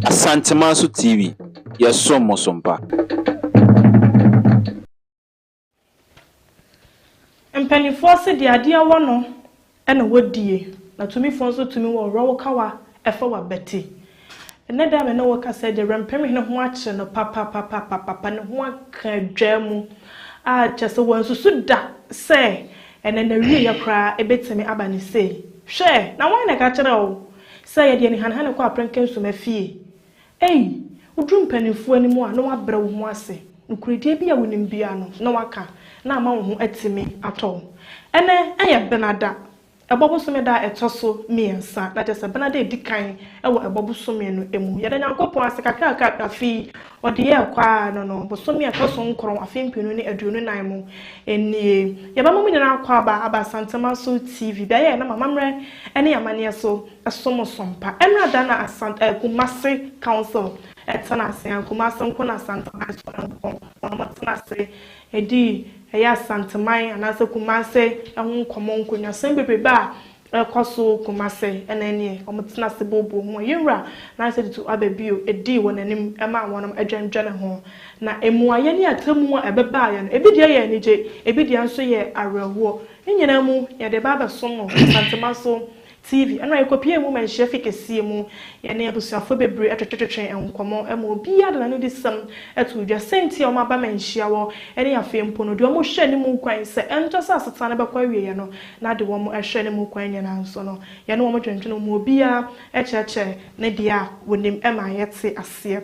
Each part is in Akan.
Asantemanso TV, yɛsom mo so mpa. Mpanimfoɔ se deɛ adeɛ wɔ no na wɔdie, na tumifoɔ nso tumi wɔ worɔ wo kawa fa w'abati. Ɛnnɛ da a me ne wo rekasa yi deɛ, Werɛmpemhene ho akyere no papapapapapa, ne ho aka adwaa mu a kyerɛ sɛ wansusu da sɛ ɛnnɛ n'awieeɛ koraa ɛbɛtumi aba no sei. Hwɛ! Na hwan na ɛka kyerɛɛ wo sɛ yɛde anihanehane kɔ aprɛnka nsuma fie? Ei! Woduru mpanimfoɔ anim a, na woabrɛ wo ho ase. Nokorɛdie bi a wonim biara no, na woaka, na ama wo ho atumi atɔ wo. Ɛnnɛ yɛ Benada, Ɛbɔ bosome da a ɛtɔ so mmiɛnsa, na kyerɛ sɛ Benada a ɛdi kan wɔ Ɛbɔ bosome no mu. Yɛda Nyankopɔn ase kakrakra afe yi ɔde yɛɛ kɔ ara no no, bosome a ɛtɔ so nkron, afe 2024 mu nie. Yɛbɛma mo nyinaa akwaaba aba Asantemaso TV, beaeɛ a yɛnam amammerɛ ne amanneɛ so som som pa. Ɛnora da na Asant eh, Kumasi Council tena ase, a Kumasi nko na Asanteman so nko wɔn tena ase dii ɛyɛ Asanteman anaasɛ Kumasi ho nkɔmmɔ, nkonnwasɛm bebrebe a ɛrekɔ so Kumasi na ɛneɛ wɔn tena ase booboo ho a yɛn wura Nance Tutu aba bio dii wɔn anim maa wɔn dwendwene ho. Na mmuaeɛ ne atemmuo a ɛbɛbaeɛ no, ebi deɛ yɛ anigye, ebi deɛ nso yɛ awerɛhoɔ. Ne nyinaa mu, yɛde ba abɛsom mo Asantemaso TV. Ɛno a yɛkɔpuee mu manhyia fi kɛseɛ mu. Yɛne abusuafoɔ bebree twetwetwetwee nkɔmmɔ ma obiara de n'anodisɛm too dwa. Sɛnti a wɔaba manhyia wɔ ne afei mpo no, deɛ wɔhwɛ anim kwan sɛ ɛnkyɛ sɛ asetena no bɛkɔ awieɛ no, na de wɔn hwɛ anim kwan nyinaa nso no, yɛne wɔn dwendwene mu ma obiara kyerɛkyerɛ ne deɛ a wɔnim ma yɛte aseɛ.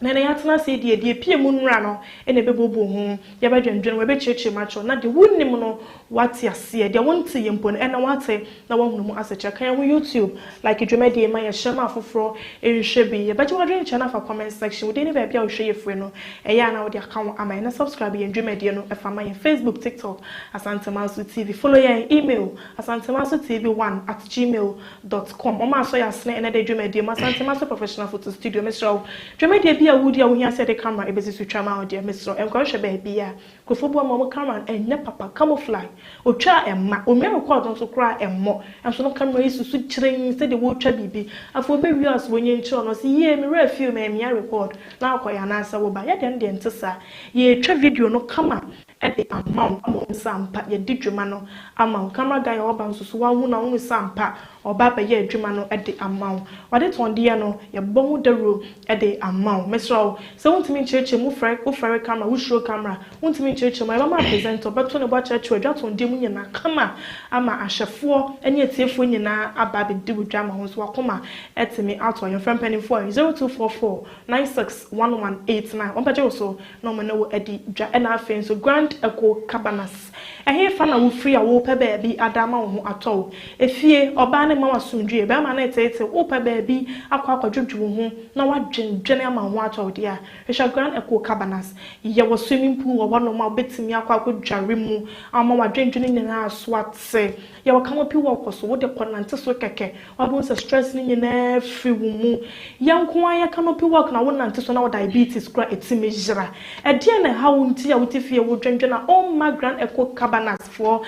Na na yɛatena ase yi deɛ, deɛ ɛpue mu nnora no na ɛbɛbuobuo ho, yɛbɛdwendwene ho, yɛbɛkyerɛkyerɛ mu akyerɛ wo, na deɛ wonnim no woate aseɛ, deɛ wonteeɛ mpo no ɛnnɛ woate na woahunu mu asekyerɛ. Ka yɛn ho YouTube, like dwumadie yi ma yɛn, hyɛ ma afoforɔ nhwɛ bi. Yɛbɛgye w'adwenkyerɛ no afa comment section, wo din ne baabi a wohwɛ yɛ firi no, ɛyɛ a na wode aka ho ama yɛn, na subscribe yɛn dwumadie no fa ma yɛn, Facebook, TikTok, Asantemanso TV, follow yɛn, email, asantemanso tv1 at gmail dot com Wɔn a asɔ yɛn asene ɛnnɛ da yi dwumadie mu, Asantemaso Professional Photo Studio, mesrɛ wo, dwumadie bi a wodi a wohia sɛ yɛde camera ɛbɛsi so twa ma wo deɛ, mesrɛ wo, nkɔhwehwɛ baabi a nkurɔfoɔ bu ama wɔn camera no, ɛnyɛ papa, camouflage, otwa a ɛmma, omia record nso koraa a ɛmmɔ, nso no camera yi susu kyerenn sɛdeɛ wɔretwa biribi, afei wobɛwie a so wɔnyɛ nkyerɛ wo no, ɔse yie, me werɛ afi o, mammia record, na akɔyɛ anaasɛ woba, yɛdeɛ no deɛ ɛnte saa, yɛretwa video no kama de ama wo ama woahu sɛ ampa yɛadi dwuma no ama wo. Camera guy a ɔba nso so woahu no a wohu sɛ ampa ɔba abɛyɛ adwuma no de ama wo. W'ade tɔndeɛ no yɛbɔ ho dawuro de ama wo. Mesrɛ wo sɛ wontumi nkyerɛkyerɛ mu wofrɛ wofɛre camera wosuro camera wontumi nkyerɛkyerɛ mu a yɛbɛma presenter ɔbɛto ne bo akyerɛkyerɛ w'adwatɔndeɛ mu nyinaa kama ama ahwɛfoɔ ne atiefoɔ nyinaa aba abɛdi wo dwa ama wo nso w'akoma atumi atɔ. Yɛmfrɛ mpanimfoɔ 0244 96 1189 wɔbɛgye wo so na wɔne wo adi dwa. Ɛna afei nso Grand Echo Cabanas. Ɛhefa na wofiri a worepɛ baabi ada ama wo ho atɔ wo? Efie, ɔbaa no mma wo asomdwoeɛ, barima no reteetee wo, worepɛ baabi akɔ akɔdwodwo wo ho na woadwendwene ama wo ho atɔ wo deɛ a, hwehwɛ Grand Echo Cabanas. Yɛwɔ swimming pool wɔ hɔnom a wobɛtumi akɔ akɔdware mu ama w'adwendwene nyinaa so ate. Yɛwɔ canopy walk so, wode kɔnante so kɛkɛ Wabɛhu sɛ stress no nyinaa firi wo mu. Yɛn nko ara yɛ canopy walk na wonante so na wo diabetes koraa ɛtumi yera. Ɛdeɛn na ɛha wo nti a wote fie wodwendwen a ɔmma Grand Echo Cabanas foɔ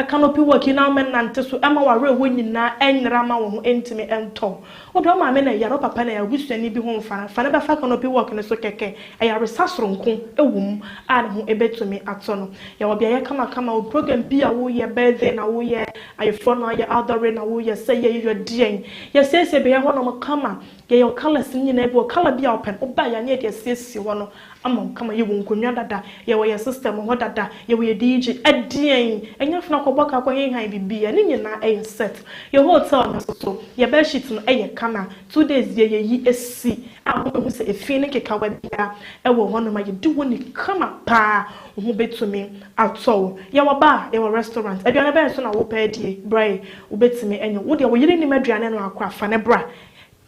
canopy walk yi na wommɛnante so ɛma w'awerɛhoɔ nyinaa ɛnyera ma wo ho ɛntumi ɛntɔ wo. Wo deɛ wo maame na ɛyare, wo papa na ɛyare, wo busuani bi ho mfa no, fa no bɛfa canopy walk no so kɛkɛ. Ayaresa soronko wɔ mu a ne ho bɛtumi atɔ no. Yɛwɔ beaeɛ kamakama wɔ program bi a woyɛ, birthday na woyɛ, ayeforɔ na woyɛ, outdooring na woyɛ, sɛ yɛyɛ deɛn. Yɛsiesie beaeɛ hɔnom kama. Yɛyɛ colours no nyinaa bi wɔ colour bi a wopɛ no, woba a yɛne yɛde asiesie hɔ no ama wo kama. Yɛwɔ nkonnwa dada, yɛwɔ yɛn system wɔ hɔ dada, yɛwɔ yɛn DJ, ɛdeɛn? Ɛnyɛ afei na kɔbɔ ka kɔhenhan biribiara, ne nyinaa ɛyɛ set. Yɛn hotel no nso so, yɛn bedsheet no ɛyɛ kama. 2 days deɛ yɛyi si a wobɛhu sɛ efi ne nkekawa biara wɔ hɔnom a yɛdi hɔ ni kama paa, wo ho bɛtumi atɔ wo. Yɛwɔ bar, yɛwɔ restaurant, aduane bɛn nso na wopɛ adie? Bra yi, wobɛtumi anya. Wo deɛ wo yere nim aduane noa koraa, fa no bra.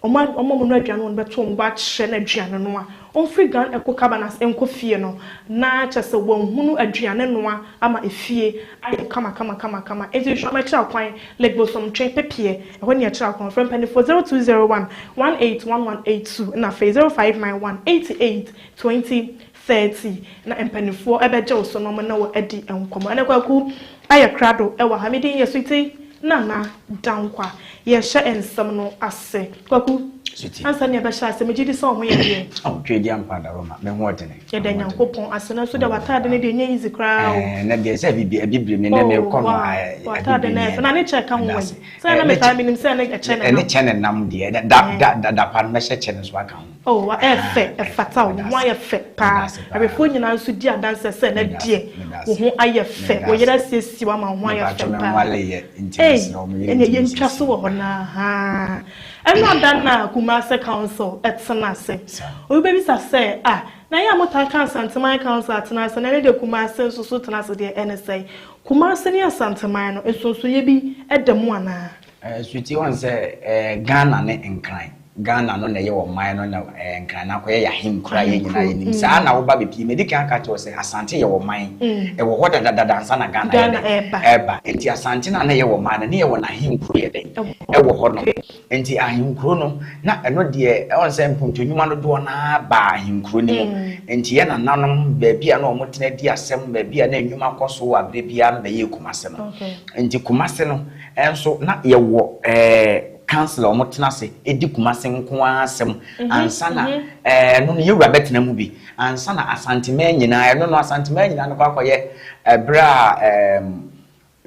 Wɔn a wɔn a wɔnoa aduane wɔn bɛto wɔn bo akyerɛ no aduane noa. Ɔmfiri Ghana Eco Cabanas nkɔ fie no, na kyerɛ sɛ wanhunu aduane noa ama efie ayɛ kama kama kama kama. Enti hwehwɛ wɔn akyiri akwan, Lake Bosomtwe, Pepeɛ, ɛhɔ ne akyiri akwan. Frɛ mpanimfoɔ 0201 181182 ɛna afei 0591 88 20 30 na mpanimfoɔ bɛgye wo so na wɔne wo adi nkɔmmɔ. Ɛnɛ Kwaku ayɛ krado wɔ ha. Me din yɛ Sweetie. Nana Dankwa. Yɛhyɛ nsɛm no ase. Kwaku, ansa na yɛbɛhyɛ ase, megye di sɛ wo ho yɛ deɛ? Oh, Tweedi ampa Daroma, me ho ɔdene. Yɛda Nyankopɔn ase, nanso deɛ w'ataade no deɛ ɛnyɛ easy koraa o. Ɛɛ, na deɛ sɛ abibi abibire mi na mekɔ no W'ataade no ɛfɛ, na ne kyɛ ka ho wɔ yi. Sɛ na metaa menim sɛ ne ɛkyɛ ne nam. Ɛne kyɛ ne nam deɛ, da da da da pa no mɛhyɛ kyɛ no nso aka ho. Oh, wa ɛyɛ fɛ, ɛfata wo, wo ho ayɛ fɛ paa. Awɛfoɔ nyinaa nso di adanseɛ sɛ ɛnɛ deɛ wo ho ayɛ fɛ, wo yere asiesie wo ama wo ho ayɛ fɛ paa. Ei, ɛnneɛ yɛntwa so wɔ hɔ no ara haa. Ɛno ada no a Kumase Council tena ase. Obi bɛbisa sɛ, ah, na yɛ a motaa ka Asanteman Council atena ase na ɛnɛ deɛ Kumase nso so tena ase deɛ ɛne sɛn? Kumase ne Asanteman no, nsonsonoeɛ bi da mu anaa? Sweetie, woahu sɛ Ghana ne Nkran Ghana no na ɛyɛ ɔman no na Nkran no akɔyɛ yɛahenkuro a yɛn nyinaa yɛnim. Saa na woba bɛpie. Madi kan aka akyerɛ wo sɛ Asante yɛ ɔman. Ɛwɔ hɔ dadadada ansa na Ghana yɛ dɛn? Ɛreba. Nti Asante no a na ɛyɛ ɔman no, ne yɛwɔ n'ahenkuro yɛ dɛn? Ɛwɔ hɔ nom. Nti ahenkuro no, na ɛno deɛ ɛwɔ sɛ mpontonwuma dodoɔ no ara baa ahenkuro no mu. Nti yɛn nananom, baabi a na wɔtena di asɛm, baabi a na nnwuma kɔ so wɔ aberɛ biara no bɛyɛɛ Kumase no. Nti Kumase no nso, na yɛwɔ ɛɛ. Council a wɔtena ase di Kumase nko ara asɛm ansa na ɛno no yɛwura bɛtena mu bi ansa na Asanteman nyinaa ɛno no Asanteman nyinaa no kɔ akɔyɛ ɛberɛ a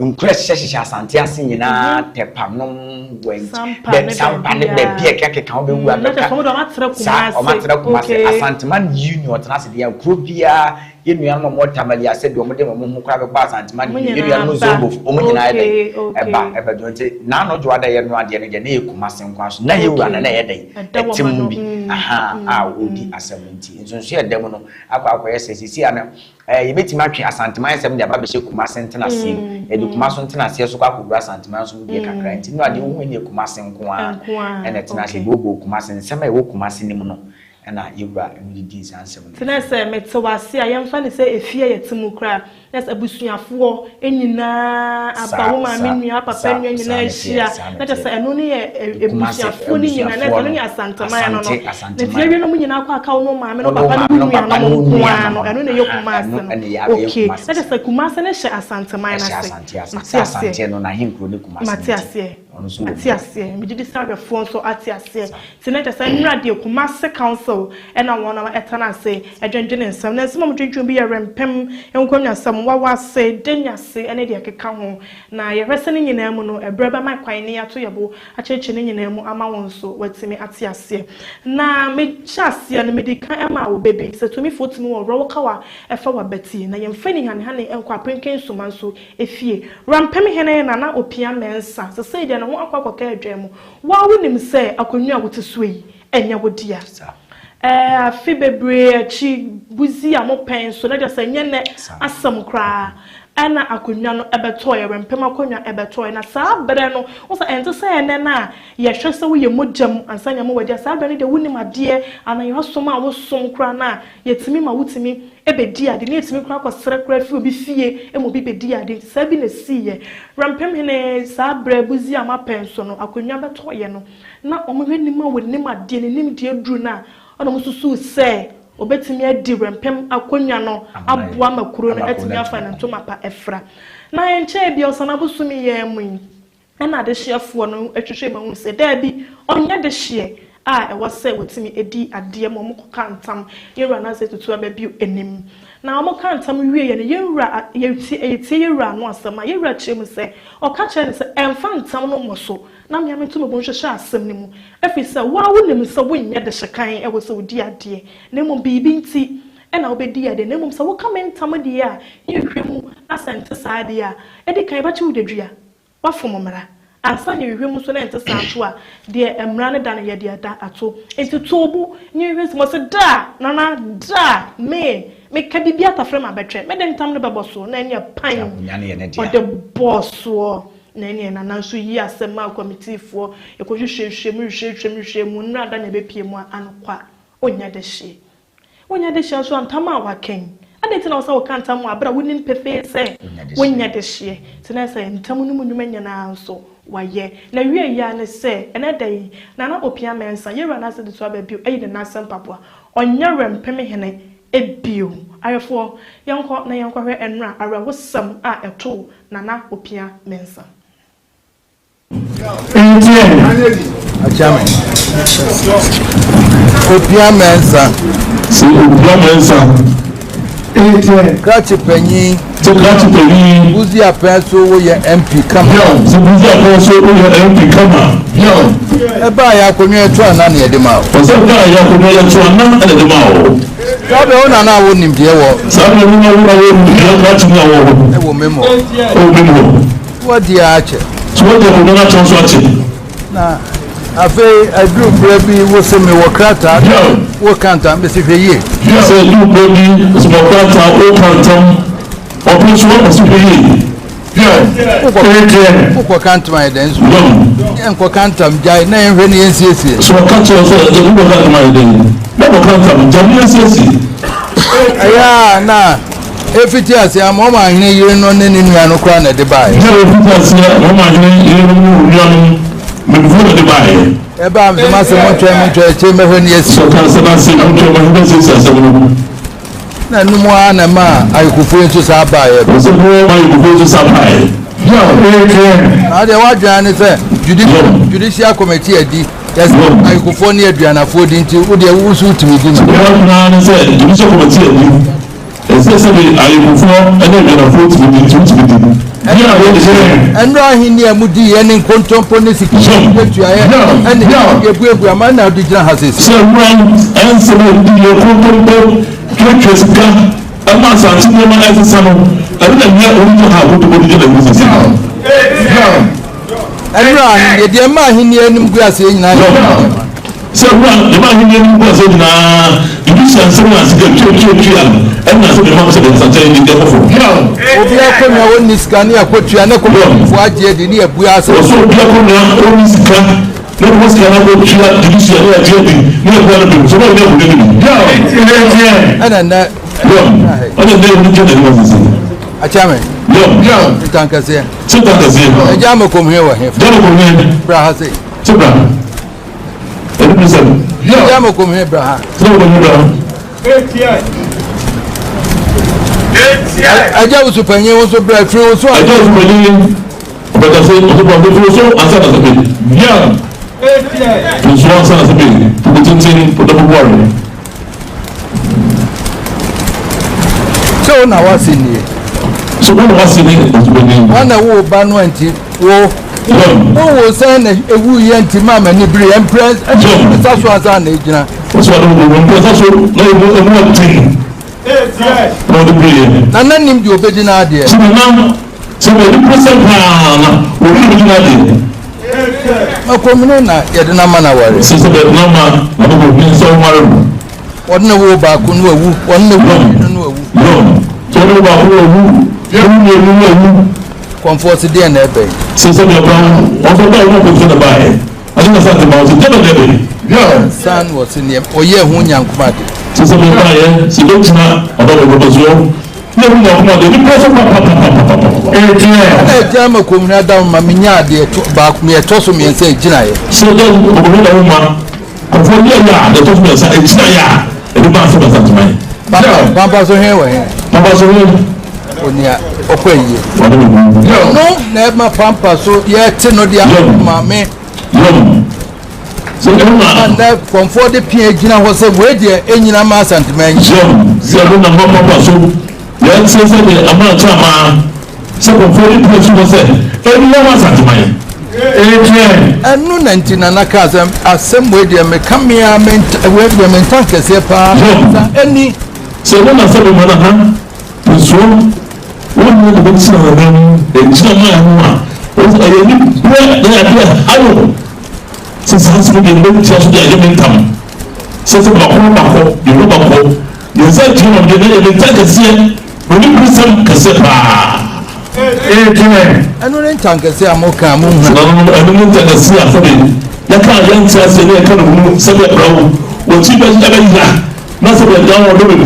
nkura hyehyɛhyehyɛ Asante ase nyinaa Tɛpanom Sampa ne baabi a ɛkekaka ho bɛwu abɛka saa wɔatena Kumase Asanteman Union tena ase deɛ kuro biara Yɛn nuanom a wɔwɔ Tamale ase de wɔn de wɔn ho koraa bɛkɔ Asantema no yɛn nuanom Zongofo, wɔn nyinaa yɛ dɛn? Ɛba, ɛbɛdwo. Nti, n'ano dwo ada yɛnoa adeɛ no deɛ, na ɛyɛ Kumasi nko ara so. Na yɛn wura no, na ɛyɛ dɛn? Ɛte mu bi, ahaa, a ɔredi asɛm no. Nti, nsonsonoeɛ a ɛda mu no akɔ akɔyɛ sɛ, seesei ara no, ɛɛ, yɛbɛtumi atwe Asanteman asɛm de aba abɛhyɛ Kumasi ntenaseɛ mu. Yɛde Kumasi ntenaseɛ nso kɔ akɔwura Asanteman nso mu deɛ kakra. Nti, no adeɛ wohu yi deɛ Kumasi nko ara na ɛtena ase. Ɛbooboo Kumasi, nsɛm a ɛwɔ Kumasi no mu no, Ɛna yɛwura no didii saa nsɛm no. Nti na sɛ mete wo ase a, yɛmfa no sɛ efie a yɛte mu koraa, na sɛ abusuafoɔ nyinaa aba, wo maame nua, papa nua nyinaa ahyia, na kyerɛ sɛ ɛno ne yɛ abusuafoɔ no nyinaa, na ɛno ne Asanteman no no. Na nti yɛwie no mo nyinaa kɔ aka wo ne wo maame ne wo papa ne wo nuanom nko ara no, ɛno na ɛyɛ Kumase no. Okay, na kyerɛ sɛ Kumase no hyɛ Asanteman no ase. Mate aseɛ. Mate aseɛ. Mate aseɛ. Megye di sɛ ahwɛfoɔ nso ate aseɛ. Nti na kyerɛ sɛ nnora deɛ Kumasi council na wɔn ɛtena ase dwendwene nsɛm. Na nsɛm a wɔdwendwene bi yɛ rempem, nkonnwasɛm, wawase, denyase ne deɛ ɛkeka ho. Na yɛhwɛ sɛ ne nyinaa mu no ɛberɛ bɛma kwan ne yɛato yɛn bo akyerɛkyerɛ ne nyinaa mu ama wɔn nso wɔatumi ate aseɛ. Na mehyɛ aseɛ no medi kan maa wo bɛ bi sɛ tumifoɔ tumi wɔ worɔwokawa ɛfa w'abati na yɛmfa anihanehane nkɔ apenken soma nso efie. Rempem hene Nana Opia Mensah sesei deɛ ne ho akɔ akɔka adwan mu. Wo ara wunim sɛ akonnwa a wote so yi, ɛnyɛ wo dea. Ɛɛ, afe bebree akyi, Buzi a mopɛn so, na kyerɛ sɛ ɛnyɛ nnɛ asɛm koraa, ɛna akonnwa no bɛtɔeɛ, Wɛmpem akonnwa bɛtɔeɛ. Na saa berɛ no, wohu sɛ ɛnte sɛ ɛnnɛ no a yɛhwɛ sɛ woyɛ mogya mu ansa na yɛama wo adi. Saa berɛ no deɛ wonnim adeɛ anaa yɛhwɛ som a wosom koraa no a, yɛtumi ma wotumi bɛdi ade, na yɛtumi koraa kɔsrɛ koraa firi obi fie ma obi bɛdi ade. Nti saa bi na ɛsiiɛ. Werɛmpem hene, saa berɛ Busia mapɛn so no, akonnwa bɛtɔeɛ no, na wɔhwɛ nim a wɔnim adeɛ, ne nimdeɛ duru no a, ɛna wɔsusuu sɛ ɔbɛtumi adi Werɛmpem akonnwa no aboa ma kuro no atumi afa ne ntoma pa afira. Na ɛnkyɛɛ biara, Ɔsana bosome yi ara mu yi, Ɛnna adehyeɛfoɔ no hwehwɛɛ mu hunuu sɛ, daabi, ɔnyɛ dehyeɛ a ɛwɔ sɛ wɔtumi di adeɛ ma wɔkɔka ntam yɛn wura Nase Tutu aba bio anim. Na wɔkaa ntam wieeɛ no, yɛn wura, yɛtie, yɛtie yɛn wura ano asɛm a, yɛn wura kyerɛɛ mu sɛ, ɔka kyerɛɛ no sɛ, Ɛmfa ntam no mmɔ so, na me ara mento me bo nhwehwɛ asɛm no mu, ɛfiri sɛ wo ara wonim sɛ wonyɛ dehyekan ɛwɔ sɛ wodi adeɛ, na mmom biribi nti na wobɛdi adeɛ, na mmom sɛ woka me ntam deɛ a, yɛnhwɛ mu, na sɛ ɛnte saa deɛ a, ɛdi kan yɛbɛkye wo dadua. Woafom mmara. Ansa na yɛhwehwɛ mu nso na ɛnte saa nso a, deɛ mmara no da no yɛde ada ato. Nti to wo bo na yɛnhwɛ nsɛm. Ɔse da! Nana, da! Me, meka biribi atafere m'abɛtwɛ. Mede ntam no bɛbɔ so na ɛneɛ pan! Akonnwa no yɛ ne dea. Ɔde bɔɔ soɔ. Na ɛneɛ Nana nso yii asɛm maa kɔmitiifoɔ. Yɛkɔhwehwɛhwehwɛɛ mu, hwehwɛhwehwɛɛ mu, hwehwɛɛ mu. Nnora da na ɛbɛpue mu a, anokwa, ɔnnya dehyeɛ. Wonnya dehyeɛ nso a, ntam a woaka yi, adɛn nti na ɛwɔ sɛ woka ntam wɔ aberɛ a wonim pefee sɛ wonnya dehyeɛ? Nti na ɛsɛ ntam no mu nnwuma nyinaa nso wayɛ. N'awieeɛ ara ne sɛ, ɛnnɛ da yi, Nana Opia Mensah, yɛn wura Nase Adesoa aba bio ayi ne nan ase mpaboa. Ɔnyɛ Werɛmpemhene bio. Awerɛfoɔ, yɛnkɔ na yɛnkɔhwɛ nnora awerɛhosɛm a ɛtoo Nana Opia Mensah. Akyame. Opia Mensah. Sɛ Opia Mensah. Krakye panyin. Sɛ krakye panyin. Buzi apɛn so woyɛ MP kama. Sɛ buzi apɛn so woyɛ MP kama. Ɛbaa yɛ akonnwa yɛto ana na yɛde ma wo. Ɔsɛ ɛbaa yɛ akonnwa yɛto ana na yɛde ma wo. Saa bɛ wo nana a wo nimdeɛ wɔ. Saa bɛ wo nana wo nimdeɛ krakye ni a wɔ hɔ. Ɛwɔ memo. Ɛwɔ memo. Wadi akyɛ. So wadi akonnwa no akyɛ nso akyɛ. Na afei aduru berɛ bi wo se mewɔ krataa wo ka ntam mese hwɛ yie. Sɛ aduru berɛ bi sɛ mewɔ krataa wo ka ntam ɔpere nso mese hwɛ yie. Wokɔka ntam ayɛ dɛn nso yɛnkɔka ntam gyae na yɛnhwɛ ne yɛnsiesie. So ɔka kyerɛ sɛ wokɔka ntam ayɛ dɛn na kɔka ntam gyae ne yɛnsiesie. Ɛyɛ a na Efiti aseɛ ama wɔn ahene yerenom ne ne nuanom koraa na ɛde baeɛ. Berɛ a efiti aseɛ wɔn ahene yerenom ne wɔn nuanom mpanimfoɔ na ɛde baeɛ. Ɛbaa me sɛ m'ase montwɛn montwɛn akyire mɛhwɛ ne asi. Sɛ ɔkaa sɛ n'ase montwɛn mahwɛ bɛsiesie asɛm no. Na ɛno mu ara na ɛmaa ayekofoɔ yi nso saa baeɛ. Ɔsɛ mu ma ayekofoɔ nso saa baeɛ. Na adeɛ w'adwene ara ne sɛ judicial committee adi. Yɛsɛ ayekofoɔ ne aduanafoɔ di nti wo deɛ wo nso wotumi di ma. W'adwene ara ne sɛ judicial committee adi. Ɛsɛ sɛ de ayekofoɔ ne aduanafoɔ tumi di nti wotumi di. Deɛ a wɔde hyɛ. Ɛnora ahenni a mudi yɛ ne nkontompo ne sika tuaeɛ ɛne yɛbuebue ama na wode gyina ha seesei. Sɛ wura nsɛm a wodi yɛ nkontompo tuatua sika ɛma asase nneɛma ɛsesa no ɛno na nyɛ wode gyina ha a wode gyina ha seesei. Ɛnora ahenni deɛ ɛma ahenni anim gu aseɛ nyinaa yɛ nneɛma. Sɛ wura ɛma ahenni anim gu aseɛ nyinaa ebi hyɛ nsɛm na sika tuatuatua no ɛna sɛ mema sɛ nsakyɛ ne deɛ foforo. Obi akonnwa ɔnni sika ne akɔtua ne kɔmfoɔ agye adi ne abua ase. Ɔsɛ obi akonnwa ɔnni sika ne kɔmfoɔ sika no akɔtua de sua ne agye adi ne abua no bem sɛ ɔbɛyɛ ne akonnwa no bi. Ɛna nnɛ. Ɛna nnɛ ɛmu gyina ne ho sisi. Akyame. Ntankɛseɛ. Sɛ ntankɛseɛ. Ɛgya ama kɔmhene wɔ he. Gya ama kɔmhene. Bra ha sei. Sɛ bra. Ɛnu bi sɛ. Ɛgya ama kɔmhene bra ha. Sɛ kɔmhene bra ha. Ɛgya wusu panyin wo nso bra firi wo so. Ɛgya wusu panyin ɔbɛka sɛ ɔsɛ bra firi wo so ansa na sɛ bi. Firi so ansa na sɛ bi. Fugu tenten ɔdɔ bubuare. Sɛ wo na w'ase nie. So wo na w'ase ne ɔsubɔni. Wɔn na wo ba no nti wo. Wo wo sɛn na ewu yɛ nti maa m'ani bere yɛ mprɛ nsa so ansa na egyina. Wɔsɔ ɔde wo mprɛ nsa so na emu emu ɔden na ɔde bere yɛ. Na na nim deɛ obedi n'adeɛ. Sɛ na sɛ wɔde pere sɛ paa na obi na obedi n'adeɛ. Makomene na yɛde no ama no aware. Sɛ sɛ bɛde no ama na makomene sɛ ɔnware no. Wɔde ne woo baako no awu, wɔne ne woo mmienu no awu. Yɔn, sɛ wɔde wo baako no awu, wɔne mmienu no awu. Kɔmfoɔ se deɛn na ɛbɛn? Sɛ sɛ deɛ ɔbaa wɔn bɛɛ wɔn kɔmfoɔ na baeɛ. Ɔne na sante ma wɔn sɛ deɛn na ɛbɛn? Yɔn, san wɔ se neɛ ɔyɛɛ ho nyankoma de. Sɛ sɛ deɛ ɔbaeɛ sɛ bɛgyina ɔdɔ bɛbɛbɛsoɔ. Ɛna agya ama kɔmhene ada ma menya adeɛ baako deɛ ɛtɔ so mmiɛnsa ɛgyinaeɛ. Sɛ dɛ kɔmhene da ma kɔfoɔ yɛ yɛ a deɛ ɛtɔ so mmiɛnsa ɛgyinaeɛ a ɛde ba asɛm asanteman. Pampa so hene wɔ he? Pampa so hene. Onua ɔkɔ ayie. No na ɛma pampa so yɛte no de ama me. Sɛ ɛma. Na kɔmfoɔ de pia gyina hɔ sɛ wei deɛ ɛnyina ma Asanteman yi. Yɛm, sɛ ɛno na mma papa so yɛnteɛ sɛ deɛ ama akyɛ amaa sɛ kɔmfoɔ de pia si hɔ sɛ ɛnyina ma Asanteman yi. Ɛno na nti Nana kaa sɛ asɛm wei deɛ meka me ara me nta wei deɛ me nta kɛseɛ paa Yɛm, sa ɛni. Sɛ ɛno na sɛ mema Nana nsoɔ wɔn nyina de bɛgyina Nana mu ɛgyina maa no a ɛyɛ ne berɛ na yɛadeɛ hayo. Sɛ saa nsɛm deɛ mɛtua so de ayɛ me ntam sɛ sɛ baako no bakɔ deɛ no bakɔ yɛn nsa ntua ma deɛ na yɛ me nsa kɛseɛ na ɔne kurisɛm kɛseɛ paa. Ɛno ne nta kɛseɛ a moka a monhu. Sɛ no ɛno ne nta kɛseɛ a sɛbe yɛka a yɛnte aseɛ na yɛka no hunu sɛdeɛ brɛ wo wɔkyi bɛyera na sɛdeɛ dan wɔdɔ bɛbu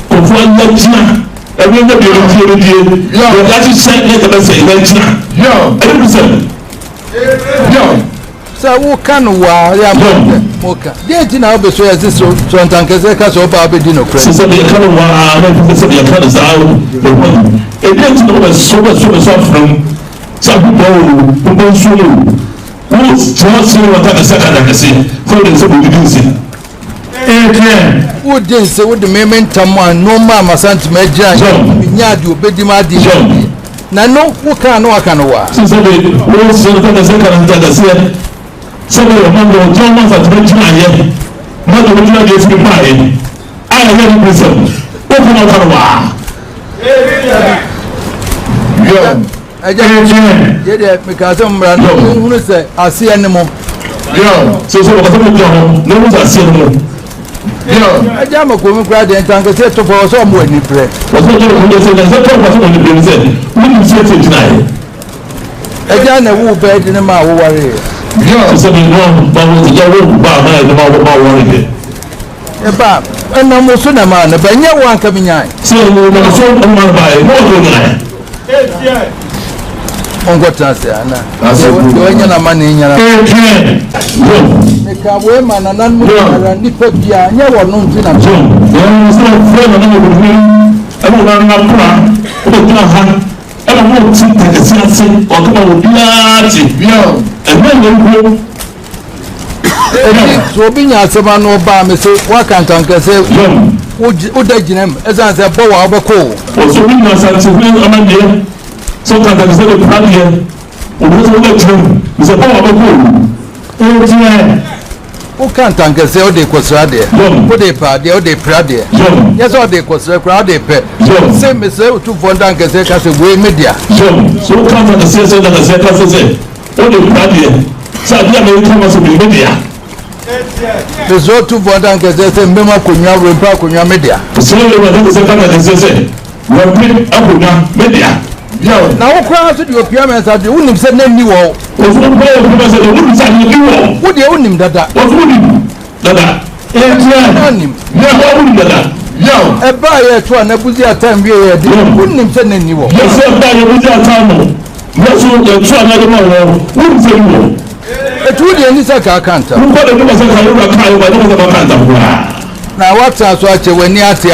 kɔfoɔ ayɛ gyina ɛno nyɛ deɛ ɔbɛtie bɛdie deɛ ahyehyɛ ne ɛka bɛsɛ na gyina ɛne kurisɛm. Sɛ woka no waa yɛ a moka deɛ nti na wobɛsɔ yɛ se sɔ ntankɛseɛ ka sɛ ɔbaa bɛdi nokorɛ. Sɛ sɛ yɛka no waa na ɛfisɛ sɛ yɛka no saa ɛhɔ ɛdeɛ nti na wobɛsɔ bɛsɔ bɛsɔ afra mu Sɛ akokɔ o, wobɔ nsuo o, wo kyerɛ sɛ wɔta kɛseɛ ka kɛseɛ sɛ wode nsɛ bɛdidi nse. Wodi nse wode me me ntam a nnoɔma a masantema agyina menya adeɛ obɛdi ma adeɛ na no wokaa no waka no waa. Sɛ sɛ de wo sɛ no kɛseɛ ka no kɛseɛ sɛ de ɔma no ɔgyina ma asantema gyina ayɛ ma de wogyina deɛ firi baeɛ a ɛyɛ no bɛsɛm woka no waka no waa. Ɛgya yɛ deɛ meka sɛ mmara no wohunu sɛ aseɛ ne mo. Sɛ sɛ wɔkasa mo gyina hɔ na wohu sɛ aseɛ ne mo. Ɛgya ama kurom koraa deɛ ntankɛseɛ to fɔ wɔ sɛ ɔmo ani berɛ. Wɔ sɛ ɔmo ani sɛ sɛ tɔ fɔ sɛ ɔmo ani berɛ sɛ wonim sɛ ɛsɛ gyinaeɛ. Ɛgya na ɛwo bɛɛ de ne ma a wowareɛ. Sɛ me nua ba wo ɛgya wo ba a na ɛde ma wo ma wowareɛ. Ɛba ɛnam wo so na ɛmaa no ba nyɛ wo anka menyae. Sɛ ɛnam so ɛma no baeɛ na ɔde onyae. Ɔnkɔtena ase ana deɛ wanya no ama ne nyara. Meka wei ma nananom nyinara nnipa biara nyɛ wɔ no nti na. Sɛ ɔfrɛ nana wɔ biribi ɛna ɔna nakora wobɛgyina ha ɛna wɔte takɛse ase ɔkama obiara te ɛnyɛ nyɛ mpo. Enti sɛ obi nya asɛm ano ba a, mese woaka ntankɛse, woda gyina mu, ɛsiane sɛ bɔ wɔ a wobɛkɔ o. Ɔsɛ obi nya asantehene amanneɛ sɛ ɔka ntankɛse de pra deɛ, obi sɛ woda gyina mu, mesɛ bɔ wɔ a wobɛkɔ o. Ɛnteɛ. Woka ntankɛse wode kɔsra deɛ, wode pɛ adeɛ, wode pra deɛ, nyɛ sɛ wode kɔsrɛ koraa, wode pɛ. Se mesrɛ Otumfoɔ ntankɛseɛ ka sɛ wei me dea. So woka ntankɛseɛ sɛ ntankɛseɛ ka sɛ sɛ Wode kura deɛ, sɛ adeɛ a mereka ma sɛ meyɛ me dea. Mesrɛ Otumfoɔ Ntankɛseɛ sɛ mmam akonnwa, werɛmpa akonnwa, me dea. Mesrɛ Awurade Ntankɛseɛ ka Ntankɛseɛ sɛ werɛmpe akonnwa, me dea. Na wo koraa nso deɛ opia me nsa deɛ, wonim sɛ na nni wɔ wo. Wo nso wo koraa opia me nsa deɛ, wonim sɛ adeɛ nni wɔ wo. Wo deɛ wonim dada. Wo nso wonim dada. Wonim. Wonim dada. Ɛbaa yɛ ɛto a na buzi atam wie yɛ de, wonim sɛ na nni wɔ. Yɛsɛ ɛbaa yɛ buzi atam no. Nanso yɛto anaa de ma wɔn, wonsɛ yi wɔn. Etu wo deɛ nni sɛ kaa ka ntam. Wokɔ de ma sɛ kaa wura kaa yɛ ba de ma sɛ ka ntam koraa. Na woatena so akyɛ, w'ani ate,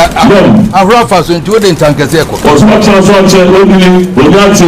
ahoro afa so nti wode ntankɛseɛ kɔ. Wɔso woatena so akyɛ, w'ani w'ani ate,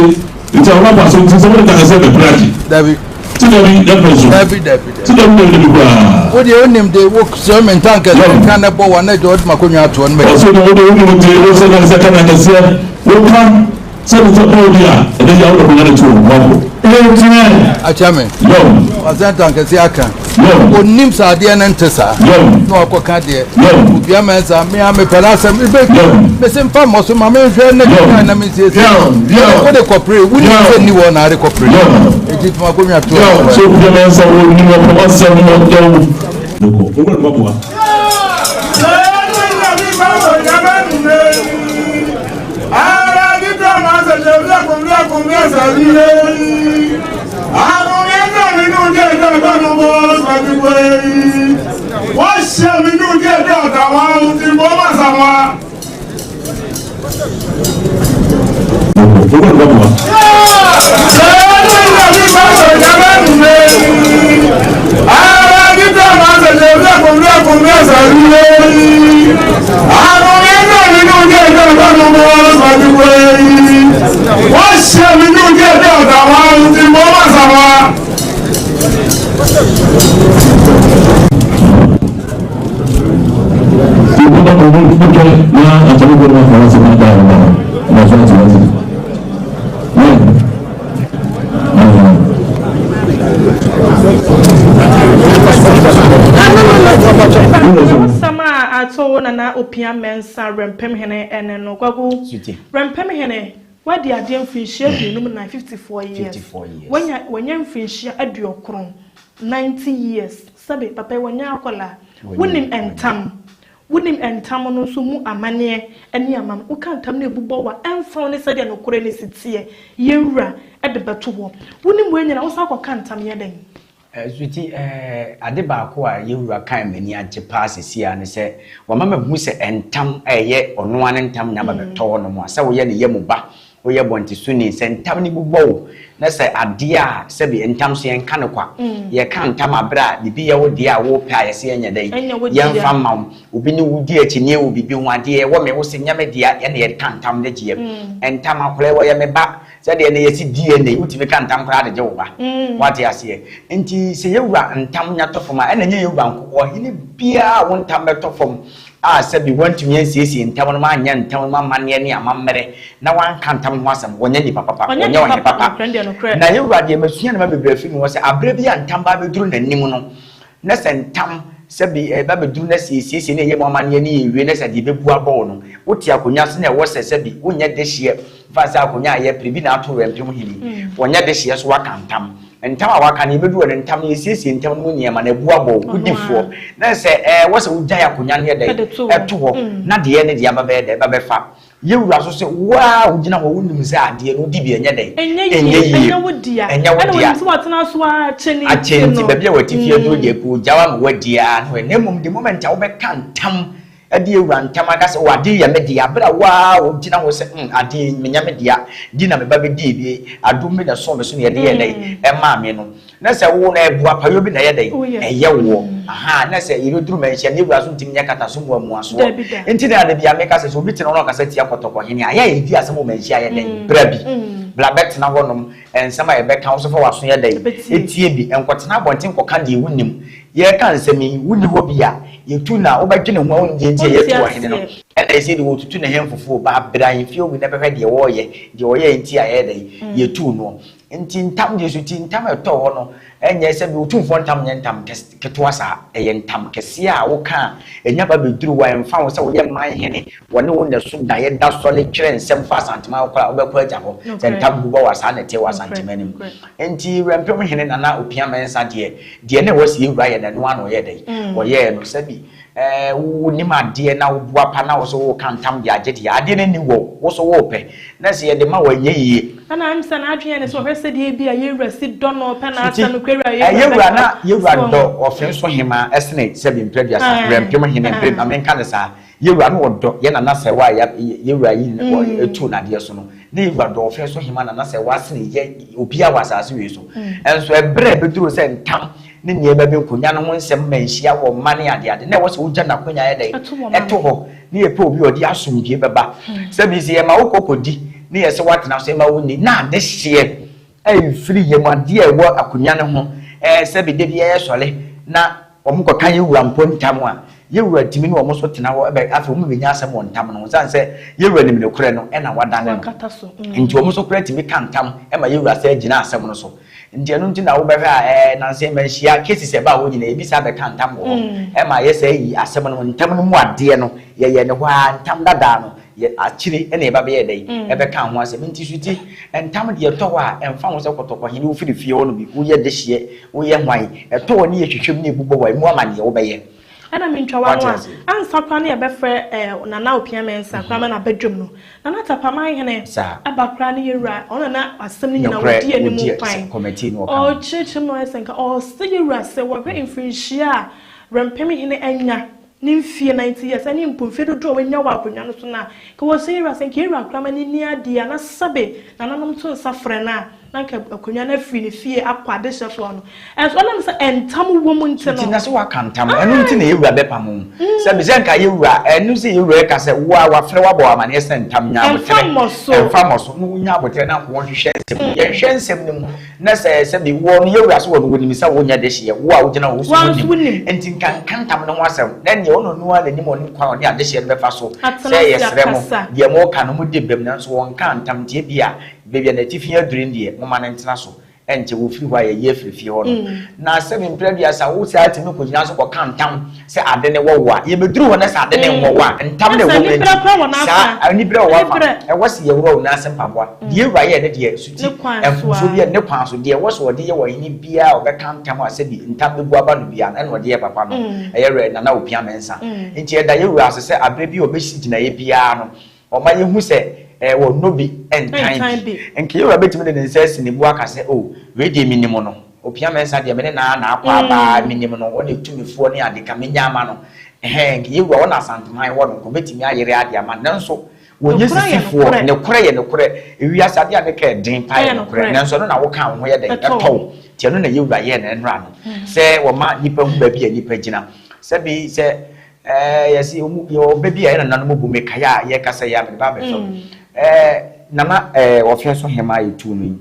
nti ahoro afa so nti sɛ wode ntankɛseɛ bɛpere agye. Dabi. Ti dabi yɛpere so. Dabi dabi dabi. Ti dabi dabi dabi koraa. Wo deɛ wonim de wo srɛ me ntankɛseɛ ka na bɔ wa na agya wode m'akonnwa atoɔ no mɛ. Ɔsɛ na wode wonim de wo sɛ ntankɛseɛ ka ntankɛseɛ woka. Sɛ me sɛ bɔɔ bi a, ɛbɛ yɛ awɔ bɔnyɛ ne to wɔn wakɔ. Ɛntiɛ. Akyɛ me. Yɔm. Wasɛnta nkɛse aka. Yɔm. Onim sɛ adeɛ no nte saa. Yɔm. Na wakɔ ka deɛ. Yɔm. Obia mɛnsa me a mepɛ n'asɛm. Ebe. Yɔm. Mese mfa mmɔ so ma menhwɛ ne Yɔm. na mensiesie. Yɔm. Yɔm. Wode kɔpere. Wonim Yɔm. sɛ nni hɔ na ade kɔpere. Yɔm. Enti tuma akonnwa to. Yɔm. Sɛ obia mɛnsa wɔ nim ɔpɛ w'asɛm no yɔm. Nokɔ. Owura no baboa. Asɛm a ato wo Nana Opia Mensah Rempemhene ɛne no. Kwaku, Rempemhene, woadi adeɛ mfirinhyia 54, 54 years. Wanya, wanya mfirinhyia 90, 90 years. Sɛbe, papa yi wanya akwadaa. Wonim ntam. Wonim ntam no nso mu amanneɛ ne amam. Woka ntam no ebu bɔ wo a, ɛmfa wo ne sɛdeɛ nokorɛ no si teɛ. Yɛn Wura de bɛto hɔ. Wonim wei nyinaa, wosan kɔka ntam yɛ dɛn? Suti, ade baako a yɛn Wura kae m'ani agye paa seesei ara ne sɛ, wama mahu sɛ ntam a ɛyɛ ɔno ara ne ntam na aba bɛtɔ hɔnom a, sɛ woyɛ ne yam ba, woyɛ bɔntesoni, sɛ ntam no bi bɔ wo, na sɛ adeɛ a, sɛbi ntam so yɛnka no kwa. Yɛka ntam a berɛ a biribi yɛ wo deɛ a wopɛ a yɛse yɛnyɛ dɛn? Yɛmfa mma wo. Obi ne wo di akyinnye wɔ biribi ho, adeɛ ɛwɔ me, wo se nyɛ me dea, ɛnna yɛka ntam de gyeɛ. Ntam, akwadaa yi ɔyɛ me ba. Sɛdeɛ ɛnnɛ yɛse DNA, wotumi ka ntam koraa de gye wo ba. Woate aseɛ? Nti sɛ yɛwura ntam nya tɔ fam a, ɛna ɛnyɛ yɛwura nko, ɔhene biara a wo ntam bɛtɔ fam a sɛbi woantumi ansiesie ntam no, anyɛ ntam no amanneɛ ne amammerɛ, na woanka ntam ho asɛm, wɔnyɛ nipa papa, wɔnyɛ ɔhene papa. Na yɛwura deɛ masua nneɛma bebree afiri ne hɔ sɛ aberɛ bi a ntam ba abɛduru n'anim no, Na sɛ ntam, sɛbe ɛba bɛduru na sɛ yɛsiesie na yɛyɛ mu amanneɛ ne yɛwie na sɛ deɛ ɛbɛbu abɔ wo no, wote akonnwa so na ɛwɔ sɛ sɛbe wonyɛ dehyeɛ, mfa sɛ akonnwa a yɛpere bi na ato Wɛmpem hene yi, wɔnyɛ dehyeɛ so woaka ntam. Ntam a woaka no, yɛbɛduru hɔ no, ntam no, yɛsiesie ntam no mu nneɛma na abu abɔ wo, wodi foɔ. Na sɛ ɛwɔ sɛ wogyae akonnwa no yɛ dɛn? Ɛto hɔ, na deɛ ɛne deɛ aba bɛyɛ dɛn? Ɛba bɛfa. Yɛ wura so sɛ wo ara a wogyina hɔ wonim sɛ adeɛ no wodi bi ɛnyɛ dɛn? Ɛnyɛ yie, ɛnyɛ wo dea. Ɛnyɛ wo Ɛna dea. wɔnim sɛ watena so ara akyɛ ne Akyɛ nti nti no. baabi a w'atifi aduru deɛ kɔ ogya wo ama woadi ara no ɛ. Na mmom the moment a wobɛka ntam de awura ntam aka sɛ oh adeɛ yi yɛ me dea berɛ a wo ara wogyina hɔ sɛ mm adeɛ yi menyɛ me dea di na me ba bɛdii bi adom bi na ɛsoo me so na yɛde yɛɛ dɛn ɛmaa me no. Na sɛ wo no ɛboa payɔ bi na ɛyɛ dɛn? Ɛyɛ woɔ. Ahaa, na sɛ yɛbɛduru manhyia no, yɛwura so ntumi nyɛ kata so mmuamuasoɔ. Nti na da biara meka sɛ, sɛ obi tena hɔ na ɔkasa tia kɔtɔkɔhene a, ɛyɛ a yɛdi asɛm wɔ manhyia yɛ dɛn? Bra bi. Bra bɛtena hɔnom, nsɛm a yɛbɛka, wo nso fa w'aso yɛ dɛn? Tie bi. Nkɔtena abɔnten nkɔka deɛ wonnim. Yɛreka nsɛm yi, wonni hɔ bi a, yɛtu no a, wobɛdwene ho a wonnim deɛ nti a yɛatu ɔhene no. Ɛna ɛsei deɛ wɔtutu ne hemfo fo, ba bra ahemfie hɔ bi na bɛhwɛ deɛ wɔreyɛ, deɛ ɔyɛɛ nti a yɛyɛ dɛn? Yɛtuu noɔ. Nti ntam deɛ so ti ntam a ɛtɔɔ hɔ no nyɛ sɛ bi otumfoɔ ntam nyɛ ntam ketewa saa, ɛyɛ ntam kɛseɛ a woka a ɛnya ba bɛduru wo a ɛmfa ho sɛ woyɛ man hene wɔne wo na ɛso daeɛ da sɔre twerɛ nsɛm fa Asanteman ho koraa a wobɛkɔ agya hɔ sɛ ntam gu bɔ wo a saa na ɛteɛ wɔ Asanteman no mu. Nti Werɛmpem hene Nana Opia Mensah deɛ deɛ na ɛwɔ sɛ yɛwura yɛ no ɛno ara na ɔyɛɛ dɛn? Ɔyɛɛ no sɛbi Ɛɛ, wonim adeɛ na woboa pa na wo so woreka ntam de agye deɛ adeɛ no nni hɔ, wo so worepɛ, na sɛ yɛde ma wo a, ɛnyɛ yie. Ɛna ɛm sɛ n'adwene yɛ ne sɛ ɔhwɛ sɛdeɛ ebia yɛn wura si dɔ no, ɔpɛ Suti, n'asɛm, nokorɛ wura, ɛɛ, yɛn yɛn wura wura bɛka na yɛn wura so dɔ ɔho. ɔfe so hemaa sene sɛbi mprɛ aduasa, Ɛɛ, werɛmpem hene mpem, ma ɛɛ. menka no saa. Yɛn wura na ɔdɔ yɛn nana sɛ wa ya yɛn wura yi wɔ etu n'adeɛ so no, na yɛn wura dɔ ɔfe so hemaa nana sɛ wa sene yɛ obiara wɔ asase wei so. Ɛnso ɛberɛ a ɛbɛduru sɛ ntam ne nneɛma bi, nkonya no ho nsɛm ma nhyia wɔ mma ne adeade, na ɛwɔ sɛ wogya n'akonya yɛ dɛn? Ɛto hɔ, na yɛpɛ obi a ɔde asomdwie bɛba. Sɛbi sɛ yɛma wo kɔ kɔdi, na yɛsɛ woatena so yɛma wonni, na adehyeɛ a ɛmfiri yɛn mu, adeɛ a ɛwɔ akonya no ho, ɛɛ sɛbi da biara yɛsɔre na wɔn kɔka yɛn wura mpo ntam a, yɛn wura tumi ne wɔn so tena hɔ, ɛbɛ afei wɔn bɛnya asɛm wɔ ntam no ho, sane sɛ yɛn wura nim nokorɛ no ɛna wadane no, nti wɔn nso koraa tumi ka ntam ma yɛn wura sɛ gyina asɛm no so. Nti ɛno nti na wobɛhwɛ a ɛɛ nansa yi manhyia cases ɛbaa hɔ nyinaa ebi saa bɛka ntam wɔ hɔ ɛma yɛ saa yi asɛm no ntam no mu adeɛ no yɛyɛ no hɔ ara ntam dadaa no yɛ akyire ɛna yɛba bɛyɛ dɛn ɛbɛka ho asɛm nti so ti ntam deɛ ɛtɔ hɔ a ɛmfa ho sɛ kɔtɔkɔhene wofiri fie hɔ no bi woyɛ dehyeɛ woyɛ hwan ɛtɔ hɔ ne yɛhwehwɛ mu ne ɛbobɔ hɔ a ɛmu amaneɛ wobɛyɛ. Ɛna mentwa w'ano a, ansa koraa na yɛbɛfrɛ eh, Nana Opia Mensah koraa ma no aba dwam no, Nana Tapamanhene aba koraa ne yɛwura, ɔno na na asɛm no nyinaa Nokorɛ, wɔdi anim wɔdi kwan. kɔmɛtii no wɔka ho. Ɔrekyerɛkyerɛ mu na ɔyɛ sɛ nka ɔresɛ yɛwura sɛ wɔhwɛ mfirinhyia a Werɛmpemhene anya, ne mfie 90 years ɛne mpo mfie dodoɔ a wanya wɔ akonnwa no so no a, nka wɔresɛ yɛwura sɛ nka yɛwura koraa ma no nni adeɛ a na sɛbe nananom to nsa frɛ no a, Na anka akonnwa no afiri ne fie akɔ adehyɛfoɔ no. Ɛnso ɛnam sɛ ntam wɔ mu nti no. Nti na sɛ waka ntam, ɛno nti na yɛn wura bɛpam wo. Sɛ sɛ nka yɛn wura, ɛno sɛ yɛn wura ɛka sɛ wo a wafrɛ wo abɔ wo amaneɛ sɛ ntam nya Ɛmfa aboterɛ. mmɔ so. Ɛmfa mmɔ so. Na wonya aboterɛ na nka wɔnhwehwɛ nsɛm mu. Yɛnhwɛ nsɛm no mu na sɛ sɛbi woɔ no yɛn wura so wɔ no wɔnim sɛ wonyɛ dehyeɛ, wo a wogyina hɔ wo so Wo ara nso wonim. wonim. Nti nka nka ntam no ho asɛm. Na ɛnneɛ ɔno ɔno ara n'anim ɔnim kwan a ɔne adehyeɛ no bɛfa so. Atena Sɛ ase yɛsrɛ mo, akasa. deɛ moreka no modi bem nanso wɔnkaa ntam nti ebia Baabi a n'atifi aduru no deɛ, momma no ntena so. Ɛnkyɛ wɔfiri hɔ a, yɛyi afiri fie hɔ no. Na sɛ mprɛ aduasa wo saa tumi kɔgyina so kɔka ntam sɛ ade no wɔ wo a, yɛbɛduru hɔ na sɛ ade no nwɔ wo a, ntam na ɛwɔ mu no nti, saa aniberɛ wɔ w'afa. Ɛwɔ sɛ yɛworɔ wo nan ase mpaboa. Deɛ wura yɛɛ no deɛ, so ti, mfomsoɔ biara nni ne kwan so. Deɛ ɛwɔ sɛ ɔde yɛ ɔhene biara a ɔbɛka ntam a sɛbi ntam bɛbu aba no biara no, ɛna ɔde yɛ papa no. Ɛyɛ werɛ, Nana Opia Mensah. Nti yɛda yɛn wura ase sɛ aberɛ biara a ɔbɛsi gyinaeɛ biara no, Ɔma yehu sɛ wɔnnɔ bi ntan bi. Nka yɛn wura betumi de ne nsa asi ne bo aka sɛ, 'O, wei deɛ minim no. Opia Mensah deɛ, me ne no ara na akɔ aba ara, minim no, ɔne tumfoɔ ne ade, ka menya ama no. Ɛhɛɛ, nka yɛn wura, ɔna Asanteman wɔ no, nka obetumi ayere ade ama no. Nanso, wɔnyɛ sisifoɔ. Nokorɛ yɛ nokorɛ. Ewiase adeɛ a ne ka yɛ den paa yɛ nokorɛ. Nanso ɛno na woka a wo ho yɛ dɛn? Ɛtɔ wo. Nti ɛno na yɛn wura yɛɛ no nnora no, sɛ wɔma nnipa hu baabi a nnipa gyina. Sɛbi sɛ Ɛɛ yɛsi ɔmu yɛ ɔbɛ bi a yɛ nananom bu mekae a yɛkasa yi a mede ba abɛfam. Ɛɛ. Nana ɛɛ ɔfɛ so hemaa yɛtuu no yi,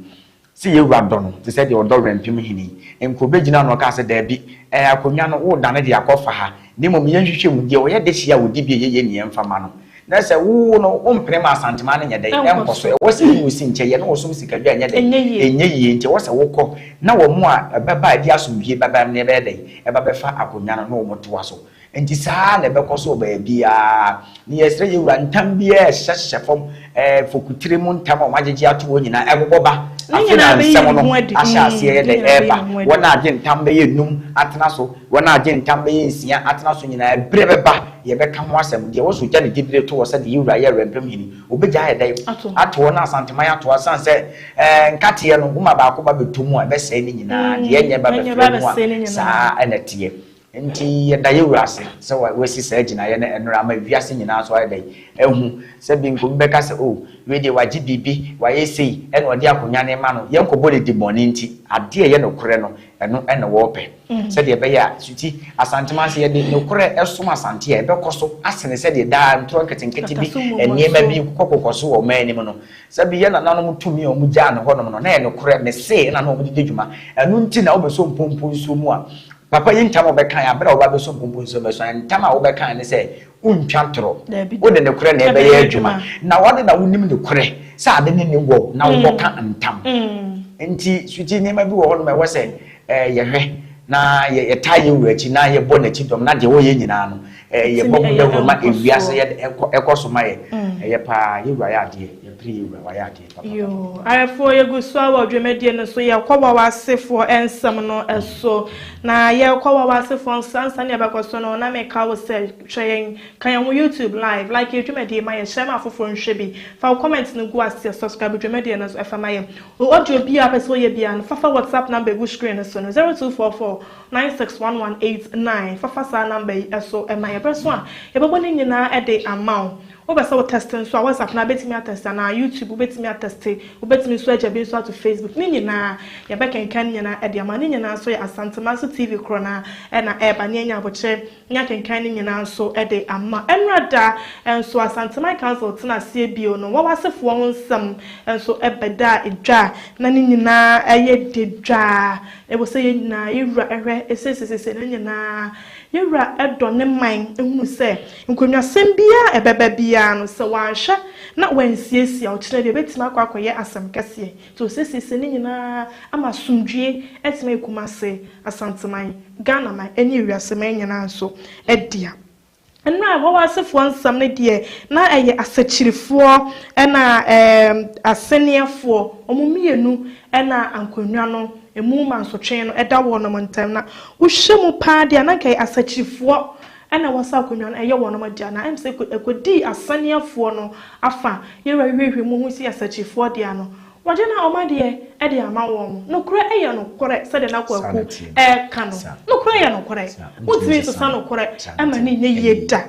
sɛ yɛn wura dɔ no te sɛ deɛ ɔdɔ Wɛmpem hene yi, nka ɔbɛgyina ano aka sɛ, Daabi, ɛɛ akonnwa no, woredane de akɔfa ha, na mmom yɛnhwehwɛ mu, deɛ ɔyɛ dehyeɛ a ɔdi bi a ɛyɛ yie ne yɛmfa mma no. Na sɛ wo no, wompene ma Asanteman no nyɛ dɛn? Ɛnkɔ so. Ɛwɔ sɛ yɛne wo si nkyɛ, yɛne wo som sikadwa nyɛ dɛn? Ɛnyɛ yie. Nti ɛwɔ sɛ wokɔ, na wɔn a ɛbɛba a ɛde asomdwoeɛ bɛba no ɛbɛyɛ dɛn? Ɛba bɛfa akonnwa no na wɔtoa so. Enti saa ara na ɛbɛkɔ so wɔ baabiara. Na yɛsrɛ yɛn Wura, ntam biara a ɛhyehyɛhyehyɛ fam, ɛɛ, fokutire mu ntam a wɔagyegye ato hɔ nyinaa, ɛbobɔ ba. Ne Afei na nyinaa bɛyi nsɛm ne no ho adi. ahyɛ aseɛ Mm, yɛ ne dɛ nyinaa bɛyi ɛreba. ne ho adi. Wɔn a agye ntam bɛyɛ nnum atena so, wɔn a agye ntam bɛyɛ nsia atena so nyinaa, ɛberɛ bɛba, yɛbɛka ho asɛm. Deɛ ɛwɔ sɛ ɔgya ne dibire to hɔ sɛdeɛ yɛn Wura yɛ Werɛmpem Hene, ɔbɛgya ayɛ dɛn? Ato hɔ. Ato hɔ na Asanteman ato hɔ. Ɛsiane sɛ ɛɛ, nkateɛ no, woma baako ba bɛtɔ mu a, ɛbɛsɛe ne nyinaa. Deɛ ɛnyɛ ba Mm, ɛnyɛ ba bɛfra mu a, bɛsɛe ne nyinaa. saa na ɛteɛ. Enti yɛda yɛn Wura ase sɛ wasi saa gyinaeɛ no nnora ama wiase nyinaa nso ayɛ dɛn? Ahu. Sɛ bi nka obi bɛka sɛ, Oh, wei deɛ wagye biribi, wayɛ sei, ɛna ɔde akonnwa no rema no. Yɛnkɔbɔ no dimmɔne nti, adeɛ a ɛyɛ nokorɛ no, ɛno na wɔrepɛ. Sɛdeɛ ɛbɛyɛ a, so nti, Asanteman, sɛ yɛde nokorɛ som Asante a, ɛbɛkɔ so asene sɛdeɛ daa ntorɔ nketenkete bi, nneɛma bi kɔkokɔ so wɔ ɔman no mu no. Sɛ bi yɛn nananom tumi a wɔgyaa no hɔnom no, na ɛyɛ nokorɛ, mese, ɛna na wɔde di dwuma. Ɛno nti na wobɛsɔ mpompo nsuo mu a, Papa yi ntam a ɔbɛkae bere a ɔba abɛso mpompo nso bɛso a, ntam a wobɛkae ne sɛ wontwa ntoro. Wode nokorɛ na ɛbɛyɛ adwuma. Na wade na wonim nokorɛ sɛ ade no nni hɔ na wokɔka ntam. Nti Suti, nneɛma bi wɔ hɔnom a ɛwɔ sɛ yɛhwɛ na yɛtaa yɛn wura akyi na yɛbɔ n'akyi dɔm na deɛ ɔyɛ nyinaa no yɛbɔ ho dawuro ma ewiase yɛ ɛkɔ so ma yɛ. Ɛyɛ paa, yɛn wura yɛ adeɛ, yɛpere yɛn wura, wayɛ adeɛ papa. Yoo, ayɛfoɔ yɛgu so a wɔ dwumadie no so, yɛkɔ wawasefoɔ nsɛm no so. Na yɛkɔ wawasefoɔ nsa ansa ne yɛbɛkɔ so no, na meka wo sɛ hwɛ yɛn, ka yɛn ho YouTube live, like yɛ dwumadie ma yɛn, hyɛ ma afoforɔ nhwɛ bi. Fa wo comment no gu aseɛ, subscribe dwumadie no so ɛfa ma yɛn. Wo audio bi a pɛ sɛ woyɛ biara no, fafa WhatsApp number egu screen no so no, 0244 961189. Fafa saa number yi ɛso ɛma yɛ. Berɛ so a yɛbɛbɔ ne nyinaa de ama wo. Wopɛ sɛ wo test nso a, WhatsApp na wobɛtumi atest anaa YouTube wobɛtumi atest, wobɛtumi nso agya bi nso ato Facebook. Ne nyinaa yɛbɛkenkan ne nyinaa de ama. Ne nyinaa nso yɛ Asantemanso TV korɔ na ɛna ɛreba ne anya abokyerɛ ne akenkan ne nyinaa nso de ama. Ɛnora da nso Asanteman Council tena aseɛ bio no, wɔwasefoɔ ho nsɛm nso ɛbɛda edwa na ne nyinaa ɛyɛ dedwa. Ɛwɔ sɛ yɛn nyinaa yɛwura ɛhwɛ ɛsesesese ne nyinaa yɛwura ɛdɔ ne man ehunu sɛ nkonnwasɛm biara ɛbɛba biara no, sɛ wanhwɛ na wansiesie a, ɔkyerɛ deɛ ɛbɛtumi akɔ akɔyɛ asɛm kɛseɛ. Nti osiesie ne nyinaa ama asomdwie ɛtumi ayɛ Kumase, Asanteman, Ghana man ɛne ewiase man nyinaa nso ɛdea. Nnura a wɔwɔ asefoɔ nsɛm no deɛ, na ɛyɛ asakyirifoɔ ɛna aseneɛfoɔ, wɔn mmienu ɛna nkonnwa no emu mansotwe no ɛda wɔn ntam. Na wohwɛ mu paa deɛ, na nka ɛyɛ asakyirifoɔ ɛna wɔsa akonnwa no ɛyɛ wɔn dea, na ɛm sɛ ɛkɔdii asaneɛfoɔ no afa. Yɛwura hwehwɛ mu ho si asakyirifoɔ dea no, wɔgye na wɔn adeɛ ɛde ama wɔn. Nokorɛ ɛyɛ nokorɛ, sɛdeɛ na Kwaku ɛɛka no, nokorɛ yɛ nokorɛ, wontumi nsesa nokorɛ ɛma ne nyɛ yie da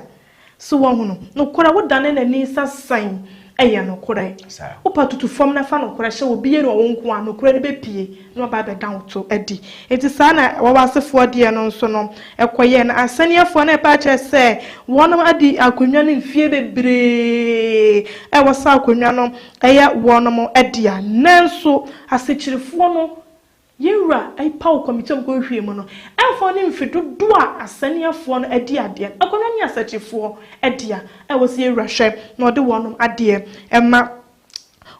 so. Wɔn ho no nokorɛ wodane n'ani sasan ɛyɛ nokorɛ, wopa tutu fam na fa nokorɛ hyɛ obi yɛ no wɔn nko a, nokorɛ no bɛpie na waba abɛda wo to adi. Nti saa na wɔwɔ asefoɔ deɛ no nso no ɛkɔyɛ. Na asɛnniafoɔ no ɛpa kyerɛ sɛ wɔn adi akonnwa no mfie bebree, ɛwɔ sɛ akonnwa no ɛyɛ wɔn dea, nanso asekyerɛfoɔ no, yɛwura ɛpaw committee a wɔkɔhwehwɛ mu no, ɛmfa ne mfe dodoɔ a asɛnniafoɔ no adi adeɛ no, akonnwa ne asɛkyefoɔ dea, ɛwɔ sɛ yɛwura hwɛ na ɔde wɔn adeɛ ɛma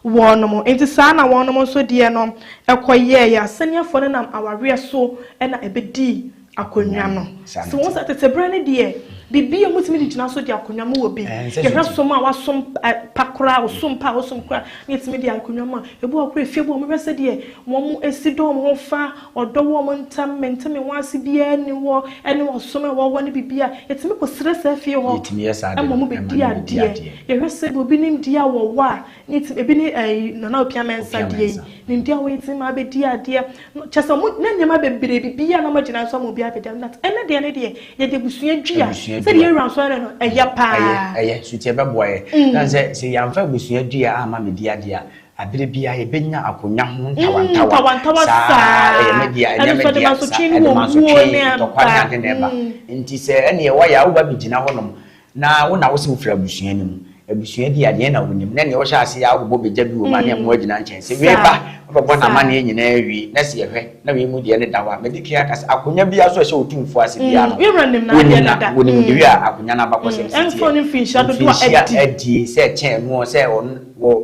wɔnom. Nti saa na wɔnom nso deɛ no ɛkɔyɛɛ. Asɛnniafoɔ no nam awareɛ so ɛna ɛbɛdii akonnwa no so. Wɔn sɛ tete berɛ no deɛ, biribi a mutumi de gyina so de akonnwa mu wɔ bi, yɛhwɛ som a wasom pa koraa, osom pa a osom koraa ne yɛtumi de akonnwa mu a ebi wɔ koraa efie bi wɔn hwɛ sɛ deɛ wɔn esi dɔn wɔn ho fa ɔdɔ wɔ wɔn ntam, mente me ho ase biara ni hɔ, ɛne ɔsom a ɛwɔ hɔ ne biribi a yɛtumi kɔ srɛ saa fie hɔ ɛma wɔn bɛdi adeɛ. Yɛhwɛ sɛ obi nim deɛ a wɔwɔ a ne ti ebi ne ɛyi Nana Opia Mɛnsa deɛ yi ne deɛ a wɔyɛ ti ma abɛdi adeɛ kyɛ sɛ ɔmo ne nneɛma bebree bibi a na ɔmo gyina nso ama obi abɛdi adeɛ. Ɛnɛ deɛ ne deɛ yɛde abusua dua sɛdeɛ yɛwura nso ɛrɛ no ɛyɛ paa. Ɛyɛ suti ɛbɛboa yɛ na sɛ yɛamfa abusua dua ama medi adeɛ a, abere bia yɛbɛnya akonnwa ho ntawantawa. Saa ɛyɛ me dea, ɛnyɛ me dea, saa ɛde mansotwe, ntɔkwa ne ade na ɛba. Nti sɛ ɛneɛ wɔyɛ a, woba bɛgyina hɔnom na wo na wo sɛ wofiri abusua no mu. Abusua di adeɛ na wonim na nea ɔhyɛ aseɛ a wobɔ bɛgya bi wɔ mu a ne ɛmo agyina nkyɛn sɛ wei ba wobɛbɔ n'amanneɛ nyinaa awie na sɛ yɛhwɛ na wei mu deɛ ne da hɔ a mede kan aka sɛ akonnwa biara so a ɛhyɛ otumfoɔ ase biara no wonim na wonim de wie a akonnwa no abakɔsɛm si teɛ mfinhyia adie sɛ ɛkyɛn noɔ sɛ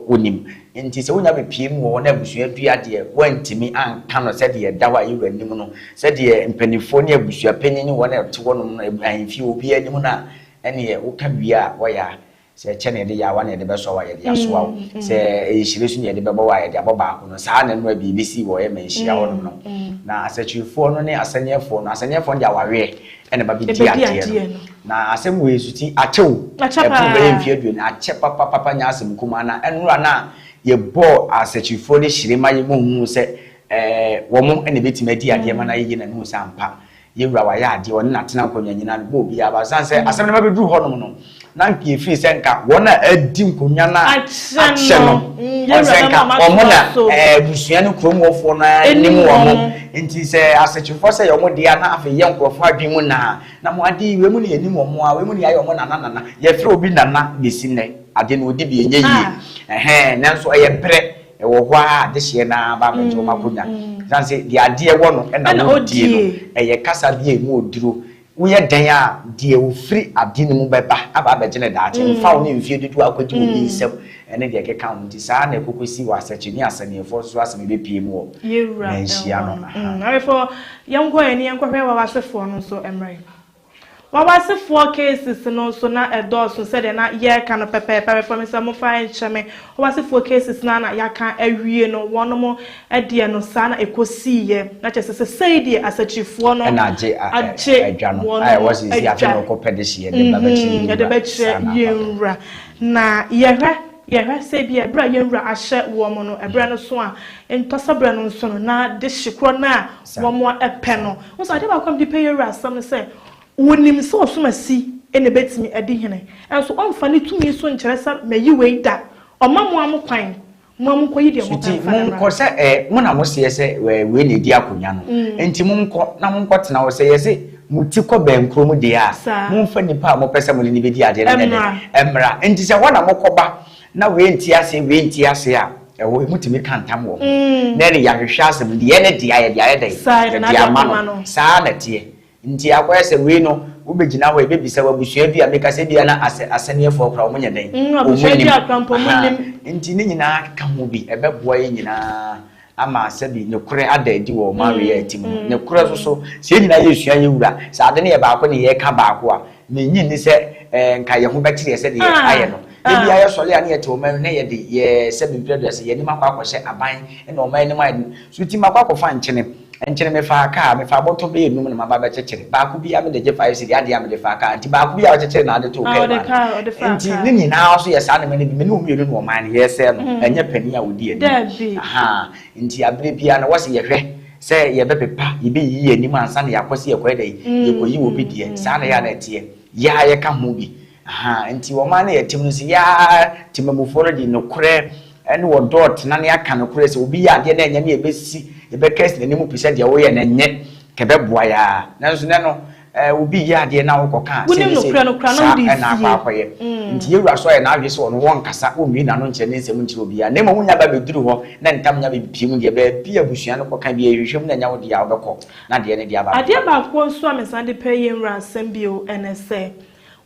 wonim nti sɛ wonya bɛpie mu wɔ hɔ na abusua dua deɛ woantumi anka no sɛdeɛ ɛda hɔ a yɛwura nim no sɛdeɛ mpanimfoɔ ne abusua panyin ne wɔn a ɛte hɔnom no ahemfie obiara anim no a ɛneɛ woka wie a wɔyɛ a Sɛ ɛkyɛ na yɛde yɛ awa na yɛde bɛsoa wo a, yɛde asoa wo. Sɛ ɛyɛ hyire nso na yɛde bɛbɔ wo a, yɛde abɔ baako no. Saa na nnora biribi sii wɔ yɛn manhyia hɔnom no. Na asakyirifoɔ no ne asɛnniɛfoɔ no, asɛnniɛfoɔ no de awareɛ na ɛba bɛdi adeɛ no. Na asɛm wei nso ti, akyɛ o, ɛpono bɛyɛ mfeɛ aduonu, akyɛ papapapa nyɛ asɛm kumaa. Na nnora no a yɛbɔɔ asakyirifoɔ no hyire ma yɛhuu sɛ wɔn na ɛbɛtumi adi adeɛ ma no ayɛ yie na mehuu sɛ ampa Yɛn Wura wayɛ adeɛ, ɔne n'atena nkonnwa nyinaa no bɔ obiara aba. Ɛsiane sɛ asɛm no ba bɛduru hɔnom no, na nka yɛfiri sɛ nka wɔn a adi nkonnwa no a akyɛ no, wɔn sɛ nka wɔn na abusua no kurom hɔfoɔ no ara nim wɔn. Nti sɛ asekyefoɔ sɛ yɛ wɔn deɛ na afei yɛ nkurɔfoɔ adwene mu naa, na mo ade yi, wei mu na yɛnim wɔn a, wei mu na yɛayɛ wɔn nana nana. Yɛfrɛ obi nana bɛsi nnɛ, ade no ɔdi bi ɛnyɛ yie. Ɛhɛn, nanso ɛyɛ berɛ. Ɛwɔ hɔ ara a adehyeɛ no ara ba abɛgye wɔn akonnwa. Ɛsiane sɛ deɛ adeɛ wɔ no na wɔdie no, ɛyɛ kasa bi a ɛmu ɔduro. Woyɛ dɛn a, deɛ ɔfiri ade no mu bɛba aba abɛgye no daakye. Mfa wo ne mfeɛ dodoɔ a akɔdi wɔ obi nsam ne deɛ ɛkeka ho. Nti saa na ɛkɔkɔsi wɔ asakyi ne asɛnniɛfoɔ nso asɛm ɛbɛpue mu wɔ manhyia no. Awefoɔ, yɛnkɔ ɛ ne yɛnkɔhwɛ wawasefoɔ no nso mmra. Wawasefoɔ cases no nso na ɛdɔɔso sɛdeɛ na yɛreka no pɛpɛɛpɛ bɛfa me sɛ momfa nkyɛ me. Wawasefoɔ cases no ara na yɛaka awie no, wɔnom deɛ no saa na ɛkɔsiiɛ. Na kyerɛ sɛ sesei deɛ asakyifoɔ no Ɛna agye agye adwa no wɔnom a ɛwɔ sɛ afei na adwa. wɔkɔpɛ de hyeɛ de ba bɛkyerɛ Yɛde yɛn wura. bɛkyerɛ Saa na yɛn akɔ. wura. Na yɛhwɛ yɛhwɛ sɛ ebia ɛberɛ a yɛn wura ahyɛ wɔn no, ɛberɛ no so a, ntɔsɛ berɛ no nso no, na dehye korɔ no a wɔpɛ no. Wohu sɛ adeɛ baako a mede pɛ yɛn wura asɛm ne sɛ, ɔnim sɛ ɔsomasi na ɛbɛtumi adi hene, nso ɔmfa ne tumi so nkyerɛ sɛ mayi wei da. Ɔma mo ara mo kwan, mo ara monkɔyi deɛ mopɛ Nti mfa no mmra. monkɔ sɛ ɛ, mo na moseɛ sɛ ɛ, wei na ɛdi akonnwa no, enti monkɔ na monkɔtena hɔ. Sɛ yɛse mo ti kɔ bɛnkuro mu deɛ a, momfa nipa a mopɛ sɛ mode no bɛdi adeɛ no nyɛ dɛn? Mmra. Enti sɛ hɔ na mokɔba na wei nte aseɛ, wei nte aseɛ a, ɛhɔ motumi ka ntam wɔ ho. Na ɛne yɛahwehwɛ asɛm no, deɛ ɛne dea yɛde ayɛ dɛn? Yɛde ama no. Saa na ɛteɛ. Nti akɔyɛ sɛ wei no, wobɛgyina hɔ, yɛbɛbisa wo abusua bi a, meka sɛ ebia na asɛ asɛnniɛfoɔ koraa wɔn nyɛ dɛn? Wɔn nnim. Ahaa. Nti ne nyinaa ka ho bi, ɛbɛboa yɛn nyinaa ama sɛbi nokorɛ ada adi wɔ ɔman wei a yɛte mu no. Nokorɛ nso so, sɛ yɛn nyinaa yɛresua yɛn wura, sɛ ade no yɛ baako ne yɛreka baako a, mennye nni sɛ ɛɛ nka yɛn ho bɛkyere yɛn sɛdeɛ ayɛ no. Da biara yɛsɔre a na yɛte ɔman mu na yɛde yɛ sɛbi mprɛ aduasa yɛn anim akɔ akɔhyɛ aban na ɔman anim ayɛ den. So nti makɔ akɔfa nkyene. Nkyene mefaa kaa, mefaa bɔtɔ bɛyɛ num na maba abɛkyekyere. Baako biara mede gye 5 cedi, adeɛ a mede faa kaa. Nti baako biara a ɔkyekyere na ade too kaa mu ano. Nti ne nyinaa nso yɛ saa nneɛma no bi. Me ne wo mmienu na ɔman no yɛresɛe no, ɛnyɛ panin a ɔdi anim. Ahaa, nti aberɛ biara no wɔse yɛhwɛ sɛ yɛbɛpepa, yɛbɛyiyi yɛn anim ansa na yɛakɔ sɛ yɛkɔyɛ dɛn, yɛkɔyi obi deɛ. Saa na ɛyɛ a na ɛteɛ. Yɛ a yɛka ho bi. Ahaa, nti ɔman no a yɛte mu no sɛ yɛ ara temammufoɔ no de nokorɛ ne ɔdɔ retena na yɛaka nokorɛ sɛ obi yɛ adeɛ na ɛnyɛ ne yɛbɛsi, yɛbɛka asi n'anim pi sɛ deɛ woyɛ no ɛnyɛ, nka ɛbɛboa yɛ ara. Nanso nnɛ no, eh, obi reyɛ adeɛ na wokɔka a, sei Wonim ne sei, nokorɛ no koraa na saa wode na akɔ resie. akɔyɛ. Nti yɛn wura nso ayɛ n'adwene sɛ ɔno wɔnkasa, ɔmmue n'ano nkyerɛ ne nsɛm nkyerɛ obiara, na mmom wonya ba bɛduru hɔ na ntam nya bɛpue mu deɛ, baabi a abusua no kɔka biara, yɛhwehwɛ mu na ɛnyɛ wo deɛ a, wobɛkɔ na deɛ ne deɛ aba abɛfa. Adeɛ baako nso a mesan de pɛ yɛn wura asɛm bio ne sɛ,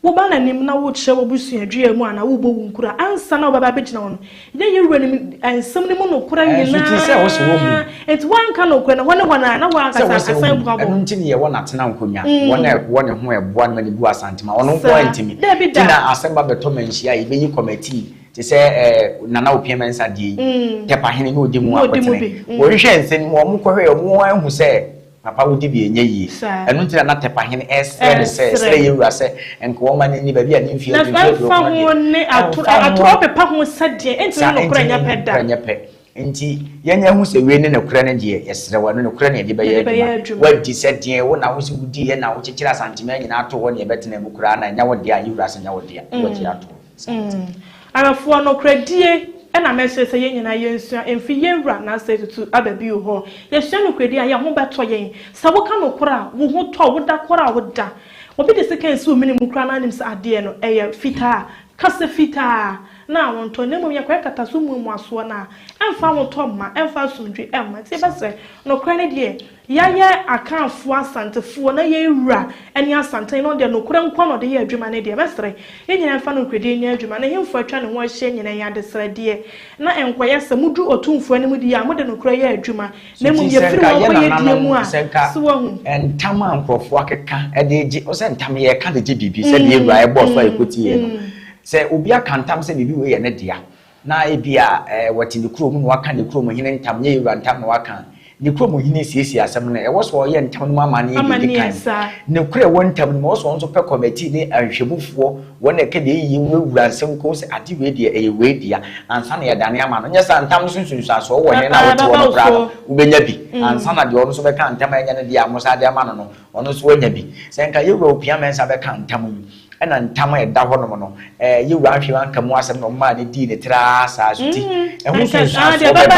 Woba n'anim na wokyerɛ w'abusua dua mu anaa wobɔ wo nkuro a, ansa na wobɛba abɛgyina hɔ no, yɛ yɛn wura nim nsɛm no mu nokorɛ Ɛnso ti sɛ wo se wohu. nyinaa. Enti woanka nokorɛ no, hɔ ne hɔ no a, na Sɛ woankasa wo se asan wohu. abu abɔ. Ɛno nti ne yɛwɔ n'atena nkonnwa. Wɔn a ɛwɔ ne ho a ɛboa no ma no bu Asantema. Ɔno nko ara Saa. ntumi. Dabi Nti da. na asɛm ba bɛtɔ manhyia a, yɛbɛyi kɔmɛtii te sɛ eh, Nana Opia Mensah deɛ yi. Tɛpahene na ɔdi mu Na ɔdi mu akotene. bi. Wɔhwehwɛ nsɛm mu, wɔkɔhwɛɛ, wɔn ahu sɛ Papa wo dibea nyɛ yie. Ɛno nti na na Tɛpahene ɛresrɛ no sɛ, srɛ yɛn wura sɛ nka wɔmma no nni baabi a ne mfeɛ Na mfeɛ ɛmfa ho ne atorɔ pepa ho sɛdeɛ ɛntumi Saa, ne nokorɛ ɛntumi nyɛ ne pɛ da. nokorɛ nyɛ pɛ. Nti yɛnya hu sɛ wei ne nokorɛ no deɛ, yɛsrɛ wo, ɛno nokorɛ na yɛde bɛyɛ Yɛde bɛyɛ adwuma. adwuma. Woadi sɛ deɛn, wo na wo se wodiiɛ na wokyekyere Asanteman nyinaa too hɔ na yɛbɛtenaa mu koraa no a, ɛnyɛ wo dea, yɛn wura sɛ ɛnyɛ wo dea, na wagye ato hɔ. Saa na ɛteɛ. Awɛfoɔ, nokorɛdie na mɛsrɛ sɛ yɛn nyinaa yɛnsua mfiri yɛn Wura N'asɛe tutu aba bio hɔ. Yɛsua nokorɛdie a, yɛn ho bɛtɔ yɛn. Sɛ woka nokorɛ a, wo ho tɔ wo, woda koraa a woda. Obi de sekan si wo mene mu koraa na anim sɛ adeɛ no, ɛyɛ fitaa a, Kasa fitaa na ahontɔ, na mmom yɛkɔyɛ kataso mmuamuasoɔ no a, ɛmfa ahotɔ mma, ɛmfa asomdwoeɛ mma. Nti yɛbɛsrɛ, nokorɛ no deɛ, yɛayɛ Akanfoɔ, Asantefoɔ, na yɛn wura ne Asantehene no deɛ nokorɛ nko ara na ɔde yɛ adwuma no deɛ, mɛsrɛ, yɛn nyinaa mfa nokorɛdie nyɛ adwuma, na hemfo atwa ne ho ahyia nyinaa yɛ adesrɛdeɛ, na ɛnkɔyɛ sɛ moduru Otumfoɔ anim deɛ a, mode nokorɛ yɛ adwuma, Na mmom Nti sɛ yɛfiri nka wɔn yɛ kɔ yɛ die nananom mu a, sɛ nka so woahu? ntam a nkurɔfoɔ akeka de regye, wo sɛ ntam yɛka de gye biribi sɛdeɛ yɛn wura ɛbɔɔ so a yɛkɔtiiɛ no. Sɛ obi aka ntam sɛ biribi wei yɛ ne dea, na ebia eh, wɔte ne kurom na waka ne kurom hene ntam, nyɛ yɛn wura ntam na waka a, ne kurom hene siesie asɛm no, ɛwɔ sɛ ɔyɛ ntam no mu amanneɛ deɛ ɛdi Amanneɛ kan. saa. Nokorɛ a ɛwɔ ntam no mu, ɛwɔ sɛ ɔno nso pɛ kɔmɛtii ne nhwɛmufoɔ, wɔn a ɛka deɛ ɛyɛ yie wurawura nsɛm kɔhu sɛ ade wei deɛ ɛyɛ wei dea ansa na yɛadane ama no. Nyɛ saa a, ntam no so nsunsuansoɔ wɔ hene no a wote hɔ no koraa no, wobɛnya bi ansa na deɛ ɔno nso bɛka ntam a ɛnyɛ ne dea a mosan de ama no no, ɔno nso wanya bi. Sɛ nka Yɛwura Opia Mensah bɛka ntam yi, ɛna ntam a ɛda hɔnom no, ɛɛ, Yɛwura Anhwɛ anka mu asɛm na ɔmaa no dii ne tiri ara saa so nti, ɛho nsunsuansoɔ bɛba.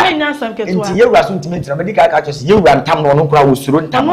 Nti Yɛwura so ntumi ntena. Madi kan aka akyerɛ sɛ Yɛwura ntam no, ɔno koraa ɔsuro ntam no.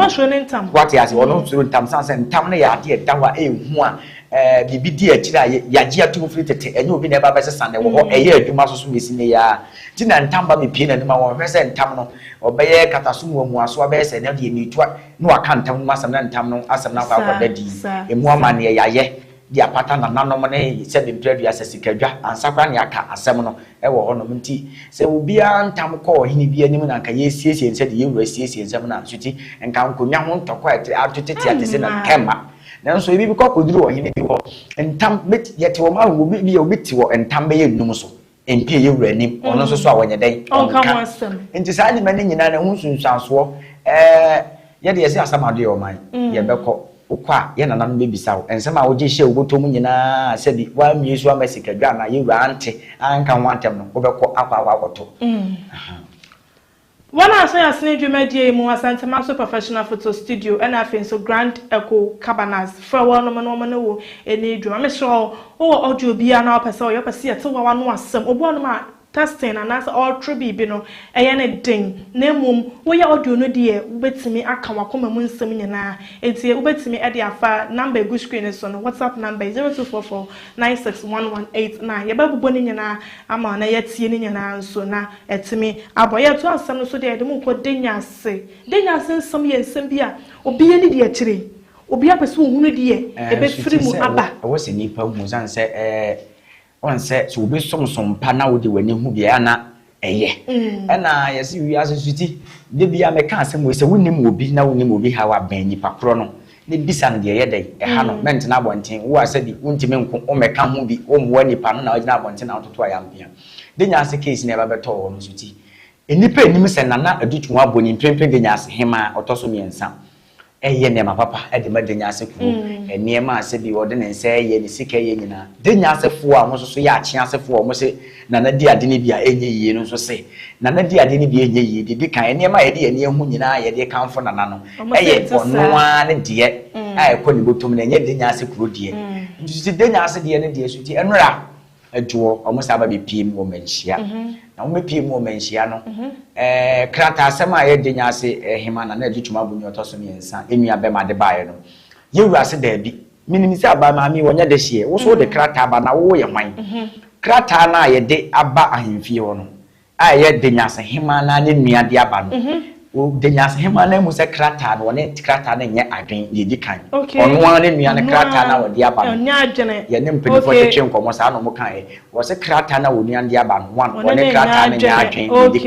Woate aseɛ? Ɔno suro ntam sane sɛ ntam no yɛ adeɛ a ɛda hɔ a ɛyɛ hu a ɛɛ, biribi di akyire a yɛagye atom firi tete, ɛnyɛ obi na ɛba bɛsesa no, ɛwɔ hɔ, ɛyɛ adwuma nso so bɛsi nnɛ yi ara. Nti na ntam ba bɛpue n'anim a wɔnhwɛ sɛ ntam no, ɔbɛyɛ kataso muamuaso abɛyɛ sɛ ɛnɛ deɛ meretu a, na waka ntam no mu asɛm na ntam no asɛm no akɔ akɔda din. Ɛmu amanneɛ yɛayɛ de apata nananom ne sɛbe mprɛ aduasa sikadwa ansa koraa na yɛaka asɛm no wɔ hɔnom. Nti sɛ obiara ntam kɔ ɔhene bi anim na anka yɛresiesie no sɛdeɛ yɛn wura siesie nsɛm no a, nso ti nka nkonnwa ho ntɔkwa a ɛte ato tete a te sɛ na nka ɛmma. Nanso ebi bɛkɔ akɔduru ɔhene bi hɔ, ntam, yɛte wɔn ahorow, obi bi a obi te wɔ ntam bɛyɛ nnum so, mpie yɛ wura anim, ɔno nso so a wɔnyɛ dɛn? Ɔnka ho Ɔnka. asɛm. Nti saa nneɛma no nyinaa no ɛho nsunsuansoɔ, ɛɛ, yɛde yɛse Asamado yɛ ɔman, yɛbɛkɔ, wokɔ a yɛn nananom bɛbisa wo, nsɛm a wogye hyɛɛ wo bɔtɔ mu nyinaa sɛbi woammue so amma sikadwa anaa yɛn wura ante anka ho antɛm no, wobɛkɔ akɔ akɔ akɔto. Ahaa. Wɔn a wɔasɔ yɛn asene dwumadie yi mu, Asantemaso Professional Photo Studio ɛna afei nso Grand Echo Cabanas. Frɛ wɔnom na wɔn ne wo nni dwuma. Mesrɛ wo, wowɔ audio biara na wopɛ sɛ woyɛ, wopɛ sɛ yɛte w'ano asɛm, obi wɔ hɔnom a testing anaasɛ ɔretwerɛ biribi no, ɛyɛ no den, na mmom woyɛ audio no deɛ, wobɛtumi aka w'akoma mu nsɛm nyinaa. Enti wobɛtumi de afa number a ɛgu screen no so no, WhatsApp number yi, 0244 961189. Yɛbɛbobɔ ne nyinaa ama wo na yɛatie ne nyinaa nso na Atumi abɔ. Yɛtoa asɛm no so deɛ, yɛde mo rekɔ Denyase. Denyase nsɛm yɛ nsɛm bi a obiara ani di akyire. Obiara pɛ sɛ ɔhunu deɛ ɛbɛfiri mu aba. Ɛwɔ sɛ nnipa hu ɛsiane sɛ woahu sɛ sɛ obi som som pa na wode w'ani hu bi a, ɛyɛ a na ɛyɛ. Ɛna yɛse wiase nso ti, da biara meka asɛm wei sɛ wonim obi na wonim obi haw a, bɛn nipa korɔ no na bisa no deɛ ɛyɛ dɛn ɛha no. Mɛntena abɔnten, wo a sɛbi wontumi nko, wommɛka ho bi, wommoa nipa no na wogyina abɔnten na wototo ayampea. Denyaase case na ɛba bɛtɔɔ hɔ no nso ti. Nnipa nnim sɛ Nana Adu Twum abɔ ne mprempren Denyaase hemaa a ɔtɔ so mmiɛnsa reyɛ nneɛma papa de ma Denyaase kuro. Nneɛma a sɛbi ɔde ne nsa reyɛ, ne sika reyɛ nyinaa. Denyaasefoɔ a wɔn nso so yɛ Akyeasefoɔ a wɔse Nana di ade no bi a ɛnyɛ yie no nso se Nana di ade no bi a ɛnyɛ yie. Deɛ ɛdi kan, nneɛma a yɛde yɛn ani ahu nyinaa a yɛde rekamfo Nana no yɛ ɔno ara ne deɛ a ɛkɔ ne bɔtɔm no, ɛnyɛ Denyaase kuro deɛ. Nti so Denyaase deɛ no deɛ so nti ɛnora Adwoɔ, wɔn san ba bɛpue mu wɔ Manhyia. Na wɔn bɛpue mu wɔ Manhyia no, ɛɛ krataasɛm a ɛyɛ Denyase hema Nana Adu Twum Abonyi ɔtɔ so mmiɛnsa nua bɛma de baeɛ no, Yɛwura se daabi, menim sɛ abaa maame yi ɔnyɛ dehyeɛ, wo nso wode krataa ba na wo woyɛ hwan? Krataa no a yɛde aba ahemfie hɔ no, a ɛyɛ Denyase hemaa no ara ne nua de aba no, Denyase hemaa no amu sɛ krataa no, ɔne krataa no nyɛ adwene, deɛ ɛdi kan. Ɔno ara ne nua no krataa no a ɔde aba no, yɛne mpanimfoɔ twetwe nkɔmmɔ, saa na wɔkaeɛ. Wɔse krataa no a onua no de aba no, one, ɔne krataa no nyɛ adwene, deɛ ɛdi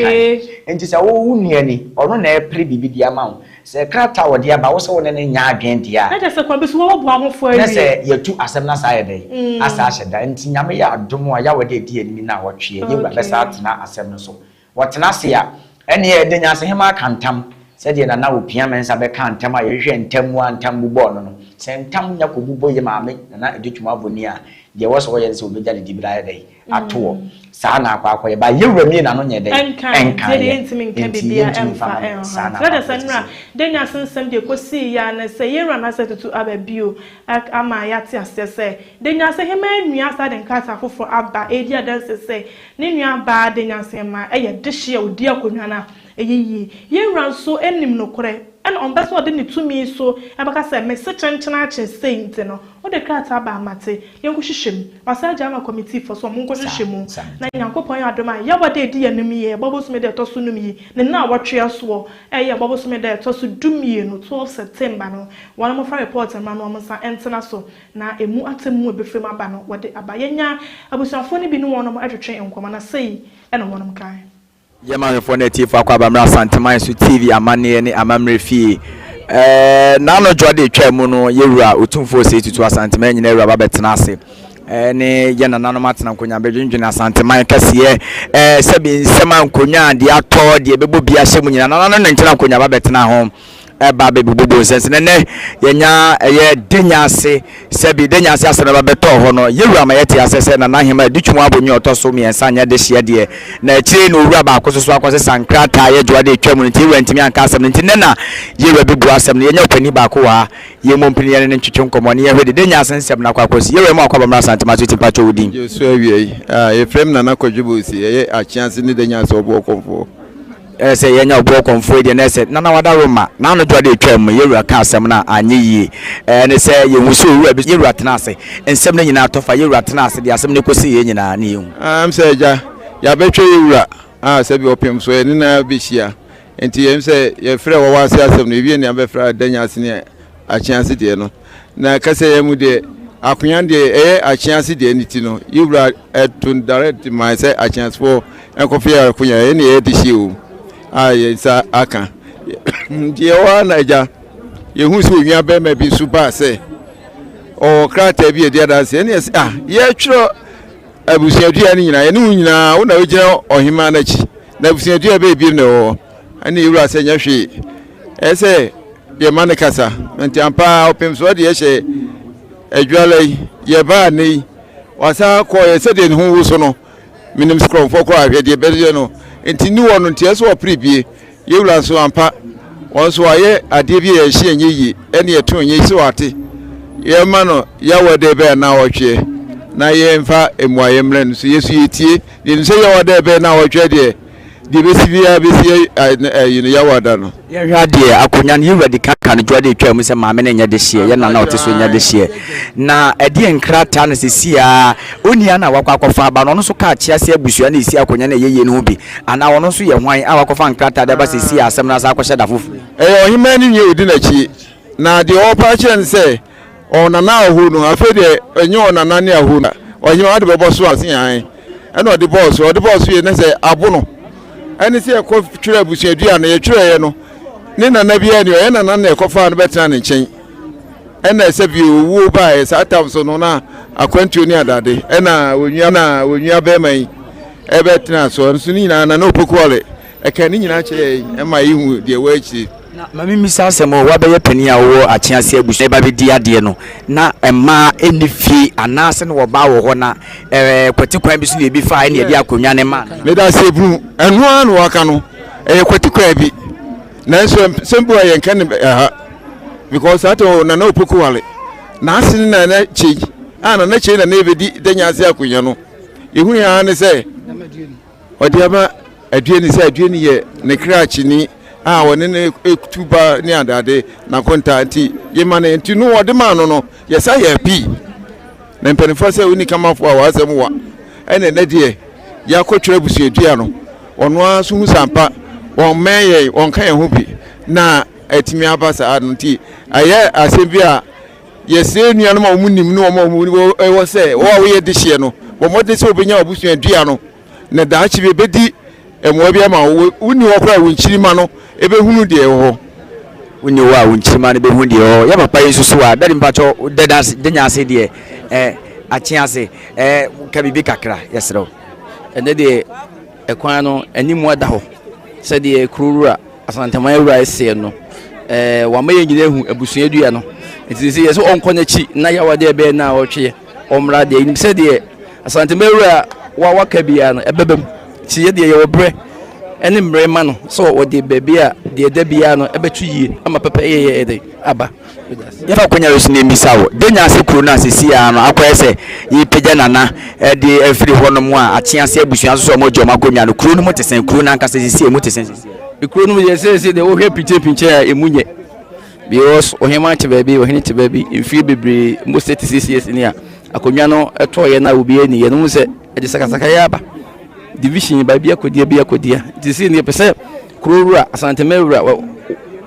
kan. Nti sɛ wo wo nua ni, ɔno na ɛrepere biribi de ama wo, Sɛ krataa a wɔde aba, wo sɛ wo ne no nyɛ adwene deɛ a. Na kyerɛ sɛ kwan bi so wɔbɛboa ho fo awie. Na sɛ yɛtu asɛm no asa ayɛ dɛn? Asa ahyɛ da. Nti Nyame yɛ adom a, Yahweh de adi anim nnawɔtwe, yɛn Wura bɛsan atena asɛm no so. Wɔtena ase a, ɛnneɛ ɛde Nyansahemaa aka ntam, sɛdeɛ Nana Opia Mensah bɛkaa ntam a yɛhwehwɛɛ ntam mu a ntam bobɔɔ no no. Sɛ ntam nya kɔbobɔ yɛ maame Nana Adutwum Avoni a, deɛ ɛwɔ sɛ ɔyɛ ne sɛ ɔbɛgya ne dibere ayɛ dɛn? ato hɔ. Saa na akɔ akɔyɛ. But yɛn wura mie n'ano nyɛ dɛn? Ɛnkaeɛ. Ɛnkaeɛ. Yɛntumi nka Nti biribiara yɛntumi mfa ɛmfa ma no. ɛnha. Saa na Kyerɛ akɔ sɛ akɔyɛ nnora sisi. dɛn asensɛm deɛ ɛkɔsii yɛ ara ne sɛ yɛn wura no asɛ tutu aba bio ama yɛate aseɛ sɛ Denyansehemaa nua asan de nkrataa foforɔ aba ɛredi adanseɛ sɛ ne nua baa Denyansehemaa yɛ dehyeɛ a ɔdi akonnwa no a ɛyɛ yie. Yɛn wura nso nim nokorɛ. Ɛna ɔmpɛ sɛ ɔde ne tumi so bɛka sɛ mese kyenkyen akye sei nti no, wode krataa ba a mate, yɛnkɔhwehwɛ mu. Wasan agya ama kɔmitiifoɔ sɛ wɔnkɔhwehwɛ mu. Na Nyankopɔn yɛ adom a, Yawa da a ɛdi yɛn anim yi, ɛbɔ bosome da a ɛtɔ so num yi, ne nnawɔtwe soɔ, ɛyɛ ɛbɔ bosome da a ɛtɔ so dumienu, 12 September no, wɔn mmɔfra report mmra na wɔn nsa ntena so, na ɛmu atemmuo a ɛbɛfiri mu aba no, wɔde aba. Yɛnya abusuafoɔ no bi ne wɔn twetwe nkɔmmɔ, na sei na wɔn kae. Yɛ mamefoɔ ne atiefo akwaaba mmra Asanteman so TV amanneɛ ne amammerɛ fie. Ɛɛ n'ano dwoa de atwa mu no yɛ wura Otumfoɔ Osei Tutu Asanteman nyinaa awuraba bɛtena ase ne yɛ nananom atena nkonnwa bɛdwendwene Asanteman kɛseɛ ɛɛ sɛbi nsɛm a nkonnwa a deɛ atɔ deɛ ɛbɛbɔ bi ahyɛ mu nyinaa nananom ne nkyɛn akonnwa ba bɛtena ho. ɛba abɛbububu nsɛnse. Na nnɛ yɛnya ɛyɛ Denya ase sɛbi Denya ase asɛm ɛba bɛtɔɔ hɔ no, yɛwura ma yɛte asɛ sɛ Nana Ahema Adutwum Abonyi a ɔtɔ so mmiɛnsa nyɛ dehyeɛ deɛ, na akyire yi na owura baako nso so akɔsesa nkrataa yɛ dwoa de atwa mu no nti yɛwura ntumi anka asɛm no nti nnɛ na yɛwura bɛbu asɛm no. Yɛnya ɔpanin baako wɔ ha, yɛmmɔ mpini yɛne no ntwetwe nkɔmmɔ na yɛhwɛ de Denya ase nsɛm no akɔ akɔsi. Yɛwura mu akɔ aba mmra Asantema so ti mpakyɛ wo din. Gye so awia yi a yɛfrɛ me Nana Kwadwo Bosi, ɛyɛ Akyease ne Denya ase ɔboɔ kɔmfoɔ. Ɛyɛ sɛ yɛanya ɔboɔ kɔmfoɔ yi deɛ na ɛsɛ Nana Wadaroma n'ano dwo ade atwam mu yɛwura ka asɛm no a anyɛ yie. Ɛne sɛ yɛhu sɛ owura bi yɛwura tena ase nsɛm no nyinaa tɔ fa yɛwura tena ase deɛ asɛm no kɔsi yɛ nyinaa ne yɛhu. Am sɛ agya yɛabɛtwɛ yɛwura a sɛbi ɔpem so yɛne no abɛhyia nti yɛm sɛ yɛfrɛ wɔwɔ ase asɛm no yɛwie ne abɛfrɛ adanya ase ne Akyease deɛ no. Na kasa yɛ mu deɛ, Akonya deɛ ɛyɛ Akyease deɛ ne ti no, yɛ wura ɛto no direct maa sɛ Akyeasefoɔ nkɔfe yɛ Akonya, ɛyɛ ne yɛyɛ de hyɛ o a yɛn nsa aka. Nti ɛhɔ ara na agya yɛhu sɛ onua bɛrima bi nso baa sɛ ɔwɔ krataa bi a ɛdi adanseɛ ɛne ɛsɛ ah yɛtwerɛ abusuadua no nyinaa yɛne wo nyinaa wo na wogyina ɔhemaa no akyi na abusuadua bɛyɛ bi na ɛwɔ hɔ ɛne yɛwura sɛ nyɛ hwee ɛyɛ sɛ Yɛma no kasa. Nti ampa ara ɔpem so ɔde yɛhyɛ adwala yi, yɛbaa nnɛ yi, wasan kɔ yɛ sɛdeɛ ne ho woso no. Menim sɛ korɔmfoɔ kɔ ahwɛ deɛ bɛyɛ no. Nti ni wɔ no nti ɛsɛ ɔpere bie. Yɛwura nso ampa, wɔn nso wayɛ adeɛ bi a yɛhyɛ nyɛ yie, ɛne yɛto nyɛ sɛ wate. Yɛma no yawɔ dɛ bɛyɛ naawɔtweɛ na yɛmfa mmuaeɛ mmerɛ no so. Yɛso yɛtie. Yɛnim sɛ yawɔ dɛ bɛyɛ naawɔtweɛ deɛ, Deɛ ɛbɛsi biara bɛsi ayi no Yawa da no. Yɛnhwɛ adeɛ, akonwa no, yɛwura di kan ka no dwoa de twaa mu sɛ maame no nyɛ dehyeɛ, yɛ nana a ɔte so nyɛ dehyeɛ. Na ɛdeɛ nkrataa no sɛsi ara, onua no a wakɔ akɔfa aba no, ɔno nso ka akyease abusua no a ɛsi akonwa no a ɛyɛ yie no ho bi, anaa ɔno nso yɛ hwan a wakɔfa nkrataa de aba sɛsi a asɛm no asan akɔhyɛ da foforɔ yi? Ɛyɛ ɔhemmaa no nua a ɔdi n'akyi, na deɛ ɔrepa akyerɛ no sɛ Ɔnana aho no, afei deɛ ɛnyɛ ɔnana ne aho no, ɔhene ɔde bɛbɔ so ase ae, ɛna ɔde bɔɔ so, ɔde bɔɔ so yɛ ne sɛ abo no, ɛne sɛ yɛkɔ twerɛ abusuadua no, yɛtwerɛeɛ no, ne nana biara ni, ɔyɛ nana na ɛkɔfaa no bɛtena ne nkyɛn, ɛna ɛsɛ bio owuo baeɛ saa tam so no na akwantuo ne adade, ɛna onua na onua bɛrima yi ɛbɛtena so, ɛnso ne nyinaa nana opokuɔle ɛka ne nyinaa kyerɛ yɛn ɛma yɛhu deɛ ɛwɔ akyire. Na ma mimmisa asɛm o, woabɛyɛ panin a wowɔ Akyease abusua ba bɛdi adeɛ no, na mmaa nni fie anaasɛ na wɔbaa wɔ hɔ na ɛɛ kwati kwan bi so na ebi faa ɛna yɛde akonnwa no maa no? Medase Ebunu, ɛno ara na waka no, ɛyɛ kwati kwan bi, nanso nsɛm bi wɔ a yɛnka no ɛha because saa tɛm Nana Opoku Wale, n'ase ne Nana Kyei, a Nana Kyei na na ɛbɛdi Danyase akonnwa no, yɛhunu ara ne sɛ Ɔde ama Aduani sɛ Aduani yɛ ne krakyeni a ɔne no tu ba ne adade n'akonta nti yema no nti no ɔde maa no no yɛsa yɛ pii na mpanimfoɔ sɛ woni kamafoɔ a wɔasɛm wa ɛna ɛnɛ deɛ yɛakɔtwerɛ abusuadua no ɔno ara so hu sampa wɔn mmɛn yɛn wɔn ka yɛn ho bi na atumi aba saa no nti ayɛ asɛm bi a yɛsrɛ nuanom a wɔn nim ne wɔn a wɔn wɔ sɛ wɔn a wɔyɛ dehyeɛ no wɔn mmɔden sɛ wɔbɛnya abusua dua no na daakye bi ebedi mmoa bi ama wo. Wonni hɔ koraa a, wo nkyirimma no ebehunu deɛ ɛwɔ hɔ. Wonni hɔ a, wo nkyirimma no behu deɛ ɛwɔ hɔ. Yɛ papa yi nso so a, dadi mpakyɛ dada ase, denya ase deɛ, ɛɛ akye ase, ɛɛ ka biribi kakra, yɛsrɛ wo. Ɛnɛ deɛ ɛkwan no anim ada hɔ sɛdeɛ kuro wura Asanteman wura seɛ no, ɛɛ wama yɛn nyinaa ahu abusua dua no. Nti sɛ yɛ sɛ ɔnkɔ n'akyi na yawa deɛ ɛbɛyɛ na ɔtweɛ ɔmmra deɛ nim sɛ deɛ Asante wura wa waka biara no ɛbɛba mu. Nti yɛ deɛ yɛwɔ berɛ ɛne mmerɛ ma no sɛ ɔde baabi a deɛ ɛda biara no ɛbɛto yie ama pɛpɛ yɛ yɛ aba. Yɛmfa akwanya wei so na yɛmmisa wo, dɛn na ase kuro no a seesei ara no akɔyɛ sɛ yɛrepagya Nana de afiri hɔnom a Akyease abusua nso sɛ wɔregye wɔn akonnwa no, kuro no mu te sɛn? Kuro no ankasa seesei emu te sɛn seesei? Kuro no mu deɛ seesei deɛ wohwɛ pinkyenpinkyen a ɛmu nyɛ because ɔhema te baabi ɔhene te baabi mfie bebree mo 36 years ni a akonnwa no ɛtɔɔyɛ no a obiara ni yɛ no hu sɛ ɛde sakasakayɛ aba division baabi akɔdia bi akɔdia nti sɛ neɛ pɛ sɛ kuro wura Asantema wura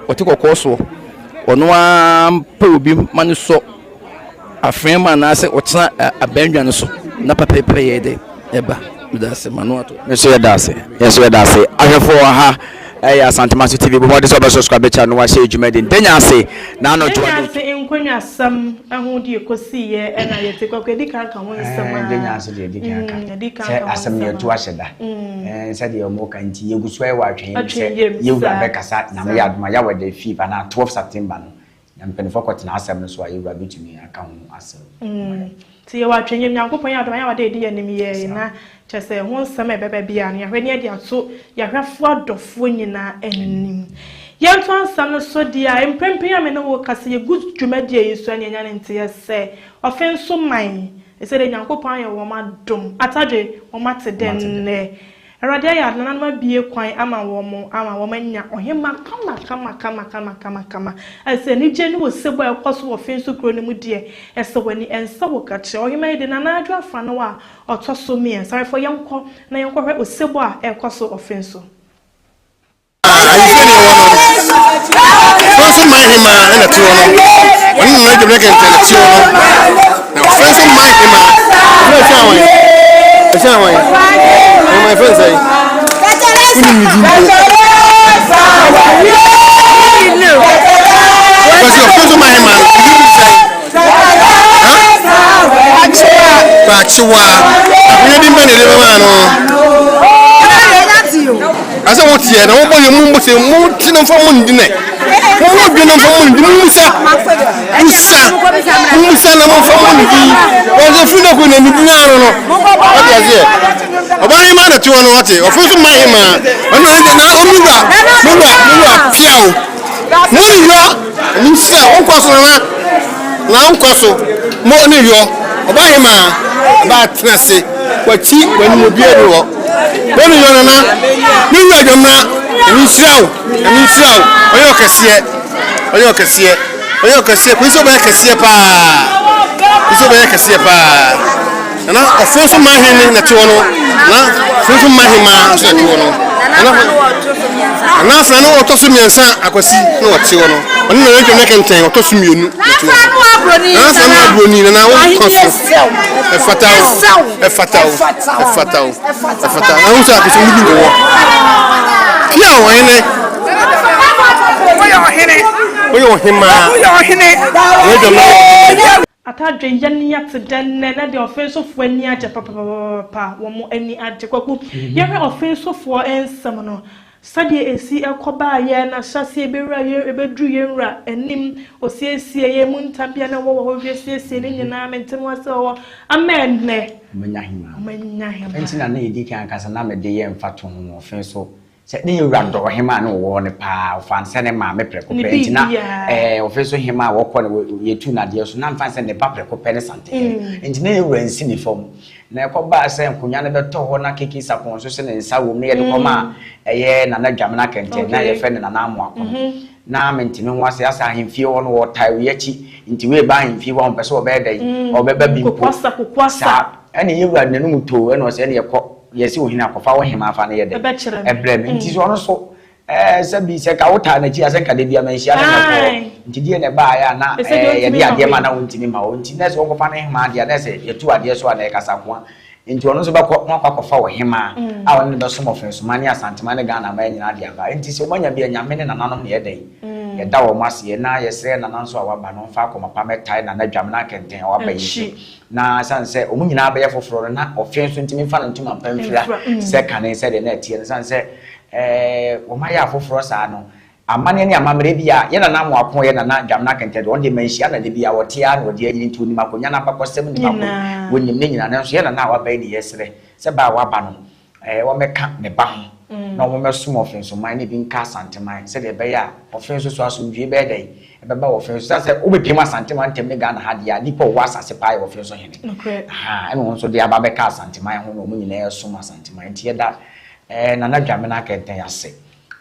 ɔte kɔkɔɔ soɔ ɔno ara mpɛ obi ma no sɔ afei ma anaasɛ ɔtena abannwa no so na pɛpɛɛpɛ yɛ dɛ ɛba. Meda ase ma no ato. Me nso yɛda ase. Yɛn nso yɛda ase. Ahwɛfoɔ ha ɛyɛ Asantemaso TV. Bɔ mmɔden sɛ ɔbɛ subscribe channel no wahyɛ dwumadi no. Denya ase na ano to Denya ase nkonnwasɛm ho deɛ ɛkɔsiiɛ ɛna yɛte Kwaku adi kan ka ho nsɛm a. Denya ase deɛ adi kan ka. Sɛ asɛm no yɛto ahyɛ da. Sɛdeɛ wɔn ka nti yɛgu so ɛwɔ atwɛn sɛ yɛwura bɛkasa Nyame yɛ adom a Yawɛ da 5 anaa 12 September no Na mpanyinfoɔ kɔtena asɛm no so a, yɛn Wura bɛtumi aka ho asɛm ama yɛn. Nti yɛwɔ atwenyem, Nyankopɔn yɛ adom a, yɛ a ɔde adi yɛn anim yɛɛ, na kyerɛ sɛ ho nsɛm a ɛbɛba biara no, yɛahwɛ na yɛde ato yɛahwɛfoɔ adɔfoɔ nyinaa anim. Yɛntoa nsɛm no so deɛ a, mprempren a me ne wo rekasa yi, yɛgu dwumadie yi so ɛne yɛanya ne nteɛ sɛ, ɔfe nso man, sɛdeɛ Nyankopɔn ayɛ wɔn adom, atadwe, wɔn ate dɛ nnɛ. Awurade ayɛ ade, nananom abue kwan ama wɔn ama wɔanya ɔhemmaa kama kama kama kama kama kama. Ayɛ sɛ anigye ne osebɔ a ɛkɔ so wɔ Finso kuro no mu deɛ, ɛsɛ w'ani, ɛnsɛ wo ka kyerɛ. Ɔhemmaa yi de Nana Adwo Afranow a ɔtɔ so mmiɛnsa. Awɛfoɔ yɛnkɔ na yɛnkɔhwɛ osebɔ a ɛrekɔ so wɔ Finso. Ahemfie na ɛwɔ no. Ɔfɛn so man hemaa na ɛte hɔ no. Ɔne Nana Adwamena Kɛntɛn na ɛte hɔ no. Na ɔfɛn so man hemaa. Ɔfɛn ɛhyɛn awan. Ɛhyɛn awan. Ɛma ɛfɛn sɛ. Wonim ne din mpo. Ɔfɛn ɔfɛn so man hemaa no. Ne din sɛ. Kwakyewa. Akonnwa din bɛn na ɛde bɛmaa no? Asɛ wo teɛ na wobɔ yɛ mu mbɔ sɛ mo te no mfa mo ndi nɛ. Mo mo dwe no mfa mo ndi mo musa. Musa. Mo musa na mo mfa mo ndi. Wɔn sɛ firi na ko na nidi na ano no. Ɔte aseɛ. Ɔba he ma na te hɔ no ɔte. Ɔfo nso ma he ma. Ɔno na ɔno wura mo wura mo wura piaw. Mo ne yɔ Nim sɛ wo nkwa so nana na wo nkwa so mo ne yɔ ɔba hemaa ɔba atena ase wakyi w'anim obiara ni hɔ wo ne yɔ nana me wura dwamena nyame nhyira wo nyame nhyira wo ɔyɛ ɔkɛseɛ ɔyɛ ɔkɛseɛ ɔyɛ ɔkɛseɛ kò sɛ ɔbɛyɛ kɛseɛ paa kò sɛ ɔbɛyɛ kɛseɛ paa nana ɔfo nso ma hene na ɛte hɔ no na ɔfo nso ma hemaa nso na ɛte hɔ no nana Nana afra no ɔtɔ so mmiɛnsa akwasi na ɔte hɔ no ɔne nana ntwam ne kɛntɛn ɔtɔ so mmienu na ɛte hɔ no nana afra no aburoni nana wo nkɔ so ɛfata wo ɛfata wo ɛfata wo ɛfata wo ɛho sɛ akwasi mu di nkɔwɔ pia ɔhene woyɛ ɔhene woyɛ ɔhemaa woyɛ ɔhene nana dwam na Atadwe yɛ nea te dɛ nnɛ na deɛ ɔfensofoɔ ani agye papapapapa wɔn ani agye kwaku yɛhwɛ ɔfensofoɔ nsɛm no sɛdeɛ ɛsi ɛkɔ baayɛ na hyɛseɛ ɛbɛwura yɛn ɛbɛduru yɛn wura anim ɔsiesie yɛn mu ntam bia na ɛwɔ wɔ hɔ wie siesie ne nyinaa mente ho ase wɔ hɔ ama ɛnnɛ Wɔanya hemaa. Wɔanya hemaa. Nti na na yɛdi kan akasa na mede yɛ mfatoho no ɔfenso Sɛ ne yɛ wura dɔ ɔhemaa a na ɔwɔ hɔ no paa, ɔfaa no sɛ ne maame prɛko Ne pɛ. Nti na biribiara. ɛɛ ɔfe so hemaa a wɔkɔ no wɔ yɛtu no adeɛ so na mfa no sɛ ne ba prɛko pɛ ne Santehene. Nti na yɛ wura nsi ne fam. Na ɛkɔbaa sɛ nkonnwa no bɛtɔ hɔ na Keke Sarpong nso sɛ ne nsa wɔ mu na yɛde kɔmaa ɛyɛ Nana Dwamena Kɛntɛn na Okay. yɛfrɛ no Nana Amoako no. Na mente me ho ase asɛ ahemfie hɔ no wɔtae wei akyi nti wei ba ahemfie hɔ a wɔmpɛ sɛ wɔbɛyɛ dɛn wɔbɛba bi mpo. Kokoasa kokoasa. Saa ɛne yɛ wura de n'anum too ɛna ɔsɛ ɛne yɛkɔ Yɛse ohene akɔfa wo hemaa fa no yɛ dɛn? Ɛbrɛ me. Nti sɛ ɔno so ɛɛ sɛbi sɛ ka wotaa n'akyi a sɛ nka da bi a manhyia no na ɛkɔɔ. Nti deɛ na ɛbaeɛ a na ɛɛ yɛde adeɛ ma na wontumi ma wo. Nti na sɛ wɔkɔfa ne hemaa deɛ a na sɛ yɛtu adeɛ so a na ɛkasa nkoa. Nti ɔno nso bɛkɔ na wakɔ akɔfa ɔhemaa a ɔne no bɛsom Ɔfensoman ne Asanteman ne Ghana man nyinaa de aba. Nti sɛ wɔanya bi a Nyame ne nananom na yɛdɛn? Yɛda wɔn ase. Yɛn na yɛsrɛ nana nso a waba no ɔmfa akoma pa mmɛtae Nana Dwamena Kɛntɛn a waba yi nso. Na ɛsiane sɛ wɔn nyinaa bɛyɛ foforɔ no, na ɔfe nso ntumi mfa ne ntoma mpa mfira sɛ kane sɛdeɛ na ɛteɛ no. Ɛsiane sɛ wɔayɛ afoforɔ saa no, amanneɛ ne amammerɛ bi a yɛn nana Amoako, yɛn nana Dwamena Kɛntɛ deɛ, ɔno deɛ manhyia no da bi a ɔte ara na ɔde anyini nti ɔnim akonnwa no abakɔsɛm, nim akonnwa, ɔnim ne nyinaa. Nanso yɛn nana a waba yi deɛ yɛsrɛ sɛ ba a waba no, wɔmmɛka ne ba ho na wɔmmɛsom Ɔfensoman ne bi nka Asanteman sɛdeɛ ɛbɛyɛ a Ɔfen so so asomdwoeɛ bɛyɛ dɛn? Ɛbɛba Ɔfen so. Sane sɛ wobɛpiem Asanteman ntam ne Ghana ha deɛ a, nnipa a wɔwɔ asase paa yɛ Ɔfen so hene. Ahaa, ɛna wɔn nso de aba abɛka Asanteman ho na wɔn nyinaa resom Asanteman. Nti yɛda Nana Dwamena Kɛntɛn ase.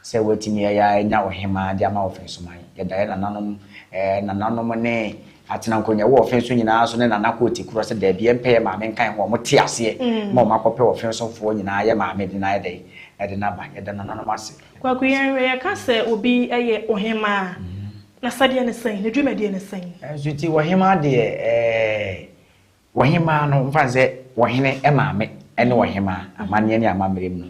sɛ watumi ɛyɛ anya ɔhemaa de ama Ɔfensoman. Yɛda yɛ nananom, ɛɛ nananom ne atena nkonnwa wɔ Ɔfenso nyinaa so ne Nana Koote Korɔ sɛ daabi yɛmpɛ yɛ maame nka yɛn ho a wɔte aseɛ ma wɔn akɔpɛ Ɔfensofoɔ nyinaa yɛ maame de no ayɛ dɛn ɛde no aba. Yɛda nananom ase. Kwaku yɛn yɛka sɛ obi yɛ ɔhemaa a, n'asɛdeɛ ne sɛn? Ne dwumadie ne sɛn? Nso ti ɔhemaa deɛ ɛɛ Ɔhemmaa no, mfa no sɛ ɔhene maame ne ɔhemmaa, amanneɛ ne amammerɛ mu no,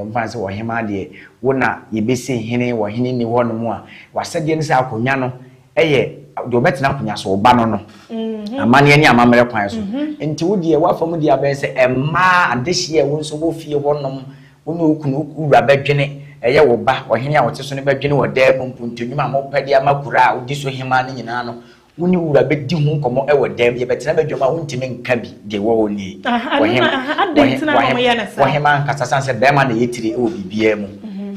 mfa no sɛ ɔhemmaa deɛ, wo na yɛbɛsi hene, ɔhene nni hɔnom a, w'asɛdeɛ ne sɛ akonnwa no yɛ deɛ ɔbɛtena akonnwa so, wo ba no no, amanneɛ ne amammerɛ kwan so. Nti wo deɛ, w'afa mu deɛ abɛyɛ sɛ mmaa adehyeɛ a wo nso wɔ fie hɔnom, wo ne wo kunu, wo wura bɛdwene, ɛyɛ wo ba, ɔhene a ɔte so no bɛdwene wɔ dan mu, mpuntunwuma a mopɛ de ama kuro a wodi so hemmaa no nyinaa no, Wo ne wo wura bɛdi ho nkɔmmɔ wɔ dan mu. Yɛbɛtena badwam a, wontumi nka bi. Deɛ ɛwɔ hɔ nie. Ɔhemaa ankasa, sane sɛ barima na ɛyɛ tire wɔ biribiara mu.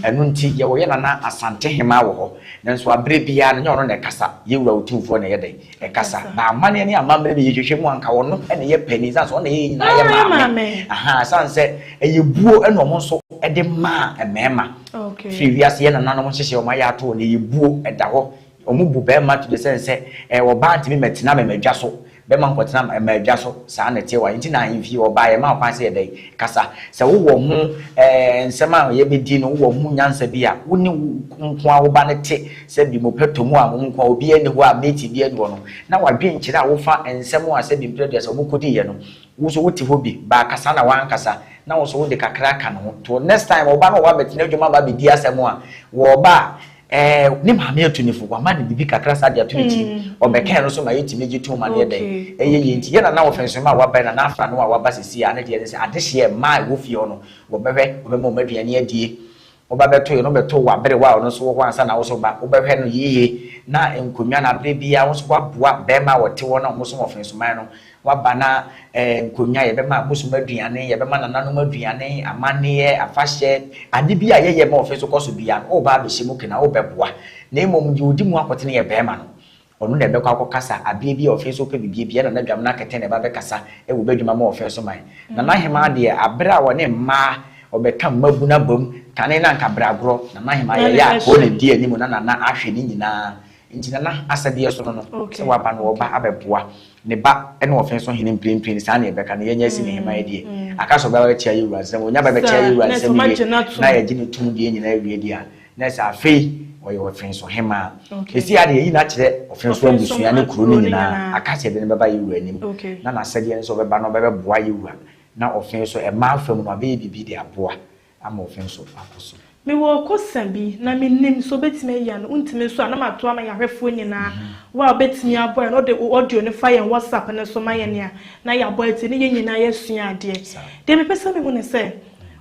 Ɛno nti, yɛwɔ yɛn nana Asantehemaa wɔ hɔ. Nanso aberɛ biara no, nyɛ ɔno na ɛkasa. Yɛn wura Otumfoɔ na ɛyɛ dɛn? Ɛkasa. Na amanneɛ ne amammerɛ bi, yɛhwehwɛ mu a, anka ɔno na ɛyɛ panin, sane sɛ ɔno na ɛyɛ yɛn nyinaa yɛ maame. Ahaa, sane sɛ ɛyɛ buo na wɔn nso de maa mmarima. Firi wiase, yɛn nananom nhyehyɛeɛ a wɔayɛ ato hɔ no, ɛyɛ buo, ɛda hɔ. Wɔn bu bɛɛma to the sense sɛ ɛɛ ɔbaa ntumi mɛtena mɛmadwa so, bɛɛma nkɔtena mɛmadwa so, saa na ɛteɛ wɔ ha. Nti na ahemfie ɔbaa yɛma wo kwan sɛ yɛ dɛn? Kasa. Sɛ wo wɔ ho ɛɛ nsɛm a yɛbɛdi no, wo wɔ ho nyansa bi a, wo ne wo nkoa wo ba no te sɛ bi mo pɛ tɔ mu a mo nkoa obiara nni hɔ a meeting biara nni hɔ no, na wadwenkyerɛ a wofa nsɛm a sɛ bi mprɛ aduasa wɔn kɔdiiɛ no, wo nso wote hɔ bi, baakasa na wankasa, na wo nso wode kakra aka ne ho. To next time ɔba no ɔba abɛtena adwam aba abɛdi asɛm a, wɔ ɔba a, Ɛɛ, ne maame atu ne fo, wama no biribi kakra saa de ato ne tirim. Ɔbɛkae no nso ma yɛtumi gye tom ma no yɛ dɛn? Ɛyɛ yie. Nti yɛn nana Ɔfɛnsoma a waba yi, Nana Afrano a waba seesei a, ne deɛ ne sɛ adehyeɛ mmaa a ɛwɔ fie hɔ no, wɔbɛhwɛ, wɔbɛma wɔn aduane adie. Woba bɛto yɛn no, wobɛto w'aberewa a ɔno nso wɔ hɔ ansa na wo nso ba. Wobɛhwɛ no yiye na nkonnwa no, aberɛ biara wo nso woaboa barima a ɔte hɔ no a wɔsom Ɔfɛnsoman no. Waba na eh, nkonnwa, yɛbɛma abosom aduane, yɛbɛma nananom aduane, amanneɛ, afahyɛ, ade bi a yɛyɛ ma ɔfe so kɔ so biara no, woreba abɛhyɛ mu kena, worebɛboa. Na mmom deɛ ɔdi mu akɔtene yɛ barima no. Ɔno na ɛbɛkɔ akɔkasa abeɛ bi a ɔfe so pɛ biribi biara, na n'adwam no akɛtɛn na ɛba bɛkasa wɔ badwuma ma ɔfe so man. Nana Hemaa deɛ, aberɛ a ɔne mmaa ɔbɛka mmabunu abam, kane na anka berɛ agorɔ, Nana Hemaa yɛyɛ a, kɔɔ na ɛdi anim na Nana ahwɛ ne nyinaa. Nti Nana asɛdeɛ so no no, sɛ waba no ɔba abɛboa. Ne ba ne ɔfe so hene mprempren, saa na yɛbɛka no, yɛanya asi ne hemman deɛ. Aka sɛ ɔbɛba abɛkyea yɛn wura nsam, ɔnya ba bɛkyea yɛn wura nsam wie, na yɛgye no tom deɛ nyinaa wie deɛ a, na ɛsɛ afei ɔyɛ ɔfe so hemmaa. Seesei ara deɛ yɛayi no akyerɛ ɔfe so abusua ne kuro no nyinaa, aka sɛ yɛde no bɛba yɛn wura anim, na n'asɛdeɛ ne sɛ ɔbɛba na ɔbɛbɛboa yɛn wura, na ɔfe so mmaa fam no abɛyɛ biribi de aboa. ama ɔfe nso akɔ so. Mewɔ ɔkosa bi na mennim sɛ wobɛtumi ayi ano, wontumi nso a na mato ama yɛn ahwɛfoɔ nyinaa. Wo a wobɛtumi aboa yɛn no wode wo audio no fa yɛn WhatsApp no so ma yɛn a na yɛabɔ atie ne yɛn nyinaa yɛasua adeɛ. Deɛ mepɛ sɛ mehu ne sɛ,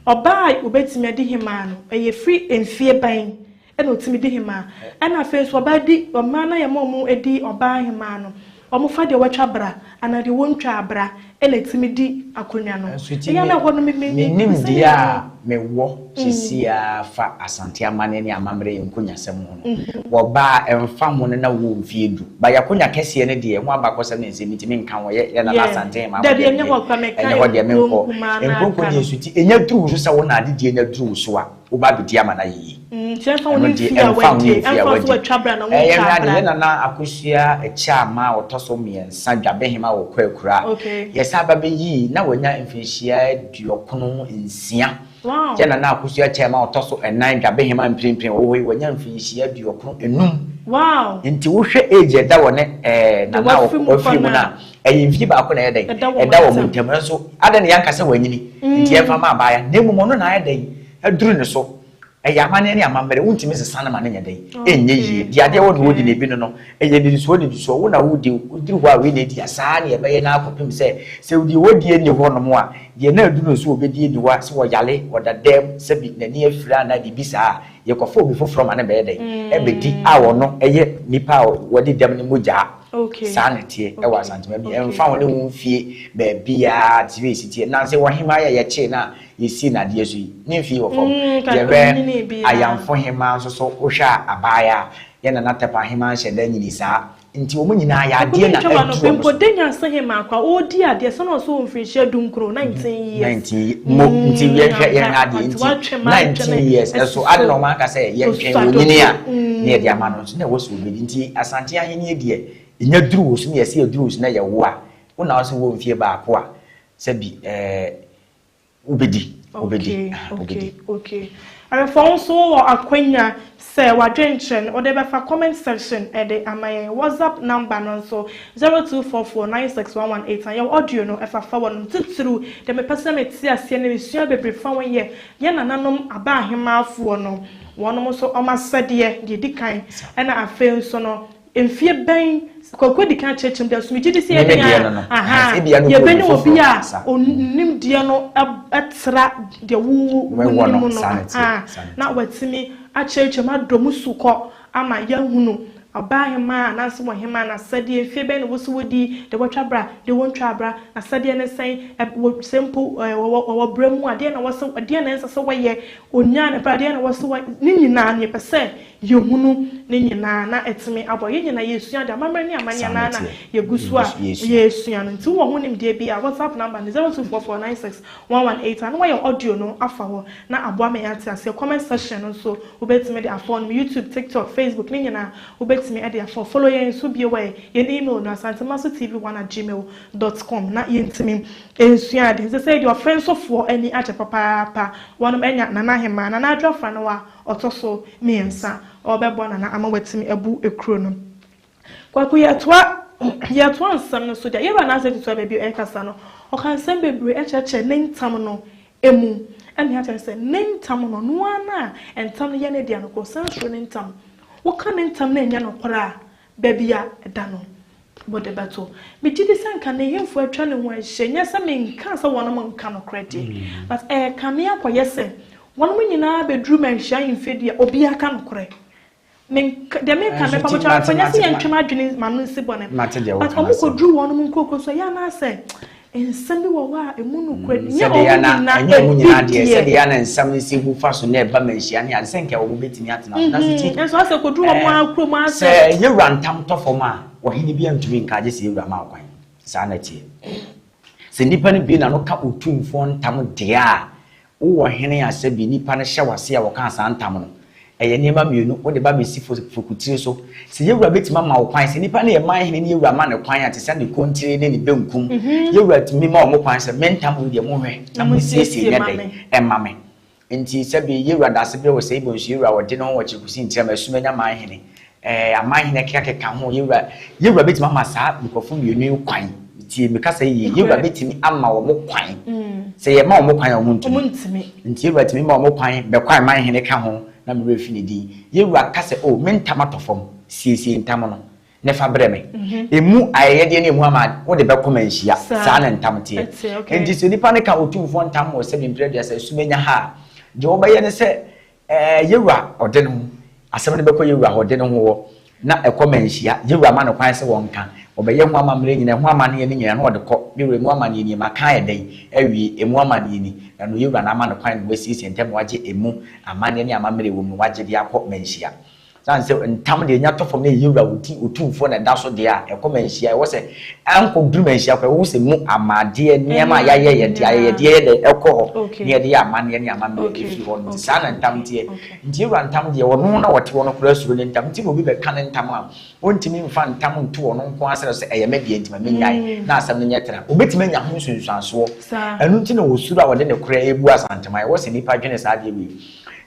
ɔbaa a ɔbɛtumi adi hemaa no, ɛyɛ firi mfeɛ bɛn Ɛna ɔtumi di hemaa. Ɛna afei nso ɔbaa di, mmaa no a yɛma wɔn di ɔbaa hemaa no, wɔfa deɛ watwa bra anaa deɛ wɔntwaa bra ɛna ɛtumi di akonnwa no. Nso ti Ɛyɛ a na ɛhɔ no me me me me nimdeɛ sɛ a mewɔ seesei ara fa Asante amanneɛ ne amammerɛ yɛn nkonyasɛm ho no, wɔbaa ɛmfa ho no na wowɔ mfeɛ du. But yɛn akonya kɛseɛ no deɛ, ɛho abakɔsɛm ne nsɛm nti menka ho, yɛ yɛn Nana Yeah. Asante hemaa ho Dabi deɛ ɛnyɛ medeɛ, hɔ koraa meka ɛnyɛ hɔ deɛ nkuro menkɔ. nkumaa no Nkuro aka nkumaa no. deɛ nso ti, ɛnya duru wo so sɛ wo na adedie no aduru wo so a, Woba abɛdi ama no ayɛ yie. Nti ɛmfa wo Ɛno ne deɛ mfie a ɛmfa wo ne wadi, mfie a ɛmfa wo sɛ wadi. watwa bra na Ɛyɛ wontwaa me ade, bra. yɛn nana Akosua Akyɛama a ɔtɔ so mmiɛnsa, Dwabehema wɔ Kwaakura. Okay. Yɛsan ba bɛyii, na wanya mfirinhyia 96. Wow. Yɛn nana Akosua Akyɛama a ɔtɔ so nnan, Dwabehema mprempren ɔwɔ hɔ yi, wanya mfirinhyia 95. Wow. Nti wohwɛ age a ɛda wɔne ɛɛ Deɛ nana a wafiri mu wafiri kɔ mu no no a. a, ɛyɛ mfie baako na ɛyɛ dɛn? Ɛda wɔn Ɛda wɔn ntam. ntam. Nanso adɛn na yɛanka sɛ wanyini? Nti yɛmfa mma abaayewa. Na mmom ɔno na ayɛ dɛn? Aduru ne so. Ɛyɛ amanneɛ ne amammerɛ. Wontumi nsesa no ma no nyɛ dɛn? Ɛnyɛ yie. Deɛ adeɛ wɔ no wɔdi no ebi no no, ɛyɛ nnidisoɔ nnidisoɔ. Wo na wodi, woduru hɔ a wei na ɛdi a, saa na yɛbɛyɛ no ara kɔpem sɛ, sɛ deɛ wɔdie nni hɔnom a, deɛ na aduru ne so a ɔbɛdie nni hɔ a, sɛ ɔyare, ɔda dam, sɛbi n'ani afira anaa biribi saa a, yɛkɔfa obi foforɔ ma no bɛyɛ dɛn? Ɛbɛdi a ɔno yɛ nipa a wadi dɛm no mogyaa. Saa na ɛteɛ wɔ Asantema bi. Ɛmfa ho ne wo mfie baabiara te sɛ ɛsi teɛ. Nansa yi ɔhemaa yi a yɛkyee no a yɛsii no adeɛ so yi, ne mfie wɔ fam. Yɛhwɛ Ayamfo hemaa nso so, wohwɛ a abaayewa a. Yɛn Nana Tɛpɛ Ahemaa nhyɛ da nyini saa. Nti wɔn nyinaa yɛ adeɛ na Akɔmintwa wa no aduru wɔn mpo so. de nyansa he maa kwa ɔɔdi adeɛ sɛ na ɔsɛ wɔ mfirinhyia dunkron, 19 years. 19 mo nti yɛnhwɛ yɛnhwɛ Mm, adeɛ ampa nti nti watwe ma 19 adwene years asi ɛso ade na so wɔn aka sɛ yɛntwɛn Osua onyini a dodo. Mm. ne yɛde ama no nso na ɛwɔ sɛ obedi nti Asante ahenni deɛ enya duru wɔ so ne yɛsɛ yɛduru wɔ so na yɛwo a wo na ɔsɛ wɔ mfie baako a sɛbi ɛɛ wobedi wobedi Okay, ah, okay, wobedi. okay. Awɛfoɔ nso wɔ akwanya sɛ wadwenkyerɛ no wɔde bɛfa comment section ɛde ama yɛn. WhatsApp number no nso 0244961189. Yɛwɔ audio no ɛfa fa wɔ no titiriw deɛ mepɛ sɛ mete aseɛ ne mesua bebree fa wɔn yɛ yɛn nananom aba ahemaafoɔ no wɔnom nso ɔmo asɛdeɛ deɛ di kan ɛna afei nso no mfie bɛn Kwaku di kan kyerɛkyerɛ mu deɛ so megye di sɛ Ne yɛbɛnya deɛ no no. aha Ebia no yɛbɛnya kɔ obi obi a foforɔ, sa. onim deɛ no ɛtra deɛ wo Wɛwɔ no, wonim no saa na ɛteɛ, aha saa na na watumi akyerɛkyerɛ mu adɔ mu su kɔ ama yɛahunu ɔbaa hemaa anaasɛ wɔhemaa n'asɛdeɛ mfie bɛn na wosi wodi deɛ wɔtwa bra deɛ wɔntwa bra n'asɛdeɛ ne sɛn ɛ wɔ sɛ mpo ɛ wɔwɔ wɔwɔ brɛ mu a deɛ na wɔsɛ deɛ na ɛnsɛ sɛ wɔyɛ onyaa ne bra deɛ na wɔsɛ wɔ ne nyinaa no yɛpɛ sɛ yɛhunu ne nyinaa na ɛtumi abɔ yɛn nyinaa yɛsua de amammerɛ ne amanneɛ Saa naa na na ɛteɛ. yɛgu so a Yɛsua. yɛsua no. Nti wowɔ ho nimdeɛ bi a, WhatsApp number no 0244961189 na wayɛ audio no afa hɔ na aboa ma yɛate aseɛ. Comment section no nso wobɛtumi de afa no, YouTube, TikTok, Facebook ne nyinaa wobɛtumi de afa. Follow yɛn nso bio wɔ yɛn email no asantemaso tv1@gmail.com na yɛntumi nsua ade. Nti sɛ deɛ ɔfɛ nsofoɔ ani agye papaapa, wɔnom anya Nana Ahema Nana Adwoafa no a ɔtɔ so mmiɛnsa ɔbɛbɔ Nana ama watumi abu ekuro no. Kwaku, yɛtoa nsɛm no so deɛ yɛwura n'asɛ tutu a baabi a ɛkasa no ɔka nsɛm bebree ɛkyerɛkyerɛ ne ntam no emu ɛna akyerɛ sɛ ne ntam no noa na ntam no yɛ ne deɛ no kɔ san soro ne ntam wɔka ne ntam no ɛnyɛ nokorɛ a baabi a ɛda no wɔde bɛto. Megye di sɛ nka ne hemfo atwa ne ho ahyia nyɛ sɛ menka sɛ wɔnom nka nokorɛ deɛ, but ɛyɛ kame akɔyɛ sɛ wɔnom nyinaa bɛduru manhyia ahemfie deɛ obiara ka nokorɛ. Menka deɛ menka Nso mepa ti mo kyɛw mate nyɛ sɛ mate yɛntwem adwene ma no nsi bɔne Mate deɛ but woka ɔmo n'asɛm. kɔduru wɔnom nkurokuro so ɛyɛ anaasɛ nsɛm bi wɔ hɔ a emu nokorɛ nyɛ Sɛdeɛ ɔmo ya na nyinaa ɛnyɛ ɔmo nyinaa ebi deɛ deɛ sɛdeɛ ya na nsɛm no si gu fa so na ɛba manhyia ne ade sɛ nka wɔn bɛtumi atena so na so ti Nso asɛ kɔduru wɔn Eh, akuro mu asɛ sɛ yɛwura ntam tɔ fam a ɔhene bi antumi nka agye sɛ yɛwura ma wo kwan. Saa na ɛteɛ sɛ nnipa no bi na no ka otumfoɔ ntam deɛ a wowɔ hene a sɛ bi nnipa no hyɛ wase a wɔka saa ntam no ɛyɛ nneɛma mmienu wode ba bɛsi fokutire so sɛ yɛwura bɛtumi ama wo kwan sɛ nnipa no yɛ man hene ne yɛwura ma ne kwan a te sɛ ne kɔntire ne ne benkum yɛwura tumi ma ɔmo kwan sɛ mentam wo deɛ mohwɛ na Na monsiesie monsiesie nyɛ ma dɛn me. ɛma me. Nti sɛbi yɛwura daase berɛ wɔ sɛ ibɔ nso yɛwura wɔde ne ho wɔ kyerɛkusi nkyerɛm asum anya man hene aman hene kekakeka ho yɛwura bɛtumi ama saa nkurɔfo mmienu yi kwan. Tie meka sɛ yie yɛwura bɛtumi ama wɔn kwan sɛ yɛma wɔn kwan a wɔn Ɔmo ntumi ntumi. Nti yɛwura tumi ma wɔn kwan bɛkɔ aman hene ka ho na mmerɛ fi ne din yɛwura ka sɛ o me ntam atɔ fam siesie ntam no ne fa brɛ me emu ayɛyɛdeɛ ne emu ama wode bɛkɔ ma nhyia. Saa. Saa na ntam teɛ. Ɛteɛ, okay. Nti sɛ nipa ne ka otumfoɔ ntam wɔ sɛ mempere aduasa esumanya ha a deɛ wɔbɛyɛ ne sɛ yɛwura ɔde ne ho asɛm no bɛkɔ yɛwura hɔ ɔde ne ho wɔ na ɛkɔ ma nhyia yɛwura ma no kwan sɛ wɔnka ɔbɛyɛ ho amammerɛ nyinaa ho amanneɛ no nyinaa na ɔde kɔ yɛwura emu amanneɛ ni maka yɛ dɛn awie emu amanneɛ ni ɛno yɛwura no ama no kwan na wasiesie ntɛm na wagye emu amanneɛ ne amammerɛ wɔ mu na wagye de akɔ ma nhyia san sɛ ntam deɛ nya tɔ fam na yɛwura oti otumfoɔ na ɛda so deɛ a ɛkɔ ma nhyia ɛwɔ sɛ ɛnkɔ duru ma nhyia kɔ ɛwɔ sɛ mu amadeɛ nneɛma a yɛayɛ yɛde ayɛyɛdeɛ yɛ dɛ ɛkɔ hɔ ne yɛde yɛ amanneɛ ne amammerɛ ɛfiri hɔ no. Nti saa na ntam teɛ. Nti yɛwura ntam deɛ ɔno na wɔte hɔ no koraa suro ne ntam nti na obi bɛka ne ntam a ɔntumi mfa ntam nto ɔno nko asɛrɛ sɛ ɛyɛ me deɛ nti ma menyae na asɛm no nyɛ tena obɛtumi anya ho nsunsuansoɔ. Ɛno nti na wɔsuro a wɔde ne korɛ ebu Asanteman. Ɛwɔ sɛ nnipa dwene saa adeɛ wei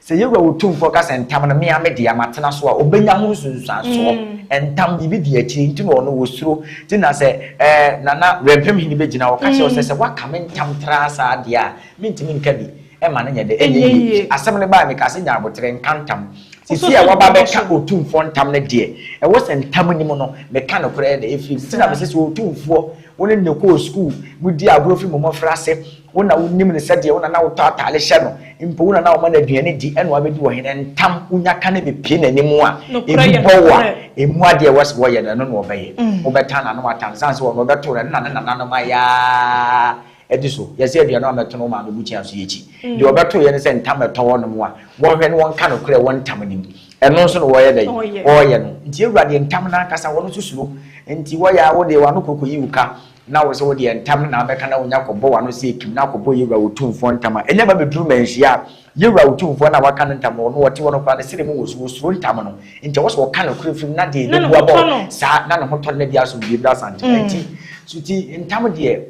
sɛ yɛwura otumfoɔ ka sɛ ntam no mea me deɛ matena so a ɔbɛnya ho nsunsuansoɔ. Ntam biribi di akyire nti na ɔno wɔsuro nti na sɛ Nana Wɛmpem hene bɛgyina hɔ ka kyerɛ wo sɛ waka me ntam tra saa deɛ a mentumi nka bi ɛma no nyɛ dɛ ɛnyɛ Ɛnyɛ yie. yie. Asɛm no baa meka sɛ nya abotrɛ nka ntam sisi Wososo a waba bɔ bɛka so. otumfoɔ ntam no deɛ ɛwɔ sɛ ntam nim no meka nokorɛ dɛ ɛfiri nti na mesɛ sɛ otumfoɔ wo ne ne kɔɔ sukuu mudi agorɔ firi mo mmɔfra ase wo na wonim no sɛdeɛ wo na na wotɔ ataale hyɛ no mpo wo na na woma no aduane di ɛna wabɛdi wɔ hene ntam wonya ka ne bɛpie n'anim a Nokorɛ ɛmu yɛ bɔ wo a nokorɛ. Ɛmu adeɛ wɔ sɛ wɔyɛ no ɛno na wɔbɛyɛ wobɛta na no wata no sane sɛ wɔno wɔbɛto no ɛno na ne nananom ayɛa ɛdi so yɛsɛ aduane a mɛto no wo maame bukyia so yɛkyi deɛ wɔbɛto yɛ ne sɛ ntam ɛtɔ hɔ nom a wɔhwɛ no wɔnka nokorɛ wɔ ntam nim. Ɛno nso na wɔyɛ dɛn? Wɔyɛ no. Nti yɛwura deɛ ntam no ankasa wɔn nso suro. Nti wɔyɛ a wo deɛ w'ano kɔkɔyi wo ka na wo sɛ wo deɛ ntam no na abɛka na wonya kɔbɔ w'ano sɛ ekim na akɔbɔ yɛwura Otumfoɔ ntam a, ɛnyɛ ba bɛduru manhyia a yɛwura Otumfoɔ no a waka no ntam no ɔno ɔte hɔ no koraa ne sere mu wɔ so, ɔsuro ntam no. Nti ɛwɔ sɛ ɔka nokorɛ firi mu na deɛ ɛbɛbu abɔ saa na ne ho tɔ no na bi asomdwie bra Asante. Nti so ti ntam deɛ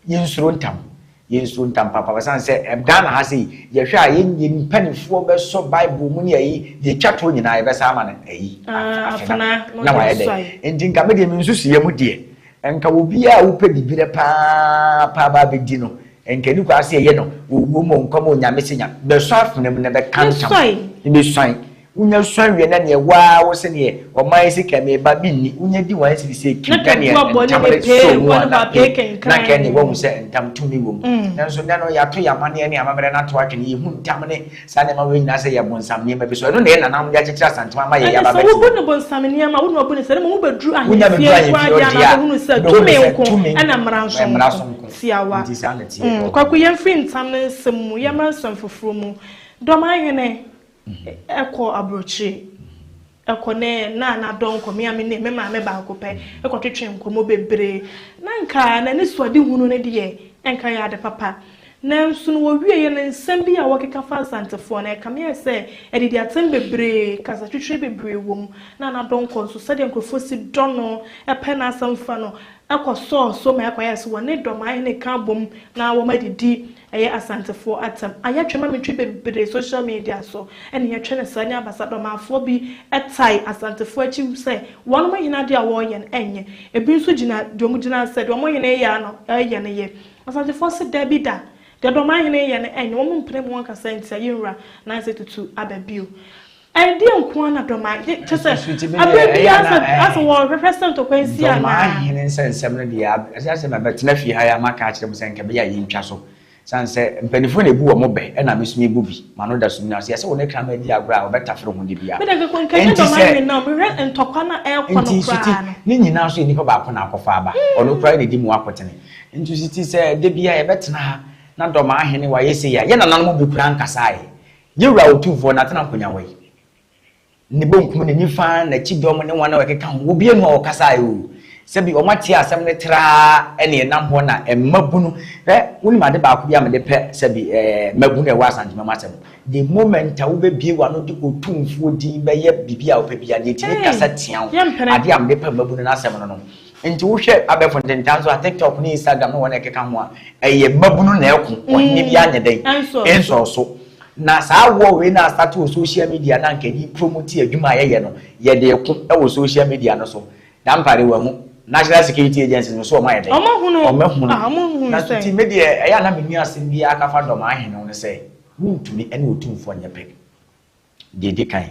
yɛnsuro ntam. Yɛnsuro ntam papa ɛsiane sɛ Ghana ha sei yɛhwɛ a yɛn yɛn mpanimfoɔ bɛsɔ Bible mu ne ayi deɛ ɛtwa toɔ nyinaa yɛbɛsa ama no ayi afena na wayɛ dɛ. Nti nka me deɛ me nsusuiɛ mu deɛ nka obiara a wopɛ diberɛ paa paa ba abɛdi no nka ɛni kwan sɛ yɛyɛ no owuo mu nkwa mu Onyame se nya bɛsɔ afena mu na bɛka ntam bɛsuan. Wonya sua wie na neɛ waa wo se neɛ ɔman yi sika meba menni wonya di one cedi sɛ kiw na neɛ ntam no sɔ mu a na pe na kɛ neɛ wahu sɛ ntam tumi wɔ mu nanso nnɛ no yɛato yɛn amanneɛ ne amammerɛ no ato atwene yɛhu ntam ne saa nneɛma wei nyinaa sɛ yɛ bonsam nneɛma bi so ɛno na yɛn nananom de akyekyere Asantema ama yɛn Ɛne yɛaba sɛ bɛte wobu no bonsam nneɛma a wo na wabu no sɛ na mmom wobɛduru wonya ahemfie bɛduru nko ahemfie ara deɛ a ɔdeɛ na a wobɛhunu sɛ wobɛhunu tumi sɛ nko tumi ɛna mmara nso mmara nko so nko tiawa. nti saa na ɛteɛ Kwaku yɛmfiri ntam no nsɛm mu yɛmmra nsɛm foforɔ mu. Dɔmahene kɔ aburokyire kɔ ne Nana Donkor, me a me ne me maame baako pɛ, kɔtwetwe nkɔmmɔ bebree. Na anka n'anisoadehunu no deɛ, anka ɛyɛ ade papa. Nanso no wɔwieeɛ no, nsɛm bi a wɔkeka fa Asantefoɔ no, ɛkame ayɛ sɛ adidiatɛm bebree, kasatwitwire bebree wɔ mu. Nana Donkor nso, sɛdeɛ nkurɔfoɔ si dɔ no, pɛ n'asɛm fa no, kɔsɔɔ so ma ɛkɔyɛɛ sɛ wɔne Dɔmahene ka abom na wɔadidi Ɛyɛ Asantefoɔ atɛm a yɛtwe ma metwe bebree social media so ɛna yɛtwe no saa ne abasadɔmafoɔ bi tae Asantefoɔ akyi sɛ wɔnom hene adeɛ a wɔreyɛ no ɛnyɛ ebi nso gyina deɛ wɔn gyina sɛ deɛ wɔn hene yɛ no ɛyɛ no yɛ Asantefoɔ se dabi da deɛ dɔm ahene yɛ no ɛnyɛ wɔn mpene mu wɔn kasa ntia yɛn wura Nancy Tutu aba bio. Ɛdeɛn nko ara na dɔm a kyɛ sɛ abere biara sɛ asɛ wɔrehwehwɛ sɛ ntɔkwa nsi anaa. Dɔm ahene nsɛnsɛm no deɛ ɛsɛ sɛ mɛbɛtena fie ha yi a maka akyerɛ mo sɛ nka ɛbɛyɛ a yɛntwa so. Sane sɛ mpanimfoɔ na ɛbu wɔn bɛ ɛna me nso mebu bi. M'ano da sum no ase. Ɛsɛ wo ne kraman di agorɔ a ɔbɛtafere ho da biara. Me deɛ nka nka nyɛ dɔm ahene no mehwɛ ntɔkwa no a ɛrekɔ no Nti Suti, koraa no. ne nyinaa nso yɛ nipa baako na akɔfa aba. Ɔno koraa na ɛdi mu akotene. Nti Suti sɛ da biara yɛbɛtena ha na dɔm ahene wayɛ sei a, yɛn nananom bi koraa nkasaeɛ. Yɛn Wura Otumfoɔ no atena nkonyawa yi, ne bonkum, ne nifa, n'akyidɔm ne wɔn a wɔkeka ho, obiara nni hɔ a ɔkasaeɛ o. Sɛbi wɔn atie asɛm no traa ɛne ɛnam hɔ na mmabunu, hwɛ, wonim ade baako bi a mede pɛ sɛbi ɛɛ mmabunu a ɛwɔ Asantema mu asɛm, the moment a wobɛbie w'ano de Otumfoɔ din bɛyɛ biribi a wopɛ biara, deɛ ɛtumi kasa tia wo, adeɛ a mede pɛ mmabunu no asɛm no no. Nti wohwɛ abɛɛfo ntentan so a, TikTok ne Instagram ne wɔn a ɛkeka ho a, ɛyɛ mmabunu na ɛko, ɔhene bi anyɛ dɛn? Nsɔɔ so. Na saa war wei na astate wɔ social media na anka yɛde promote adwuma a yɛyɛ no, yɛde reko wɔ social media no so. Dampare wahu. National Security Agencies no so wɔn ayɛ dɛn? Wɔahunu. Na so ti me deɛ ɛyɛ a na menni asɛm biara ka fa dɔm ahene ho ne sɛ, wontumi ne Otumfoɔ nyɛ pɛ. Deɛ ɛdi kan,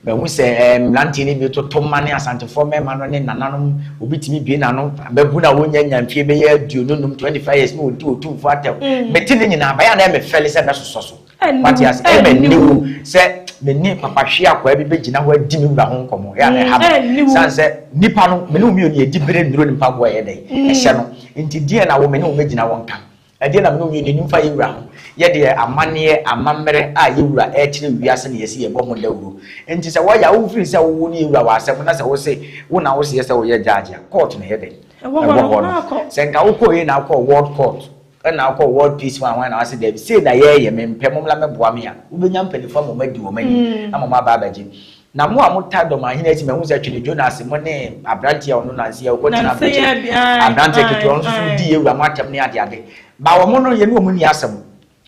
mahu sɛ mmeranteɛ no bi toto mma ne Asantefoɔ mmarima no ne nananom, obi tumi bue n'ano bɛbu no a wɔnnya nya mfeɛ bɛyɛ 25, 25 years na ɔdi Otumfoɔ atɛm. Mete ne nyinaa, baeɛ a na ɛyɛ me fɛle sɛ mɛsosɔ so. Wate ase? Ɛyɛ me aniwu sɛ me ne papahwe akwaa bi bɛgyina hɔ adi me wura ho nkɔmmɔ. Ɛyɛ a na ɛha me. Sane sɛ nnipa no, me ne wo mmienu yɛdi berɛ nnuro ne mpaboa a ɛyɛ dɛn? Ɛhyɛ no. Nti deɛn na wo me ne wo bɛgyina hɔ nka? Ɛdeɛn na me ne wo mmienu yɛnim fa yɛn wura ho? Yɛ deɛ amanneɛ, amammerɛ a yɛn wura rekyerɛ wiase na yɛsi yɛbɔ ho dawuro. Nti sɛ wɔyɛ a, wofiri sɛ wo ne yɛn wura wɔ asɛm na sɛ wose wo na woseɛ sɛ woyɛ judge a, court na ɛyɛ dɛn? Ɛwɔ hɔ no. Sɛ nka wokɔɔ yei na wokɔɔ world court, ɛna wokɔɔ world peace hwan hwan na wase daabi, sei na yɛreyɛ, mempɛ, mommra mmɛboa me a, wobɛnya mpanimfoɔ ama wɔadi wɔn anim ama wɔaba abɛgye. Na mo a motaa dɔm ahene akyi, mahu sɛ Twene Jonas, mo ne aberanteɛ a ɔno nanse yi a ɔkɔtena aburokyire, aberanteɛ ketewa, ɔno nso so di yɛn wura mo atɛm ne adeade. Ba wɔn no, yɛne wɔn nni asɛm.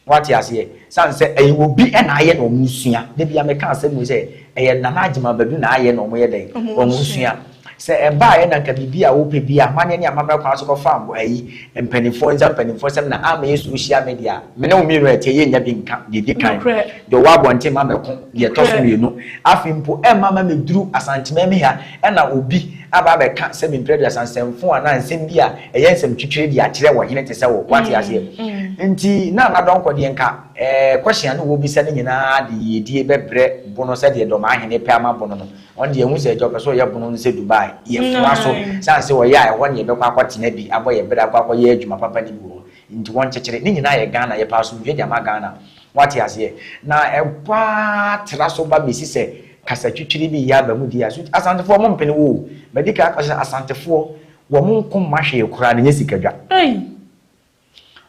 Woate aseɛ? Sane sɛ ɛyɛ obi na ayɛ na wɔresua. Da biara meka asɛm wei sɛ, ɛyɛ Nana Agyemang Badu na ayɛ na wɔyɛ dɛn? Wɔresua. Sɛ ɛbaeɛ na anka biribi a wopɛ biara, amanneɛ ne amammerɛ kwan so kɔfa ayi, mpanimfoɔ nsa mpanimfoɔ sɛm na ama yɛ social media a, me ne wo mmienu a ɛteɛ yɛnnya bi nka, deɛ ɛdi kan. Deɛ ɔwɔ abɔnten ma mɛko, deɛ ɛtɔ so mmienu. Afei mpo ɛmma ma mɛduru Asanteman mu ha ɛna obi aba abɛka sɛ me mprɛ aduasa nsɛmfo anaa nsɛm bi a ɛyɛ nsɛm twitwire de akyerɛ ɔhene te sɛ wo. Woate aseɛ? Nti na Nana Donkor deɛ nka ɛɛ question a na wɔbisa no nyinaa de yiedie bɛbrɛ Bono sɛdeɛ Dɔmahene pɛ ama Bono no. Ɔno deɛ yɛhu sɛ agya ɔpɛ sɛ ɔyɛ Bono no sɛ Dubai. Yɛfoa so sane sɛ ɔyɛ a ɛhɔ na yɛbɛkɔ akɔtena bi abɔ yɛ bra akɔ akɔyɛ adwuma papa no bi wɔ hɔ. Nti wɔnkyekyere. Ne nyinaa yɛ Ghana. Yɛpɛ asomdwoeɛ de ama Ghana. Woate aseɛ? Na ɛkɔ ara tra so ba bɛsi sɛ. kasa twitwiri bi reyɛ aba mu deɛ a, so Asantefoɔ mo mpene wo o. Madi kan aka sɛ Asantefoɔ wɔn nko mma hwee koraa na ɛnyɛ sikadwa.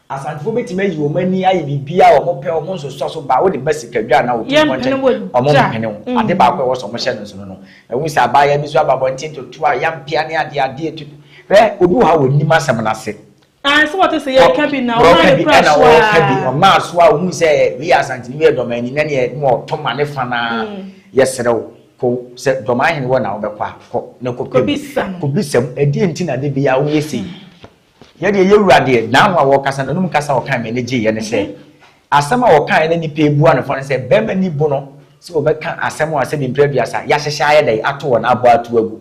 Asantefoɔ bɛtumi ayi wɔn ani ayɛ biribiara a wɔn pɛ, wɔn nsosɔ so ba, wode ba sikadwa anaa otumfoɔ nkyɛn, wɔn mpene wo. Ade baako a ɛwɔ sɛ wɔhyɛ no nsono no, mahu sɛ abaayewa bi nso aba abɔnten toto a yampea ne adeadeɛ tutu. Hwɛ, obi wɔ hɔ a ɔnnim asɛm no ase. Aane, sɛ wɔte sɛ yɛreka bi na ɔmaa ne kora so a. Ɔreka bi, ɔmaa so a ohuu sɛ wei yɛ Asanteni, wei yɛ Dɔmani, na neɛ na ɔtɔ ma ne fa no ara. Yɛsrɛ wo, kɔ, sɛ Dɔmahene wɔ na wobɛkɔ a, kɔ na kɔpɛ mu. Kɔbisa mu, ɛdeɛn nti na da biara woyɛ sei? Yɛ deɛ, yɛ wura deɛ, n'ano a ɔrekasa, n'anom kasa a ɔkae ma ani gyeeɛ ne sɛ, asɛm a ɔkaeɛ na nnipa rebua no fɔ ne sɛ, barima nni bono sɛ ɔbɛka asɛm a sɛbi mprɛ aduasa yɛahyehyɛ ayɛ dɛn ato wɔn abɔ ato agu.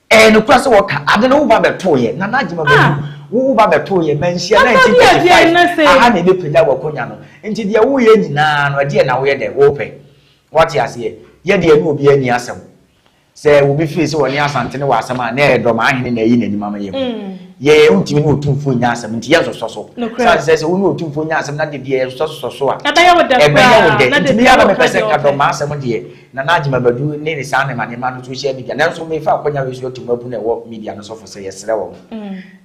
Ɛyɛ nokorɛ sɛ wɔka ade no wo ba bɛtoo yɛ Nana Agyemang Badu wo wo ba bɛtoo yɛ Manhyia 1935 aha na ɛbɛpagya w'akonya no nti deɛ woyɛ nyinaa no ɛdeɛ na woyɛ dɛn wopɛ wate aseɛ yɛ deɛ ɛne obiara nni asɛm sɛ obi firi sɛ ɔne Asante ne wɔ asɛm a na ɛyɛ dɔm ahene na ayi n'anim ama yɛn yɛ wontumi ne Otumfoɔ nnya asɛm nti yɛnsosɔ so sane sɛ sɛ wo ne Otumfoɔ nya asɛm na de deɛ yɛsosɔsosɔ so a ɛbɛyɛ wo dɛ koraa na de nti meyɛ na mepɛ sɛ nka dɔm asɛm deɛ Nana Agyemang Badu ne ne saa nneɛma nneɛma no social media nanso mefa akwanya wei so atu mmabunu a ɛwɔ media no sɔfo sɛ yɛsrɛ wɔn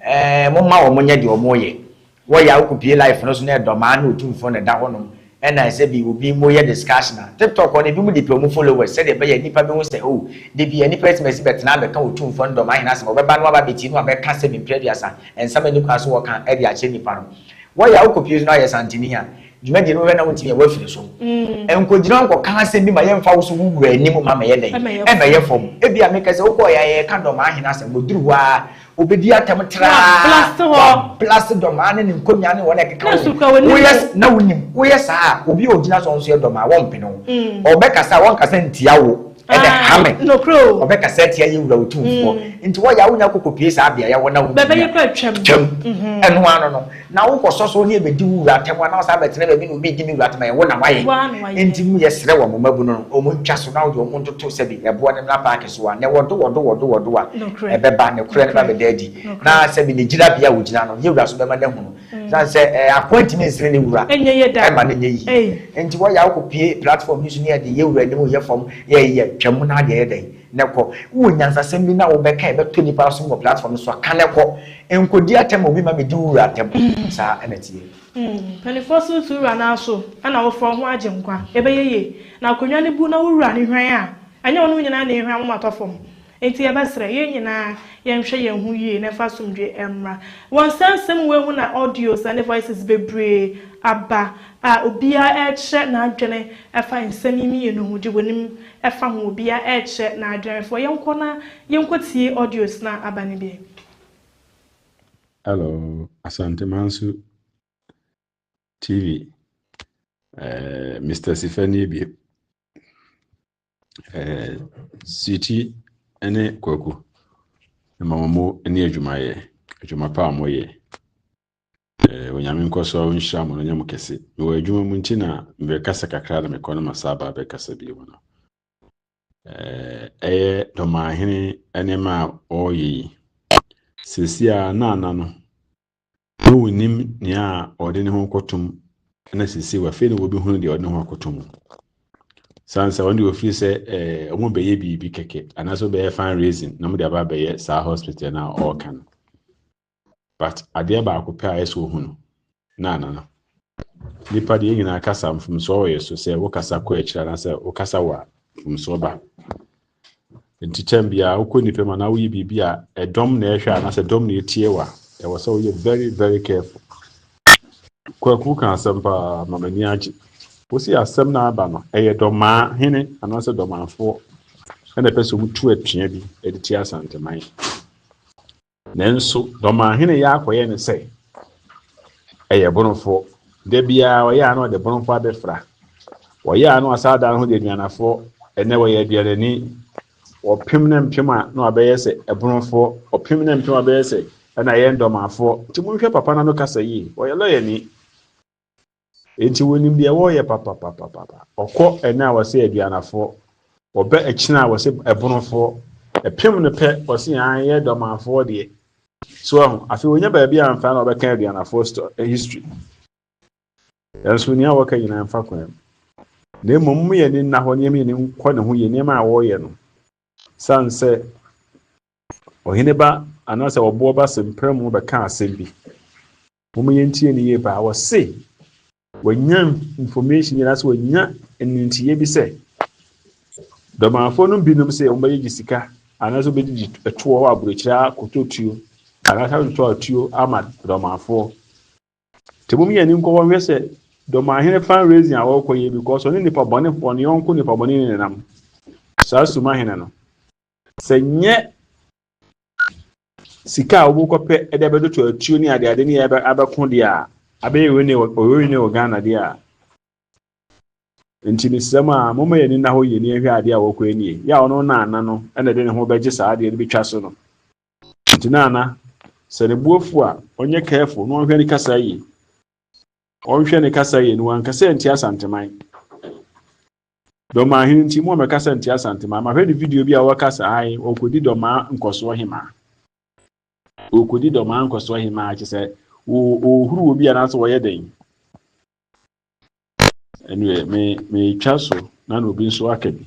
ɛɛ momma wɔn nyɛ deɛ wɔn yɛ wɔyɛ a wokɔpie life no so na ɛdɔmaa ne otumfoɔ na ɛda hɔnom ɛna ɛsɛ bi obi mo yɛ discussion a tiktok hɔ no ebi mo de pɛ wɔn followers sɛdeɛ ɛbɛyɛ nnipa bɛhu sɛ oh de bi nnipa atumi asi bɛtena abɛka otumfoɔ ne dɔmaa hene asɛm ɔbɛba no aba abɛtie no abɛka sɛ mempere aduasa nsɛm a ɛni kwan so wɔka ɛde akyerɛ nnipa no Wɔyɛ a wokɔpue so na woayɛ santene a, dwumadie no wohwɛ na wontumi a, woafiri so. Nkɔgyina hɔ nkɔka asɛm bi ma yɛmfa wo so wo wura anim ma mɛyɛ dɛn? Ɛmmɛyɛ fam. Ebia meka sɛ wokɔeɛ a yɛreka Dɔmaa hene asɛm, wɔduru hɔ ara wɔbɛdi atɛm traa, wɔablase Dɔmaa ne ne nkonnwa ne wɔn a ɛkeka ho. Woyɛ na wonim, woyɛ saa a, obi a ɔgyina so nso yɛ Dɔmaa, wɔmpene wo. Ɔbɛkasa a, wɔnkasa ntia wo. Ɛna ɛha me. Ɔbɛkasa atia yɛn Wura Otumfoɔ. Nti wɔyɛ a wonya kɔkɔpue saa beaeɛ hɔ na wontumi a, twam. Ɛno ano no, na wokɔsɔ so ne ɛbɛdi wo wura atɛm anaa wosan bɛtena baabi na obi redi me wura atɛm a, ɛyɛ wo na woayɛ. Nti mo yɛsrɛ wɔn mmabunu no, wɔn ntwa so na wode wɔn ntoto sɛbi ɛboɔ no mmra paake so a, na wɔdo wɔdo wɔdo wɔdo a, ɛbɛba, nokorɛ no ba bɛda adi. Na sɛbi ne gyinabea a ɔgyina no, yɛn Wura nso bɛma no ahunu. Ɛsiane sɛ eh, akoa ntumi nsene ne wura ɛma no nyɛ yie nti wɔyɛ a wokɔpie platform bi so ne yɛde yɛ wura anim yɛ fam yɛyɛ twam na adeɛ yɛ dɛn na kɔ wowɔ nyansasɛm bi na wobɛka ɛbɛtɔ nipa so wɔ platform so a ka na kɔ nkɔdi atɛm obi ma medi wo wura atɛm saa ɛna tie. Mpanimfoɔ so nso wura no aso ɛna wofrɛ wo ho agye nkwa ɛbɛyɛ yie na akonnwa no bu na wo wura no hwan a ɛnyɛ wɔn nyinaa na ɛhwan wɔn atɔ fam Enti yɛbɛsrɛ, yɛn nyinaa yɛnhwɛ yɛn ho yie na ɛmfa asomdwoeɛ mmra. Wɔ nsɛnsɛm wei ho na audios ne voices bebree aba a obiara rekyerɛ n'adwene ɛfa nsɛm yi mmienu ho, gye w'anim ɛfa ho, obiara rekyerɛ n'adwene. Afei yɛnkɔ na yɛnkɔtie audios no a aba no bi. Hello, Asante Mansu TV. Uh, eh, Mr. Sifani bi. Eh, Sweetie ne Kwaku, mema wɔn mo ne adwumayɛ, adwuma pa a wɔyɛ. Eh, Onyame nkɔ so nhyira mo no nyɛ mo kɛse. Mewɔ adwuma mu nti na mebɛkasa kakra na mekɔ no masa aba abɛkasa bio no. Eh, ɛyɛ Dɔmahene nneɛma a ɔreyɛ yi. Seesei a na ana no, Na wonnim nea ɔde ne ho kɔtom na sisi afei na wɔbɛhunu deɛ ɔde ne ho akɔtom. Sane sɛ wɔn deɛ wɔfiri sɛ ɛɛ wɔn bɛyɛ biribi kɛkɛ anaasɛ wɔbɛyɛ fundraising na wɔde aba abɛyɛ saa hospital no a ɔreka no. But adeɛ baako pɛ a ɛsɛ ohunu na ana no. Nipa deɛ nyinaa kasa mfomsoɔ wɔ yɛ so sɛ wokasa kɔ akyire anaasɛ wokasa wɔ a mfomsoɔ ba. Nti kyɛn biara wokɔ nnipa mu anaa woyɛ biribi a ɛdɔm na ɛhwɛ anaasɛ dɔm na etie wa ɛwɔ sɛ woyɛ very very careful. Kwaku ka asɛm paa ma m'ani agye. Wosi asɛm na aba no ɛyɛ dɔmaa hene anaasɛ dɔmanfoɔ ɛna ɛpɛ sɛ wɔtu atua bi de tia Asanteman. Nanso Dɔmahene yɛ akɔyɛ no sɛ ɛyɛ Bonofoɔ. Da biara ɔyɛ a na ɔde Bonofoɔ abɛfra. Ɔyɛ a na ɔsan da ne ho de Aduanafoɔ. Ɛnnɛ wɔyɛ Aduanani. Ɔpem ne mpem a na wabɛyɛ sɛ Ɛbonofoɔ. Ɔpem ne mpem a bɛyɛ sɛ ɛna yɛn Dɔmafoɔ. Nti monhwɛ papa no ano kasa yie. Ɔyɛ lɔyani. Enti wɔnim deɛ wɔreyɛ papapapapa. Ɔkɔ ɛnɛ a wɔsɛ aduanafoɔ, ɔbɛ ɛkyena a wɔsɛ ɛbonofoɔ, ɛpem no pɛ wɔsɛ yɛn yɛ dɔmanfoɔ deɛ. So ahu, afei wɔnya baabi a mfa na wɔbɛka aduanafoɔ history. Nanso nea wɔka nyinaa mfa kwan mu. Na mmom momma yɛn ani nna hɔ na yɛmma yɛn ani nkɔ ne ho yie, nneɛma a ɔreyɛ no. Sane sɛ ɔhene ba anaasɛ ɔboɔ ba Semprɛmo bɛka asɛm bi. Momma yɛntie no yie paa. Ɔse wanya information bi anaasɛ wanya nteɛ bi sɛ dɔmanfoɔ no binom sɛ wɔbɛgyegye sika anaasɛ wɔbɛgyegye ɛtoɔ wɔ aburokyire akɔtɔ tuo anaasɛ atotɔ atuo ama dɔmanfoɔ. Nti mom yɛn ani nkɔ hɔ nhwɛ sɛ dɔmanhene fundraising a wɔrekɔ yɛ because ɔne nipa bɔnefoɔ ne yɔnko nipa bɔne ne nenam saa sumahene no sɛ nyɛ sika a wɔkɔpɛ de abɛtoto atuo ne adeade ne abɛko deɛ a abɛyɛ wei ne ɔwei ne wɔ Ghana deɛ a nti mesrɛ mu a momma yɛn ani nna hɔ yie ne yɛnhwɛ adeɛ a wɔkɔ nie yɛ a ɔno naana no ɛna de ne ho bɛgye saa adeɛ no bɛtwa so no nti naana sɛ ne bo afu a ɔnyɛ careful na ɔnhwɛ ne kasa yie ɔnhwɛ ne kasa yie no wankasa ntia Asanteman Dɔmahene nti mo a mɛkasa ntia Asanteman mahwɛ ne video bi a wɔkasa ae ɔkɔdi dɔmaa nkɔsoɔ hemaa ɔkɔdi dɔmaa nkɔsoɔ hemaa kyɛ sɛ ɔhuru wɔ bi anaasɛ wɔyɛ dɛn anyway me metwa so na na obi nso aka bi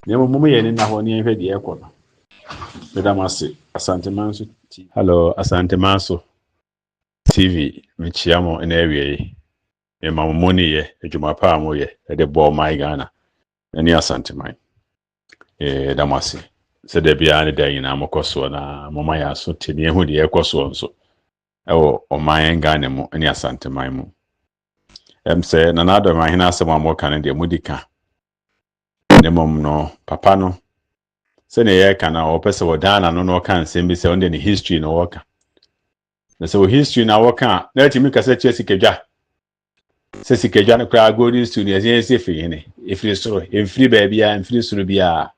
na mmom mo yɛ ne nna hɔ ne yɛnhwɛ deɛ ɛkɔ no meda mo ase Asanteman so TV. Hello Asanteman so TV mekyia mo na awie yi mema mo moneyɛ adwuma pa a moyɛ de bɔ ɔman Ghana ne Asanteman yɛda mo ase sɛ da biara ne da nyinaa mokɔ soɔ na moma yɛ aso te ne yɛhu deɛ ɛkɔ soɔ nso ɛwɔ ɔman Ghana mu ne Asanteman mu sɛ Nana Addo ahene asɛm a moka no deɛ modi ka na mmom no papa no sɛnea yɛreka no a ɔpɛ sɛ wɔdan n'ano na ɔka nsɛm bi sɛ ɔno deɛ ne history na ɔwɔka na sɛ wɔ history na wɔka a na atumi kasa kyerɛ sikadwa sɛ sikadwa no koraa golden stool no yɛsɛ yɛsɛ firi hene ɛfiri soro ɛmfiri baabiara mfiri soro biara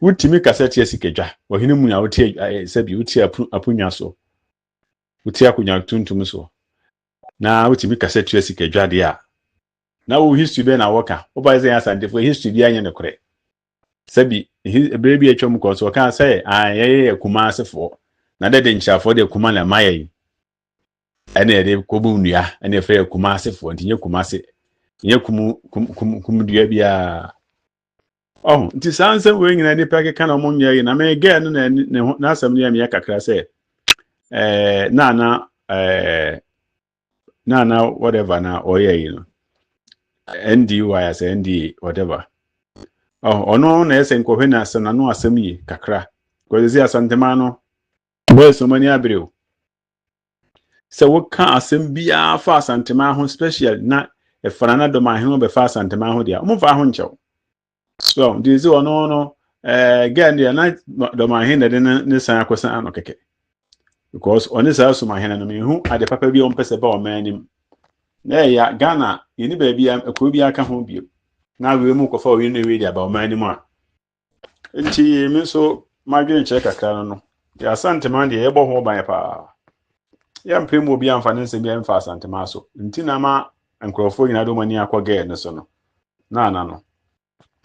wotumi kasa kyerɛ sikadwa ɔhene mu na wote sɛbi wote aponwa so wote akonnwa tuntum so na wotumi kasa kyerɛ sikadwa deɛ a na wo history bɛn na wɔka woba sɛ yɛn asantefoɔ history bi anyɛ nokorɛ sɛbi ebere bi atwam kɔ so ɔka sɛ yɛyɛ yɛ kumaasefoɔ na dɛ de nkyerɛfoɔ deɛ kuma na ɛma yɛn ɛna yɛde kɔbu nnua ɛna yɛfrɛ yɛ kumaasefoɔ nti nyɛ kumase nyɛ kum kum kum kum dua biara ɔho nti saa nsɛm wei nyinaa nipa keka na ɔmo nyɛ yi na me gɛɛ no na ne ho n'asɛm no yɛ meyɛ kakra sɛ ɛɛ naana whatever na ɔyɛ yi no ndy asɛ nda whatever ɔno na ɛsɛ nkɔhwɛ na asɛm n'ano asɛm yie kakra kɔsɛ sɛ Asantema no boys ɔmo ani abere o sɛ woka asɛm biara fa Asantema ho special na ɛfana na dɔm ahene bɛfa Asantema ho deɛ ɔmo fa ho nkyɛw so nti sɛ ɔno no girl deɛ na dɔm ahene na de ne san akɔsan ano kɛkɛ because ɔne saa sumahene no mehu ade papa bi a ɔmpɛ sɛ ba ɔman anim na ɛyɛ Ghana yɛni baabi a kuro bi aka ho bio na wei mu kɔfa oyi ne wei de aba ɔman anim a nti me nso madwene kyerɛ kakra no deɛ Asantema deɛ yɛbɔ ho ban paa yɛmpɛ mu obi amfa ne nsɛm bi amfa Asantema so nti na ma nkurɔfoɔ nyinaa de wɔn ani akɔ gɛɛ no so no na ana no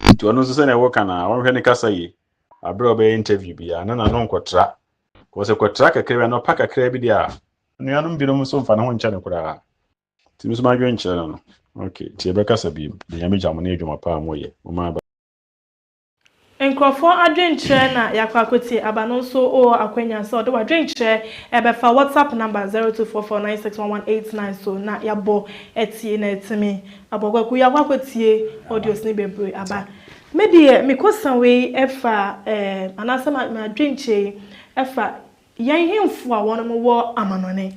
nti ɔno nso sɛnea ɛwɔ ka na wɔnhwɛ ne kasa yie abere a ɔbɛyɛ interview biara na n'ano nkɔtra kɔ sɛ kɔtra kakra bi anɔpa kakra bi deɛ a nuanom binom nso mfa ne ho nkyɛ no koraa nti nso madwene nkyerɛ no okay nti yɛbɛkasa bi de Nyame gya mo ne adwuma pa a moyɛ mo aba. Nkurɔfoɔ adwenkyerɛ na yɛakɔ akɔtie aba no nso wɔ akwanya sɛ ɔde w'adwenkyerɛ ɛbɛfa WhatsApp number 0244961189 so na yɛabɔ ɛtie na ɛtumi abɔ kwaku. Yɛakɔ akɔtie audios ne bebree aba. Me deɛ mekɔsa wei ɛfa anaasɛ m'adwenkyerɛ yi ɛfa yɛn hemfo a wɔn wɔ amanɔne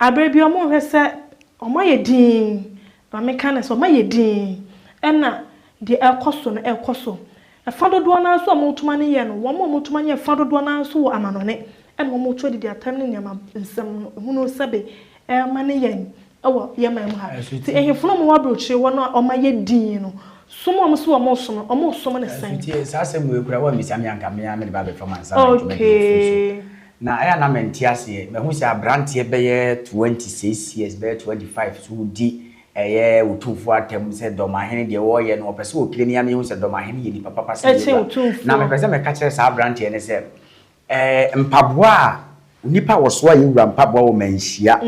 abere bi ɔmo hwɛ sɛ ɔmo ayɛ din maame ka ne sɛ ɔmo ayɛ din ɛna deɛ ɛkɔ so no ɛkɔ so ɛfa dodoɔ naa nso a wɔn tuma no yɛ no wɔn a wɔn tuma no yɛ fa dodoɔ naa nso wɔ amanɔne ɛna wɔn to didi atam ne nneɛma nsɛm no ehunu sɛbe ɛma ne yɛn ɛwɔ yɛn man mu ha ti ehemfo no wɔn wɔ aburokyire wɔ no a wɔn ayɛ din no som a wɔn so wɔn som no wɔn som ne sɛn. Nti saa asɛm wei kura wɔn mbisa mi anka mmea mi de ba abɛfa mu ansa na ntoma bi so na ɛyɛ na mente aseɛ mahu sɛ aberanteɛ bɛyɛ 26 years bɛyɛ 25 so di ɛyɛ Otumfoɔ atam sɛ dɔmahene deɛ wɔreyɛ no ɔpɛ sɛ ɔkire ne ame hu sɛ dɔmahene yɛ nipa papa sɛ yɛwura na mepɛ sɛ mɛka kyerɛ saa aberanteɛ ne sɛ mpaboa a onipa a wɔsoa yɛwura mpaboa wɔ manhyia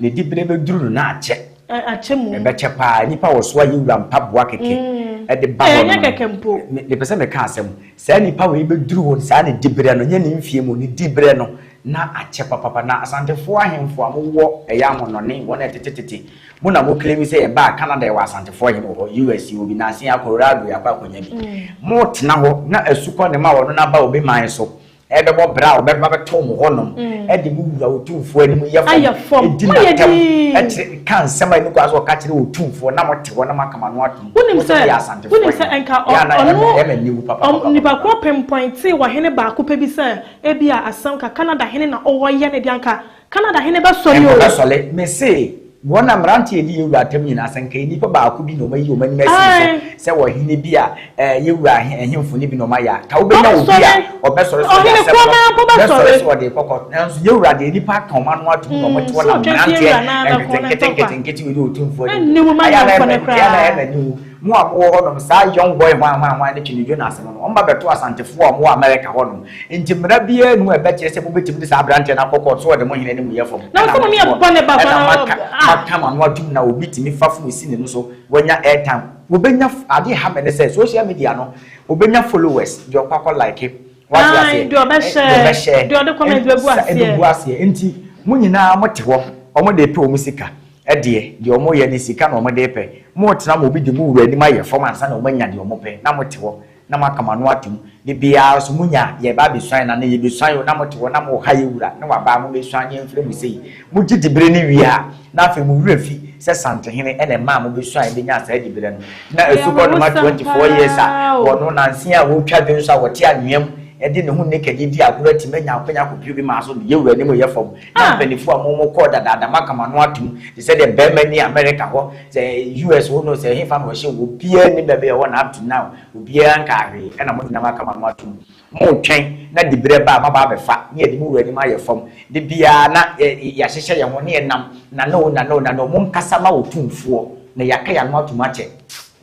ne dibere bɛduru no na akyɛ. Akyɛ mu. Ɛbɛkyɛ paa. Nnipa a wɔsoa yɛn wura mpaboa kɛkɛ de ba hɔ no. Ɛnyɛ kɛkɛ mpo. Mepɛ sɛ meka asɛm. Saa nipa wei bɛduru hɔ saa ne diberɛ no, nyɛ ne mfie mu, ne diberɛ no, na akyɛ papapa. Na Asantefoɔ ahemfo a mowɔ ɛyɛ ahonɔne, wɔn a ɛtetetete, mo na mo claim sɛ yɛbaa Canada yɛwɔ Asantefoɔ hene wɔ hɔ, US yɛwɔ bi, nansa yi Colorado yɛakɔ akɔnya bi. Motena hɔ na asukɔ ne ma wɔn no aba obi man so. Ɛbɛbɔ bra a ɔbɛba bɛto mo hɔnom de mo wura Otumfoɔ anim yɛ fam, di n'atɛm, kyerɛ, ka nsɛm a ɛnni kwan sɛ ɔka kyerɛ Otumfoɔ, na mote hɔ na moaka mo ano atom. Wonim Mo sɛ sɛ, moyɛ Asantefoɔ wonim hene. sɛ nka Ɛyɛ a na ɛyɛ ɔno, ɛyɛ me aniwu ɔ, papapapapa. nipa korɔ pinpointee ɔhene baako pɛ bi sɛ ebia asɛm ka Canada hene na ɔreyɛ ne deɛ anka Canada hene bɛsɔre Nka o. ɔbɛsɔre. Mese, wɔn a mmerante a ɛdi yɛn wura atam nyinaa, sɛ nka nnipa baako bi na wɔayi wɔn anim asi so Ae. sɛ ɔhene bi a, eh, yɛn wura ahe, ahemfo no bi na wɔayɛ a, nka wobɛnya obi a Ɔbɛsɔre. ɔbɛsɔre sɛ ɔde Ɔhene asɛm korɔ no no ara mpo bɛsɔre bɛsɔre. sɛ ɔde rekɔ kɔɔto. Nanso yɛn wura deɛ, nnipa aka wɔn ano atom na wɔte Mm, hɔ sɛ na ɔtwɛn sɛ yɛn mmeranteɛ wura no ara bɛko ne nketenkete ntɔkwa. nketenkete wei ne otumfoɔ anim. Ɛnni wo ma Ɛyɛ a na nyɔnko ɛyɛ no me, ɛyɛ a na ɛyɛ koraa. me aniwu. Mo a mowɔ hɔnom, saa young boy hwan hwan hwan ne Twene Jonas no no, wɔba bɛto Asantefoɔ a wɔwɔ America hɔnom. Nti mmara biara nni hɔ a ɛbɛkyerɛ sɛ mobɛtumi de saa aberanteɛ no akɔ kɔɔto sɛ ɔde mo hene no mu yɛ fam. Na Ɛna sɛ mo mote yɛ hɔ, bɔne ba ɛna fa moaka, ah. moaka mo ano atom na obi tumi fa phone si n'ani so, wanya airtime. Wɔbɛnya, adeɛ ɛha me ne sɛ, social media no, wɔbɛnya followers, deɛ ɔkɔ akɔ like, wate Ae, aseɛ, deɛ ɔbɛhyɛ, deɛ ɔbɛhyɛ, deɛ ɔde comment bɛgu aseɛ. ɛbɛgu aseɛ. Nti mo nyinaa mote hɔ, wɔde repɛ wɔn sika. Ɛdeɛ, deɛ wɔyɛ ne sika na wɔde repɛ. Moretena ma obi de mo wura anim ayɛ fam ansa na wɔanya deɛ wɔpɛ, na mote hɔ na moaka mo ano atom. Da biara nso monya a, yɛreba abɛsuan na nnɛ yɛbɛsuan o, na mote hɔ na moreha yɛn wura ne w'abaa, mommɛsuan na yɛmfrɛ mo sei. Mogye diberɛ no wie a, na afei mo werɛ fi sɛ Santehene na ɛmaa mobɛsuaeɛ bɛnyaa saa diberɛ no. Na Ɛyɛ asukɔ noma awerɛhosɛm 24 years a paa o. wɔno nanse a wɔretwa dwonso a wɔte anwea mu de ne ho naked di agorɔ atumi anya akwanya akɔpue obi maa so de yɛn wura anim yɛ fam. Na mpanyinfoɔ a mo mo kɔɔ dadaada mo aka mo ano atom te sɛ deɛ barima ni America hɔ sɛ US hɔ no sɛ hefa na ɔhyɛ wɔ obiara nnim baabi a ɛwɔ na up to now obiara nkaa hwee ɛna mo denam aka mo ano atom mo retwɛn na diberɛ ba a mo aba abɛfa ne yɛde mo wura anim ayɛ fam de biara na yɛahyehyɛ yɛn ho ne yɛnam nana o nana o nana o mo nkasa ma otumfoɔ na yɛaka yɛn ano atom akyɛ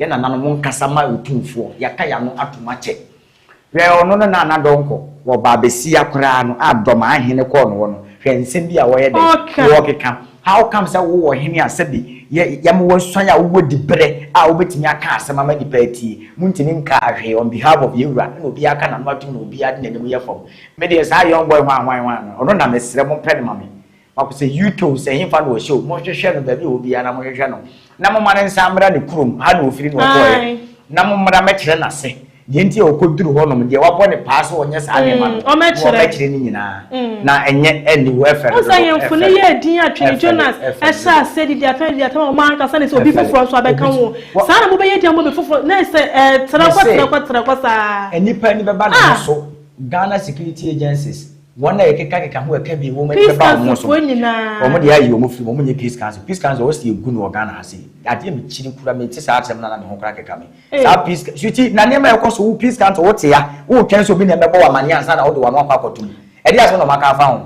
yɛn nananom mo nkasa ma otumfoɔ yɛaka yɛn ano atom akyɛ Hwɛ ɔno no Nana Donkor wɔ baabasia koraa no a Dɔmaa hene kɔɔ no hɔ no, hwɛ nsɛm bi a wɔyɛ dɛn? Wɔkeka. How come sɛ wowɔ hene a sɛbi yɛ yɛma woasuan a wowɔ diberɛ a wobɛtumi aka asɛm ama nnipa atie? Montumi nkaa hwee on behalf of yɛn wura na obiara ka n'ano atom na obiara de n'anim yɛ fam. Me deɛ saa young boy hwan hwan hwan no, ɔno na mesrɛ mompɛ no ma me. Mako sɛ UK o, sɛ hefa na ɔhyɛ o, monhwehwɛ no baabi a ɔwɔ biara na monhwehwɛ no, na momma no nsan mmra ne kurom, ha na ɔfiri na ɔkɔeɛ, na mommra mmɛkyerɛ no ase, deɛ nti a ɔkɔduru hɔnom, deɛ wabɔ ne paa sɛ ɔnyɛ saa nneɛma no, na wɔmmɛkyerɛ ne nyinaa, na ɛnyɛ aniwu, ɛfɛ Wohu dodo, sɛ ahemfo no ɛfɛ, yɛɛ din a Twene ɛfɛ, Jonas ɛfɛ hyɛɛ dodo. aseɛ didi atɛm didi atɛm a wɔn ankasa ne sɛ obi Ɛfɛ, foforɔ nso abɛka obi, ho. wɔ, Saa na mobɛyɛ din ama obi foforɔ, na ɛsɛ ɛtrɛ kɔ mese, trɛ kɔ trɛ kɔ saa. nnipa ani bɛba ne ho Ah! so, Ghana security agencies, Wɔn a yɛkekakeka ho ɛka bi wɔn ani Peace bɛba wɔn Council so. foɔ nyinaa. Wɔn deɛ ayi wɔn firi mu, wɔn nyɛ peace council. Peace council wɔsi egu no wɔ Ghana ha sei. Adeɛ mi kyiri kura mi te saa asɛm no na me ho kora keka me. Saa peace sweetie na nneɛma ɛkɔ so wo peace council wo te ya wo twɛn sɛ obi na ɛbɛbɔ wɔ amaneɛ ansa na wode wɔn akɔ akɔto mu. Ɛdeɛ asɛm na wɔn aka afa ho.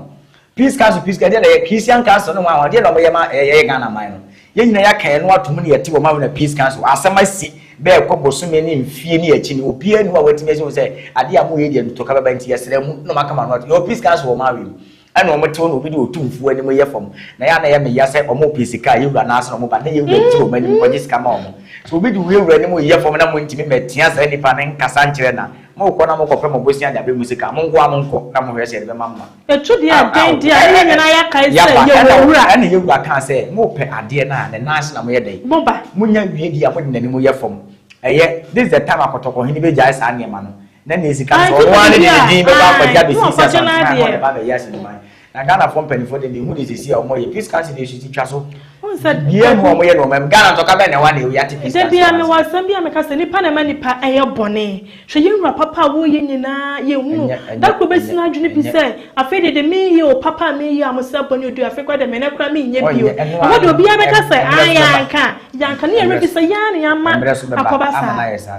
Peace council peace council ɛdeɛ na ɛyɛ Christian council ne wɔn a ɛdeɛ na wɔn yɛ ma ɛyɛ Ghana man no. Yɛn nyinaa yɛaka yɛn ano atom na yɛte wɔ Mawuna Peace Council. Asɛm asi bɛɛ kɔ bosome ne mfie ne akyi no, obiara nni hɔ a watumi asi ho sɛ adeɛ a moyɛ deɛ ntɔka bɛba nti yɛsrɛ mo na wɔaka mo ano atom. Yɛwɔ Peace Council wɔ Maui mu. Ɛna wɔte hɔ na obi de otumfoɔ anim yɛ fam. Na ɛyɛ a na ɛyɛ me ya sɛ wɔpɛ sika a yɛn wura no ase na wɔba na yɛn wura di wɔn anim kɔgye sika ma wɔn. Sɛ obi de wo yɛn wura anim reyɛ fam na montumi mmɛtea saa nipa no nkasa nkyerɛ no a, mokɔ na mokɔpɛ mo bosea de abrɛ mo sika. Mo nko ara monkɔ na monhwɛ sɛ yɛde bɛma mo a. Ɛtu deɛ ɛden deɛ a, ne yɛn nyinaa yɛakae sɛ yɛwɔ owura. Ɛna yɛn wura kaa sɛ, Mopɛ adeɛ no a, ne nan ase na moyɛ dɛn? Moba. Monya wie deɛ a, mode n'anim yɛ fam. Ɛyɛ, this is the time a Kɔtɔkɔhene bɛgyae saa nneɛma no. Na nea sika no sɛ, ɔno ara ne de ne din bɛba akɔgye abɛsiesie Asanteman na ɔde ba abɛyɛ Asanteman. Na Ghanafoɔ mpanimfoɔ deɛ, mehu deɛ seesei a wɔyɛ. Peace Council deɛ, suti twa so. Biribiara nni hɔ a wɔyɛ no ɔman mu. Ghana ntɔka bɛn na ɛwɔ ha na yɛate Peace Da Council biara ho mewɔ asɛm? asɛm bi a meka sɛ, nnipa na ɛma nnipa yɛ bɔne. Hwɛ yɛn wura papa a wɔreyɛ nyinaa yɛnhu no. Da koro bɛsi n'adwene pi sɛ, afei deɛ deɛ mereyɛ o, papa a mereyɛ a mosrɛ bɔne odu, afei koraa deɛ me nnɛ koraa menyɛ bio. Ɛhɔ deɛ obiara bɛka sɛ, aane yɛanka, yɛanka, ne yɛn werɛ fi sɛ yɛn ara na yɛama akɔba saa.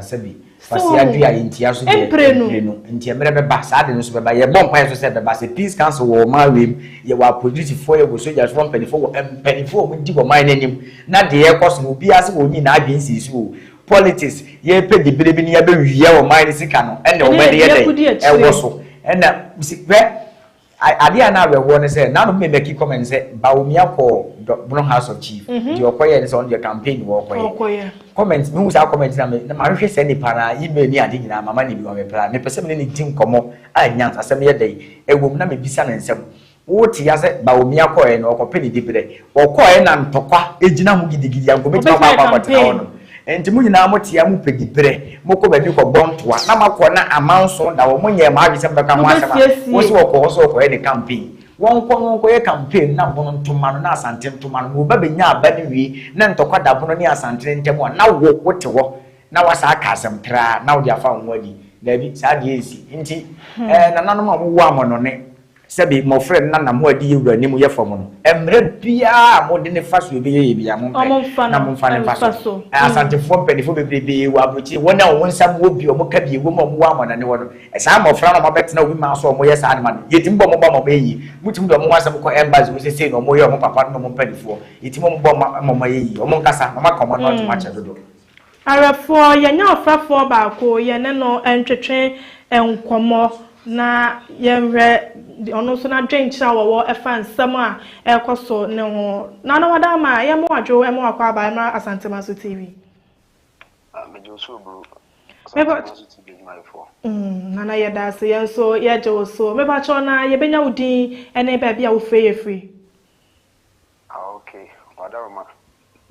So woahu? Mprenu. Nti mmerɛ bɛba, saa ade no nso bɛba. Yɛbɔ mpaeɛ nso sɛ ɛbɛba sɛ Peace Council wɔ ɔman wei mu, yɛwɔ apolisifoɔ, yɛwɔ sogyafoɔ, mpanimfoɔ wɔ mpanimfoɔ a wɔdi ɔman no anim, na deɛ ɛrekɔ so no obiara sɛ wɔnyi n'adwene nsii so o. Politics, yɛpɛ dibere bi na yɛabɛwia ɔman no sika no, ɛna wɔn ani yɛ dɛn? Ɛwɔ so. Ɛna, hwɛ, Adeɛ a na awerɛhoɔ ne sɛ, nanom me maki comment sɛ Bawumia kɔɔ dɔ Bono House of Chief, deɛ ɔkɔyɛɛ ne sɛ ɔno deɛ campaign na ɔrekɔyɛ. Comment, mehu saa comment no a, me na mahwehwɛ saa nipa no ara, email ne ade nyinaa mama no bi, ɔreply. Mepɛ sɛ me ne no di nkɔmmɔ a nyansasɛm yɛ dɛn ɛwɔ mu na mebisa no nsɛm. Wote ya sɛ Bawumia kɔɔɛ no ɔkɔpɛ ne dibrɛ. Ɔkɔɔɛ na ntɔkwa gyina ho gidigidi a nka obetumi akɔ akɔ akɔtena hɔ nom. Nti mo nyinaa mote ya mopɛ dibrɛ, mokɔ baabi kɔbɔ ntoa na moakɔ na amanson da hɔ, monyɛɛ mo adwene sɛ mobɛka ho asɛm a, wose ɔkɔ hɔ sɛ ɔkɔyɛ ne campaign. Wɔnkɔ na wɔnkɔyɛ campaign na Bono ntoma no na Asante ntoma no na wɔba bɛnya aba no wie na ntɔkwa da Bono ne Asante no ntam a na wo wote hɔ na woasan aka asɛm traa na wode afa wo ho adi. Daabi, saa deɛ ɛnsi. Nti eh, nananom a mowɔ amɔnɔne Sɛbe mmɔfra nna na mo adi yɛ wura anim yɛ fam no, mmerɛ biara a mode no fa so ɛbɛyɛ yie biara, mompɛ na momfa no mfa so. Asantefoɔ mpaninfoɔ bebrebee wɔ aburokyire, wɔn a wɔn nsa mu wɔ bi a wɔka bi ɛwɔ mu a wɔwɔ amɔnane hɔ no, saa mmɔfra no a wɔabɛtena obi man so a wɔyɛ saa nneɛma no, yɛtumi bɔ wɔn ba ma wɔyɛ yie. Motumi de wɔn ho asɛm kɔ embassy hɔ sɛ sei na wɔyɛ wɔn papa no ne wɔn mpaninfoɔ, yɛtumi wɔn bɔ ma wɔyɛ yie. Wɔn nkasa, wɔaka wɔn ano atom akyɛ dodo. Awerɛfoɔ, yɛanya ɔfrɛfoɔ baako, yɛne no ntwetwe nkɔmmɔ na yɛnhwɛ ɔno nso n'adwenkyerɛ a wɔwɔ ɛfa nsɛm a ɛrekɔ so no ho. Nana Wadama, yɛma wo adwo, ɛma wo akwaaba, ɛmmra Asantemaso TV. Megye wo so oburu, Asantemaso TV adwumayɛfoɔ. Nana yɛda ase, yɛn nso yɛgye wo so. Mepakyɛw na yɛbɛnya wo din ne baabi a wofrɛ yɛ firi? Ah ok, Wadaroma,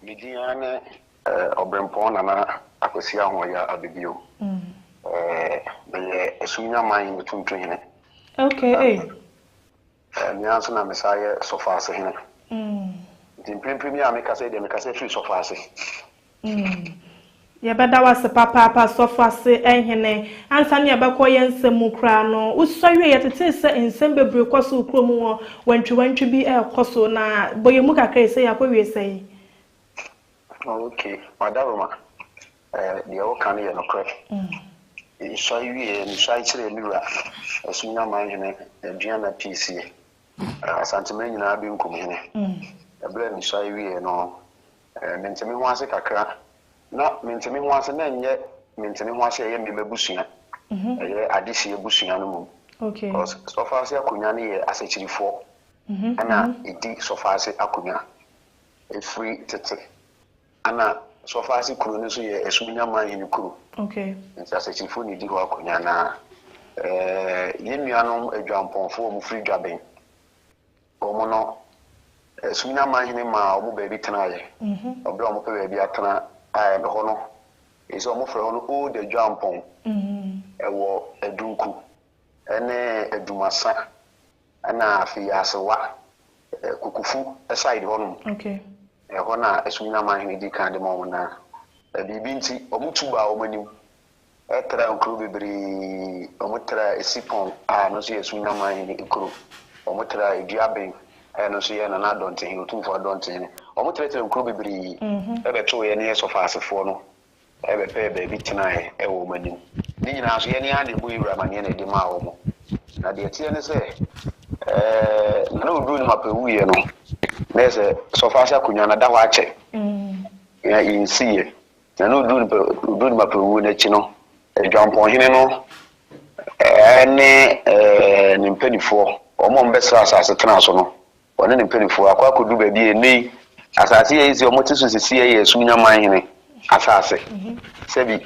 me din ara ne Ɔberempɔn Nana Akwasi Ahoɔya Abebio. Meyɛ Asum-Nyaman Otumtuhene. Ok eh. Me ara nso na mesan yɛ Sɔfo-Ase hene. Nti mprempren yi a mekasa yi deɛ mekasa firi Sɔfo-Ase. Yɛbɛda wo ase papaapa Sɔfo-Ase hene. Ansa na yɛbɛkɔ yɛn nsɛm mu koraa no, wosua wie yɛtetee sɛ nsɛm bebree kɔ so wɔ kurom hɔ, wantwiwantwi bi rekɔ so, na bɔ yɛn mu kakra yi sɛ yɛakɔwie sɛn? Ok, Madaroma, deɛ woka no yɛ nokorɛ. Mesuae wieɛ, mesuae kyerɛɛ me wura, Asunyama hene, Aduana Piesie, Asanteman nyinaa benkum hene. Ɛberɛ a mesuae wieɛ no, mente me ho ase kakra. Na mente me ho ase, na ɛnyɛ mente me ho ase a ɛyɛ me m'abusua, ɛyɛ adehyeɛ abusua no mmom. Because Sɔfo ase akonnwa no yɛ asakyirifoɔ ɛna ɛdi Sɔfo ase akonnwa. Ɛfiri tete. Ɛna Sɔfaase kuro no nso yɛ Asuminya manhene kuro. Nti Asakyirifoɔ na ɛdi hɔ akonnwa. Na yɛn nuanom Adwampɔnfoɔ a wɔfiri Dwaben, wɔn no, Asuminya manhene maa wɔn baabi tenaeɛ. Berɛ a wɔpɛ baabi atena a ɛhɔ no, ɛsɛ wɔfrɛ hɔ no Old Adwampɔn. Ɛwɔ Adunku ne Adumasa Ɛna afei Asewa, Kokofu side hɔ nom. Ɛhɔ na Asunyama hene di kan de ma wɔn na biribi nti wɔn tu baa wɔn anim traa nkuro bebree. Wɔn traa Esipɔn a ɛno nso yɛ Asunyama hene kuro. Wɔn traa Eduaben a ɛno nso yɛ Nana Adɔntehene, Otumfoɔ Adɔntehene. Wɔn trɛtrɛ nkuro bebree bɛtoo yɛn ne yɛn Sɔfaasefoɔ no bɛpɛɛ baabi tenaeɛ wɔ wɔn anim. Ne nyinaa nso, yɛn ara na yɛbɔ yɛn wura amaneɛ na yɛde maa wɔn. Na deɛ ɛteɛ ne sɛ, ɛɛ, Nana Oduro Nyamapɛ wuiɛ no, na yɛ sɛ Sɔfo ase akonnwa no ada hɔ akyɛ, na yɛnsiiɛ. Nana Oduro Oduro Nyamapɛ wuo no akyi no, Adwampɔnhene no ne ne mpanimfoɔ, wɔn a wɔbɛsraa asase tenaa so no, Ɔne ne mpanimfoɔ akɔ akɔduru baabi a ɛnnɛ yi asase a ɛsi wɔte so sisi yɛ Asumnya manhene asase. Sɛbi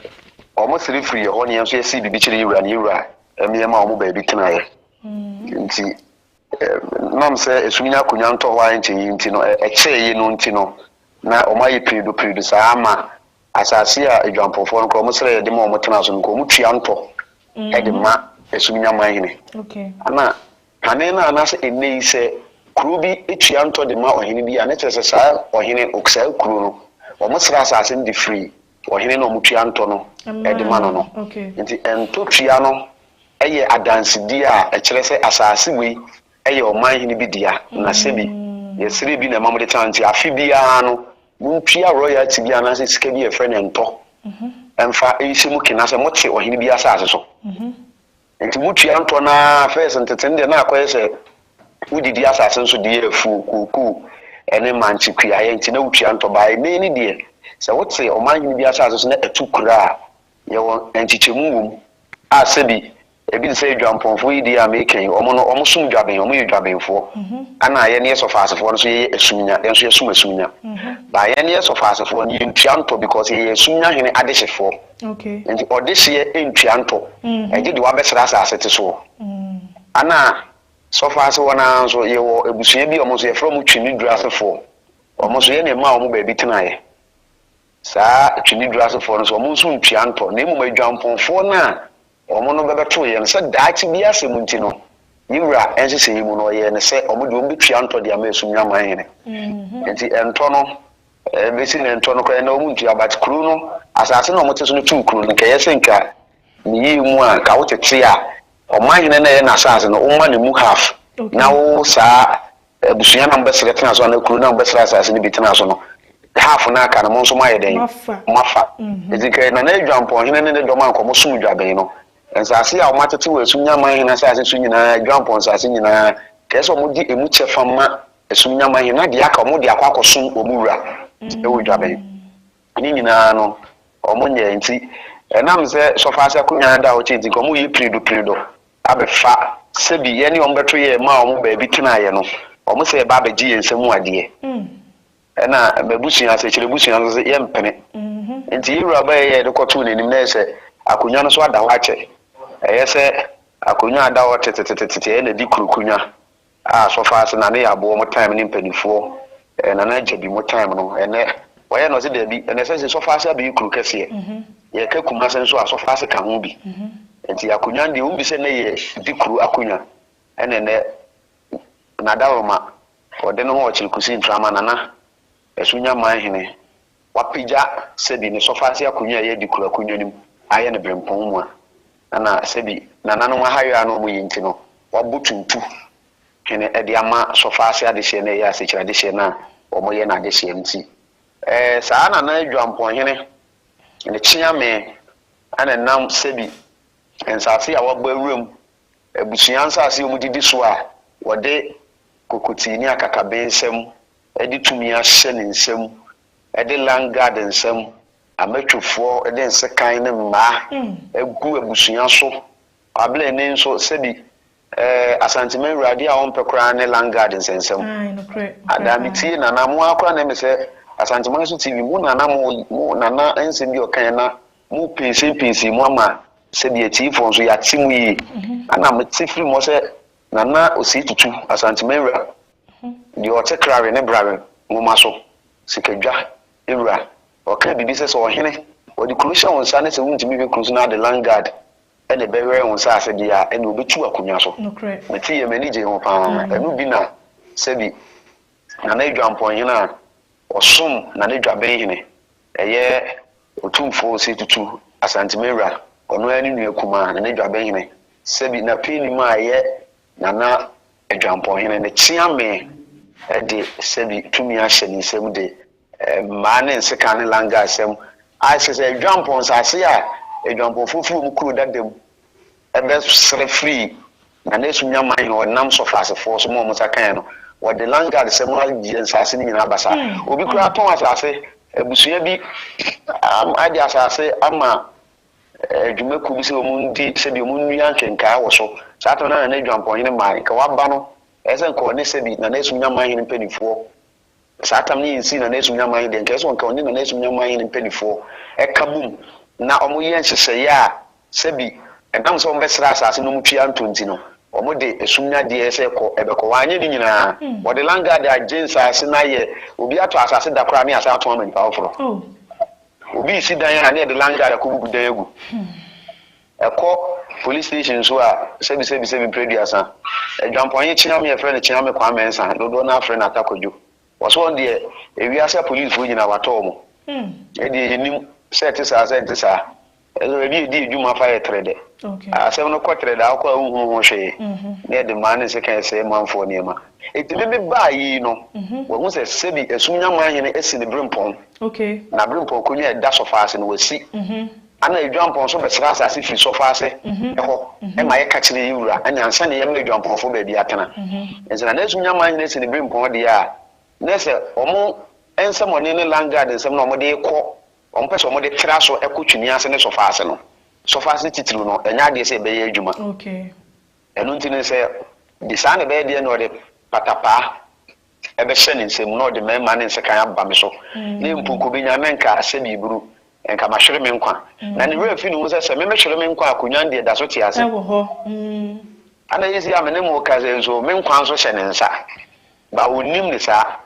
wɔsere firi yɛ hɔ ne yɛn nso yɛsii biribi kyerɛ yɛ wura ne yɛ wura ɛmeɛ ma wɔn baabi tenaeɛ. Nti nam sɛ Asumnya akonnwa ntɔ hɔ a ɛnkyɛ yi nti no ɛkyɛɛ yi no nti no na wɔn ayɛ pirido pirido saa ama asase a adwampɔfoɔ no koraa wɔsrɛ yɛde ma wɔn tena so no nka wɔn tua ntɔ de ma Asumnya manhene. Ana Kane no anaasɛ ɛnnɛ yi sɛ kuro bi tua ntɔ de ma ɔhene bi a, na kyerɛ sɛ saa ɔhene, saa kuro no, wɔsrɛ asase no de firi ɔhene no a wɔtua ntɔ no de ma no no. Nti ntɔ tua no yɛ adansedie a ɛkyerɛ sɛ asase wei yɛ ɔman hene bi dea, na sɛbi yɛsrɛ bi na ɛma mode tena nti afe biara no montua royalty bi anaasɛ sika bi a yɛfrɛ no ntɔ mfa nhyɛ mu kena sɛ mote ɔhene bi asase so. Nti wotua ntɔ no ara first ntete no deɛ na akɔyɛ sɛ wodidi asase nso de yɛ afuo, kookoo ne mankye kuayɛ nti na wotua ntɔ baa ɛnɛ yi no deɛ sɛ wote ɔmanhene bi asase so na ɛto kura a yɛwɔ nkyekyɛmu wɔ mu a sɛbi Ebi te sɛ Adwampɔnfoɔ yi deɛ a meka yi, wɔn no, wɔsom dwaben, wɔyɛ dwabenfoɔ. Ɛna yɛn yɛ Sɔfaasefoɔ no nso yɛyɛ Asumnya, yɛn nso yɛsom Asumnya. But yɛn yɛ Sɔfaasefoɔ no, yɛntua ntɔ because yɛyɛ Asumnya hene adehyefoɔ. Nti ɔdehyeɛ ntua ntɔ, ɛgye deɛ wabɛsra asase te soɔ. Ɛna Sɔfaase hɔ no ara nso, yɛwɔ abusua bi a wɔn nso yɛfrɛ wɔn Twinidurasefoɔ. Wɔn nso yɛn na ɛmaa wɔn baabi tenaeɛ. Saa Twinidurasefoɔ no nso, wɔn nso ntua ntɔ, na mmom Adwampɔnfoɔ no a Wɔn no bɛbɛtoo yɛn sɛ daakye bi asɛm nti no, ye wura nhyehyɛeɛ mu no, ɔyɛɛ no sɛ wɔn deɛ wɔbɛtua ntɔ de ama Esum Nyaman hene. Nti ntɔ no, bɛsi nnɛ ntɔ no koraa nnɛ wɔn ntua, but kuro no, asase no a wɔte so no tuu kuro no, nka ɛyɛ sɛ nka ne yie mu a, nka wotete a, ɔman hene no a ɛyɛ n'asase no, woma ne mu half, na wo saa Abusua no a mobɛsrɛ tena so anaa kuro no a mobɛsrɛ asase no bi tena so no, half no a aka no, mo nso moayɛ dɛn? Moafa. Enti nka Nana Adwampɔnhene ne ne dɔm a nka wɔsom Dwaben no, nsase a wɔatete wɔ Asum Nyaman Hene asase so nyinaa, Adwampɔn nsase nyinaa, nka ɛsɛ sɛ wɔde emu kyɛfa ma Asum Nyaman Hene, na deɛ aka wɔde akɔ akɔsom wɔn wura wɔ Dwaben. Ne nyinaa no, wɔnyɛɛ. Enti ɛnam sɛ Sɔfo Ase akonnwa no da hɔ kyɛ nti, nka wɔyɛ pirido pirido abɛfa sɛbi yɛne wɔn bɛto yɛn maa wɔn baabi tenaeɛ no, wɔn sɛ yɛba abɛgye yɛn nsa mu adeɛ. Ɛna m'abusua, Asekyere abusua nso sɛ yɛmpene. Nti yɛn wura baeɛ yɛ yɛde kɔtoo n'anim na ɛyɛ sɛ akonnwa no so ada hɔ akyɛ. Ɛyɛ sɛ akonnwa ada hɔ tetetetete ɛyɛ na di kurukunya. A sɔfo ase na ne yɛ aboɔ mo time ne mpanifoɔ eh, nana agyabi mo time no ɛnɛ wɔyɛ na ɔse daabi ɛnɛ sɛ se sɔfo ase abɛyɛ kuro kɛseɛ yɛka kumase nso a sɔfo ase ka ho bi nti akonwa no deɛ wɔn bi sɛ nɛ yɛ di kuro akonwa ɛna ɛnɛ nadaworoma ɔde ne ho ɔkyere kusi ntrama nana ɛso nya man hene wapagya sɛbi ne sɔfo ase akonwa a ɛyɛ di kuro akonwa no mu ayɛ no berempɔn mu a Ɛna sɛbi nananom ahayɔ a na wɔyɛ nti no, wɔabɔ tuntu hene de ama Sɔfaase adehyeɛ no a ɛyɛ Asekyire adehyeɛ no a wɔyɛ no adehyeɛ nti, ɛɛ saa Nana Adwampɔnhene ne Kyeame na ɛnam sɛbi nsaase a wɔabɔ awura mu, abusua nsaase a wɔdidi so a wɔde kokotii ne akakabensɛm de tumi ahyɛ ne nsam, de land guard nsam Amatwofoɔ de nsekan ne mmaa gu abusua so. Ablane nso, sɛbi eh, Asanteman wura, adeɛ a ɔmpɛ koraa ne landguard nsɛnsɛm. Adaa metie Nana, mo ara koraa na ɛmɛ sɛ Asanteman so TV, mo Nana mo, mo Nana nsɛm bi ɔkaeɛ na mo pensenpensen mu ama sɛbi atiefoɔ nso yɛate mu yie. Ɛna mete firi mu hɔ sɛ Nana Osei Tutu, Asanteman wura, deɛ ɔte Krawe ne Brawe nwoma so, Sikadwa wura, Ɔkaa biribi sɛ, Sɛ ɔhene, wɔde kuro hyɛ wo nsa ne sɛ wontumi nhwɛ kuro so na ade landguard na ɛbɛwɛn wo nsaase deɛ a, ɛnneɛ wɔbɛtu wo akonnwa so. Meteeɛ, m'ani gyee ho pa ara. Ɛno bi na sɛbi Nana Adwampɔnhene a ɔsom Nana Adwabenhene, ɛyɛ Otumfoɔ Osei Tutu, Asantemanwura, ɔno ara ne nua kumaa, Nana Adwabenhene, sɛbi n'apanim a ɛyɛ Nana Adwampɔnhene no, Kyeame de sɛbi tumi ahyɛ ne nsam de Mmaa ne nsekan ne langaasɛm a kyerɛ sɛ Adwampɔn nsase a Adwampɔnfoɔ firi wɔn kuro dada mu bɛsrɛ firii Nana Esum Nyaman hɔ nam Sɔfaasefoɔ so ma wɔn nsa kaeɛ no, wɔde landguard sɛm ayɛ nsase no nyinaa basaa. Obi koraa tɔn asase, abusua bi de asase ama adwumakuo bi sɛ wɔn ndi sɛbi wɔn nnua nkenkaa wɔ so. Saa tɛm no na Nana Adwampɔnhene mmaeɛ. Nka waba no, ɛyɛ sɛ nka ɔne sɛbi Nana Esum Nyaman hene mpanimfoɔ Saa tam no yɛ nsii Nana Esum Nyaman he deɛ, nka ɛsɛ nka ɔne Nana Esum Nyaman he mpanifoɔ ka bom na wɔyɛ nhyehyɛeɛ a sɛbi ɛnam sɛ wɔbɛsra asaase no wɔtua ntɔ nti no, wɔde esum no adeɛ sɛ kɔ ɛbɛkɔ. Wɔanyɛ ne nyinaa. Wɔde landguard agye nsaase no ayɛ, obi atɔ asaase da koraa ne yɛasan atɔn ama nipa foforɔ. Obi resi dan a ne yɛde landguard akɔbubu dan agu. Ɛkɔ police station nso a, sɛbi sɛbi sɛbi mprɛ aduasa. Adwampɔnye Kyeame yɛfrɛ no Kyeame Kwame Mensah, dodoɔ no ara frɛ no Atta Kwadwo. Wɔse ɔno deɛ ewiase apolicefoɔ nyinaa watɔ wɔn. Ɛdeɛ yɛnnim sɛ ɛte saa sɛ ɛnte saa. Ɛsɛ baabi a yɛdi adwuma fa yɛ trɛdɛ. Asɛm no kɔ trɛdɛ a wokɔ a wonhunu ho hwee. Na yɛde mmaa ne nsekan sɛe manfoɔ nneɛma. Enti me mebaa yi no, wahu sɛ sɛbi Asum Nyaman hene asi ne berempɔn. Na berempɔn konwa a ɛda sɔfa ase no wasi. Ana Edwampɔn nso bɛsra asase firi sɔfo ase hɔ ma yɛka kyerɛ yɛn wura ne ansa na yɛma Edwampɔnfoɔ baabi atena. Nti na Naasu Nyaman hene si ne berempɔn deɛ a, na sɛ wɔn nsɛmɔne ne landguard nsɛm no a wɔde rekɔ, wɔn pɛ sɛ wɔde tra so kɔ Twini ase ne sɔfo ase no. Sɔfo ase titiriw no, ɛnyɛ adeɛ sɛ ɛbɛyɛ adwuma. Ɛno nti no sɛ de saa na ɛbɛyɛ deɛ na ɔde patapaa ɛbɛhyɛ ne nsam na ɔde mmarima ne nsekan aba me so. Na mpo nka obenya me nka sɛbi eburu, nka mahwere me nkwa. Na ne werɛ fi ne ho sɛ sɛ me mehwere me nkwa a, akonnwa no deɛ da so te ase. Ɛwɔ hɔ. Ana yɛsi a me ne mo kasa yi nso, me nkwa nso hyɛ ne nsa. Ba onnim ne saa.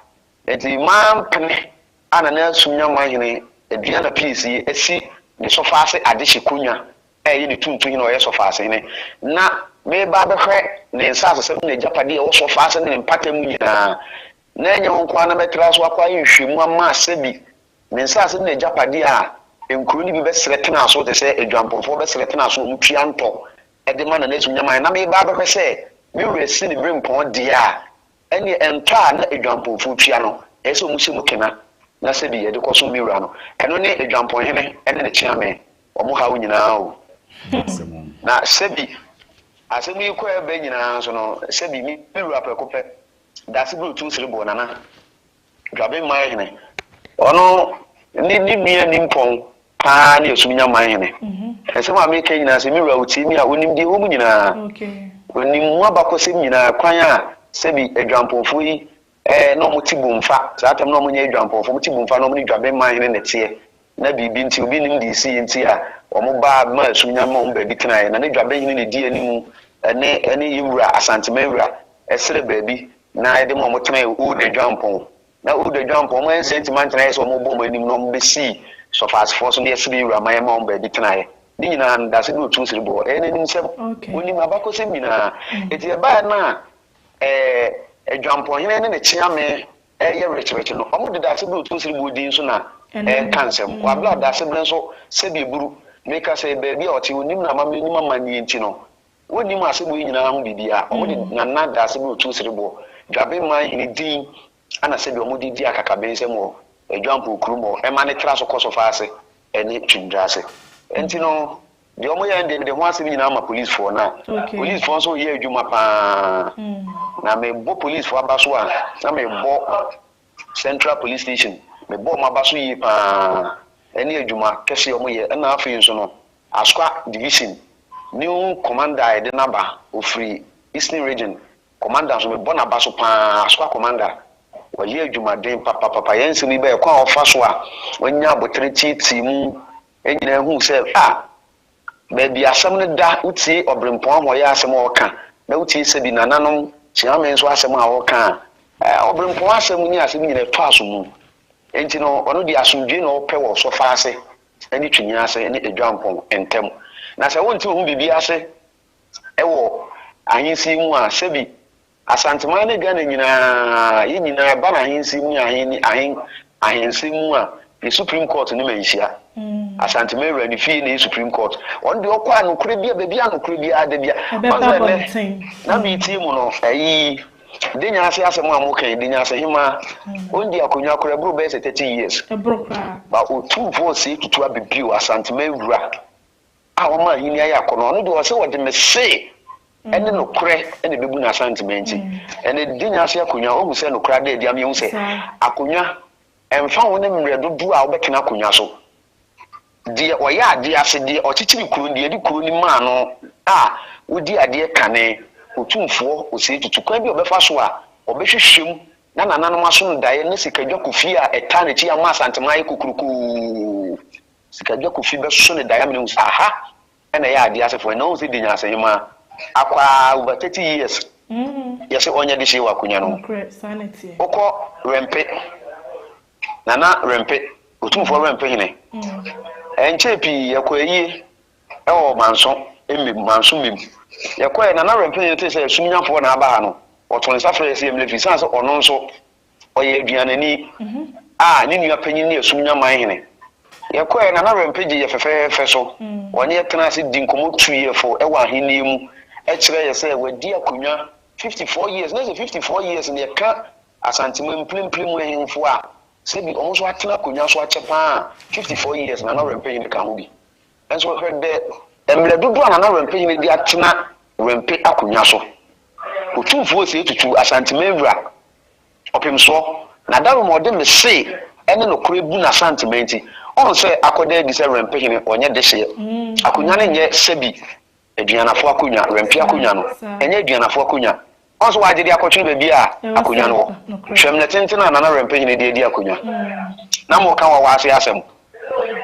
Nti mampene a Nana Asum Nyamoahene Aduana Piisi asi ne sɔfaase adehye konwa a ɛyɛ ne tuntuhene a ɔyɛ sɔfaasehene na mereba abɛhwɛ ne nsasesɛm ne n'agyapadeɛ a ɛwɔ sɔfaase ne ne mpata mu nyinaa, na ɛnyɛ wo nko ara na mɛtra so akɔ ayɛ nhwehwɛmu ama sɛbi ne nsase ne n'agyapadeɛ a nkuro no bi bɛsrɛ tenaa so te sɛ adwampɔnfoɔ bɛsrɛ tenaa so a wɔtua ntɔ de ma Nana Asum Nyamoahene na mereba abɛhwɛ sɛ me werɛ si ne berempɔn deɛ a Ɛnneɛ ɛntɔ a na adwampɔnfoɔ tua no, ɛyɛ sɛ wɔhyɛ mu kena na sɛbi yɛde kɔsom me wura no. Ɛno ne adwampɔnhene ne ne kyeame wɔn haw nyinaa o. Na sɛbi asɛm yi kɔ ɛbɛ nyinaa nso no, sɛbi me wura prɛko pɛ, Dase Bere Otu Sereboɔ Nana Dwaben Manhene, ɔno ne ne nua nimpɔn paa ne Asum nya man hene. Nsɛm a meka nyinaa, sɛ me wura otie me a, onim deɛ ɛwɔ mu nyinaa. Onim mu abakɔsɛm nyinaa, kwan a sɛbi adwampɔnfoɔ yi eh, na wɔte Bomfa, saa tam na wɔnyɛ adwampɔnfoɔ, wɔte Bomfa na wɔne Dwaben man hene na ɛteɛ, na biribi nti, obi nnim deɛ ɛsiiɛ nti a wɔn baa maa Asum nya ma wɔn baabi tenaeɛ, na ne Dwaben hene na ɛdi animu ne ɛne yɛn wura Asanteman wura ɛsrɛ baabi na ɛde ma wɔn tenaeɛ Old Adwampɔn. Na Old Adwampɔn, wɔn ansia ntumi antena ayɛ sɛ wɔrebɔ wɔn anim na wɔbɛsii Sɔfaasefoɔ so na yɛsrɛɛ Wura ma yɛmaa wɔn baabi tenaeɛ. Ne nyinaa no, Dase de otuo sere bɔɔ. Ɛyɛ n'animsɛm. Ɔnim abakɔsɛm nyinaa. Enti ɛbaeɛ no a ɛɛ Adwampɔnhene ne ne kyeame reyɛ werekyerekye no, wɔde Dase de otuo sere bɔɔ din nso na ɛreka nsɛm. Wɔ aberɛ a Dase berɛ nso sɛdeɛ eburu, meka sɛ baabi a ɔte, ɔnnim n'amammerɛ, ɔnnim amanneɛ nti no, wɔnnim asɛm wei nyinaa ho biribiara. Wɔde Nana Dase de otuo sere bɔɔ Dwaben man hene din Ana sɛdeɛ wɔde di akakabensɛm wɔ Adwampo kurom hɔ ɛma no tra so kɔ Sɔfa ase ne Twumdwa ase. Nti no, deɛ wɔyɛɛ no deɛ mede ho asɛm nyinaa ma polisfoɔ na polisfoɔ nso reyɛ adwuma pa ara. Na mebɔ polisfoɔ aba so a, na mebɔ Central Police Station, mebɔ wɔn aba so yie pa ara ɛne adwuma kɛseɛ a wɔyɛ. Ɛna afei nso no, Aswa Division new commander a yɛde no aba, ɔfiri Eastern Region, Commander nso mebɔ n'aba so paa, Asukwa Commander, ɔyɛ adwumaden papapapa, yɛn nsɛm yi bɛyɛ kwan a ɔfa so a wanya abotere tietie mu nyinaa hu sɛ ah, baabi asɛm no da, wotie Ɔbrempɔn Ahoɔyɛ asɛm a ɔka, na wotie sɛbi nananom Kyeame nso asɛm a ɔka a, eh, Ɔbrempɔn asɛm ne asɛm nyinaa ɛtɔ aso mu. Enti no, ɔno deɛ asomdwoe na ɔpɛ wɔ Sɔfa ase ne Twene ase ne Adwampɔn ntam. Na sɛ wonte wo ho biribi ase wɔ ahensie mu a, sɛbi Asanteman ne Ghana nyinaa, yɛn nyinaa ɛba no ahensie mu ne ahen ahen ahensɛm mu a, yɛ Supreme Court ne manhyia. Asanteman wura ne fie na ɛyɛ Supreme Court. Ɔno deɛ ɔkɔ a nokorɛ bia, baabi a nokorɛ biara da bia. Ɛbɛba Ɔn sɛ nnɛ, abɔnten. na meretie mu no, ɛyi, Denyaase asɛm a moka yi, Denyaase hemaa, ɔndi akonnwa koraa, ɛboro bɛyɛ sɛ 30 years. Ɛboro koraa. Ba Otumfoɔ Osei Tutu abɛbio Asanteman wura a wama ahenni ayɛ akɔnnɔ, ɔno deɛ ɔse ɔde me se ne nokorɛ na ɛbɛbu n'Asantema nti, ɛnɛ di nya ase akonnwa, wahu sɛ nokorɛ ada adi ama yɛahu sɛ akonnwa, ɛmfa ho ne mmerɛ dodoɔ a wobɛtena akonnwa so, deɛ ɔyɛ adeɛ ase, deɛ ɔkyekyere kuro no, deɛ yɛde kuro no maa no a ɔdi adeɛ kane, Otumfoɔ Osei Tutu, kwan bi a ɔbɛfa so a ɔbɛhwehwɛ mu na nananom aso no daeɛ ne Sikadwa Kofi a ɛtaa n'akyi ama Asantema ayɛ kokurokoo. Sikadwa Kofi bɛso ne dae amena hu sɛ aha na ɛyɛ adeɛ asefoɔ ɛnna ɔhu sɛ Denya Asehemaa akɔ ara over 30 years yɛse ɔnyɛ dehyeɛ wɔ akonya no ho. Wokɔ Wɛmpe, Nana Wɛmpe, Otumfoɔ Wɛmpe hene, ɛnkyɛɛ pii yɛkɔ ayie ɛwɔ Manso Mmem, Manso Mmem. Yɛkɔɛ Nana Wɛmpe hene tee sɛ Asumnyafoɔ na aba ha no, ɔtoo nsa frɛɛ yɛ sɛ yɛmmrɛ fie, sane sɛ ɔno nso Ɔyɛ aduanani a ne nua panyin ne Asum Nyaman hene. Yɛkɔe no, na N'Awɛmpe gye yɛ fɛfɛɛfɛ so. Ɔne yɛ tenaa ase dii nkɔmmɔ tuu yɛ fo wɔ ahenni mu kyerɛɛ yɛ sɛ wadi akonnwa 54 years. Na sɛ 54 years no yɛka Asanteman mprempren mu ahemfo a sɛbi wɔn nso atena akonnwa so akyɛ paa a, 54 years na N'Awɛmpe hene ka ho bi. Nanso hwɛ dɛ mmerɛ dodoɔ a Nana Wɛmpe hene de atena Wɛmpe akonnwa so. Otumfoɔ Osei Tutu, Asanteman wura, Ɔpemsoɔ, na dawuro ma ɔde me se ne nokorɛ bu n'Asanteman nti, Ɔn sɛ akɔda adi sɛ Wrɛmpehene ɔnyɛ dehyeɛ. Akonwa no nyɛ sɛbi Aduanafo akonwa, Wrɛmpe akonwa no, ɛnyɛ Aduanafo akonwa. Ɔn sɛ wagye de akɔtwere baabi a akonwa no wɔ. Hwɛ mmerɛ tenten a Nana Wrɛmpehene de adi akonwa. Na moka Wawaase asɛm.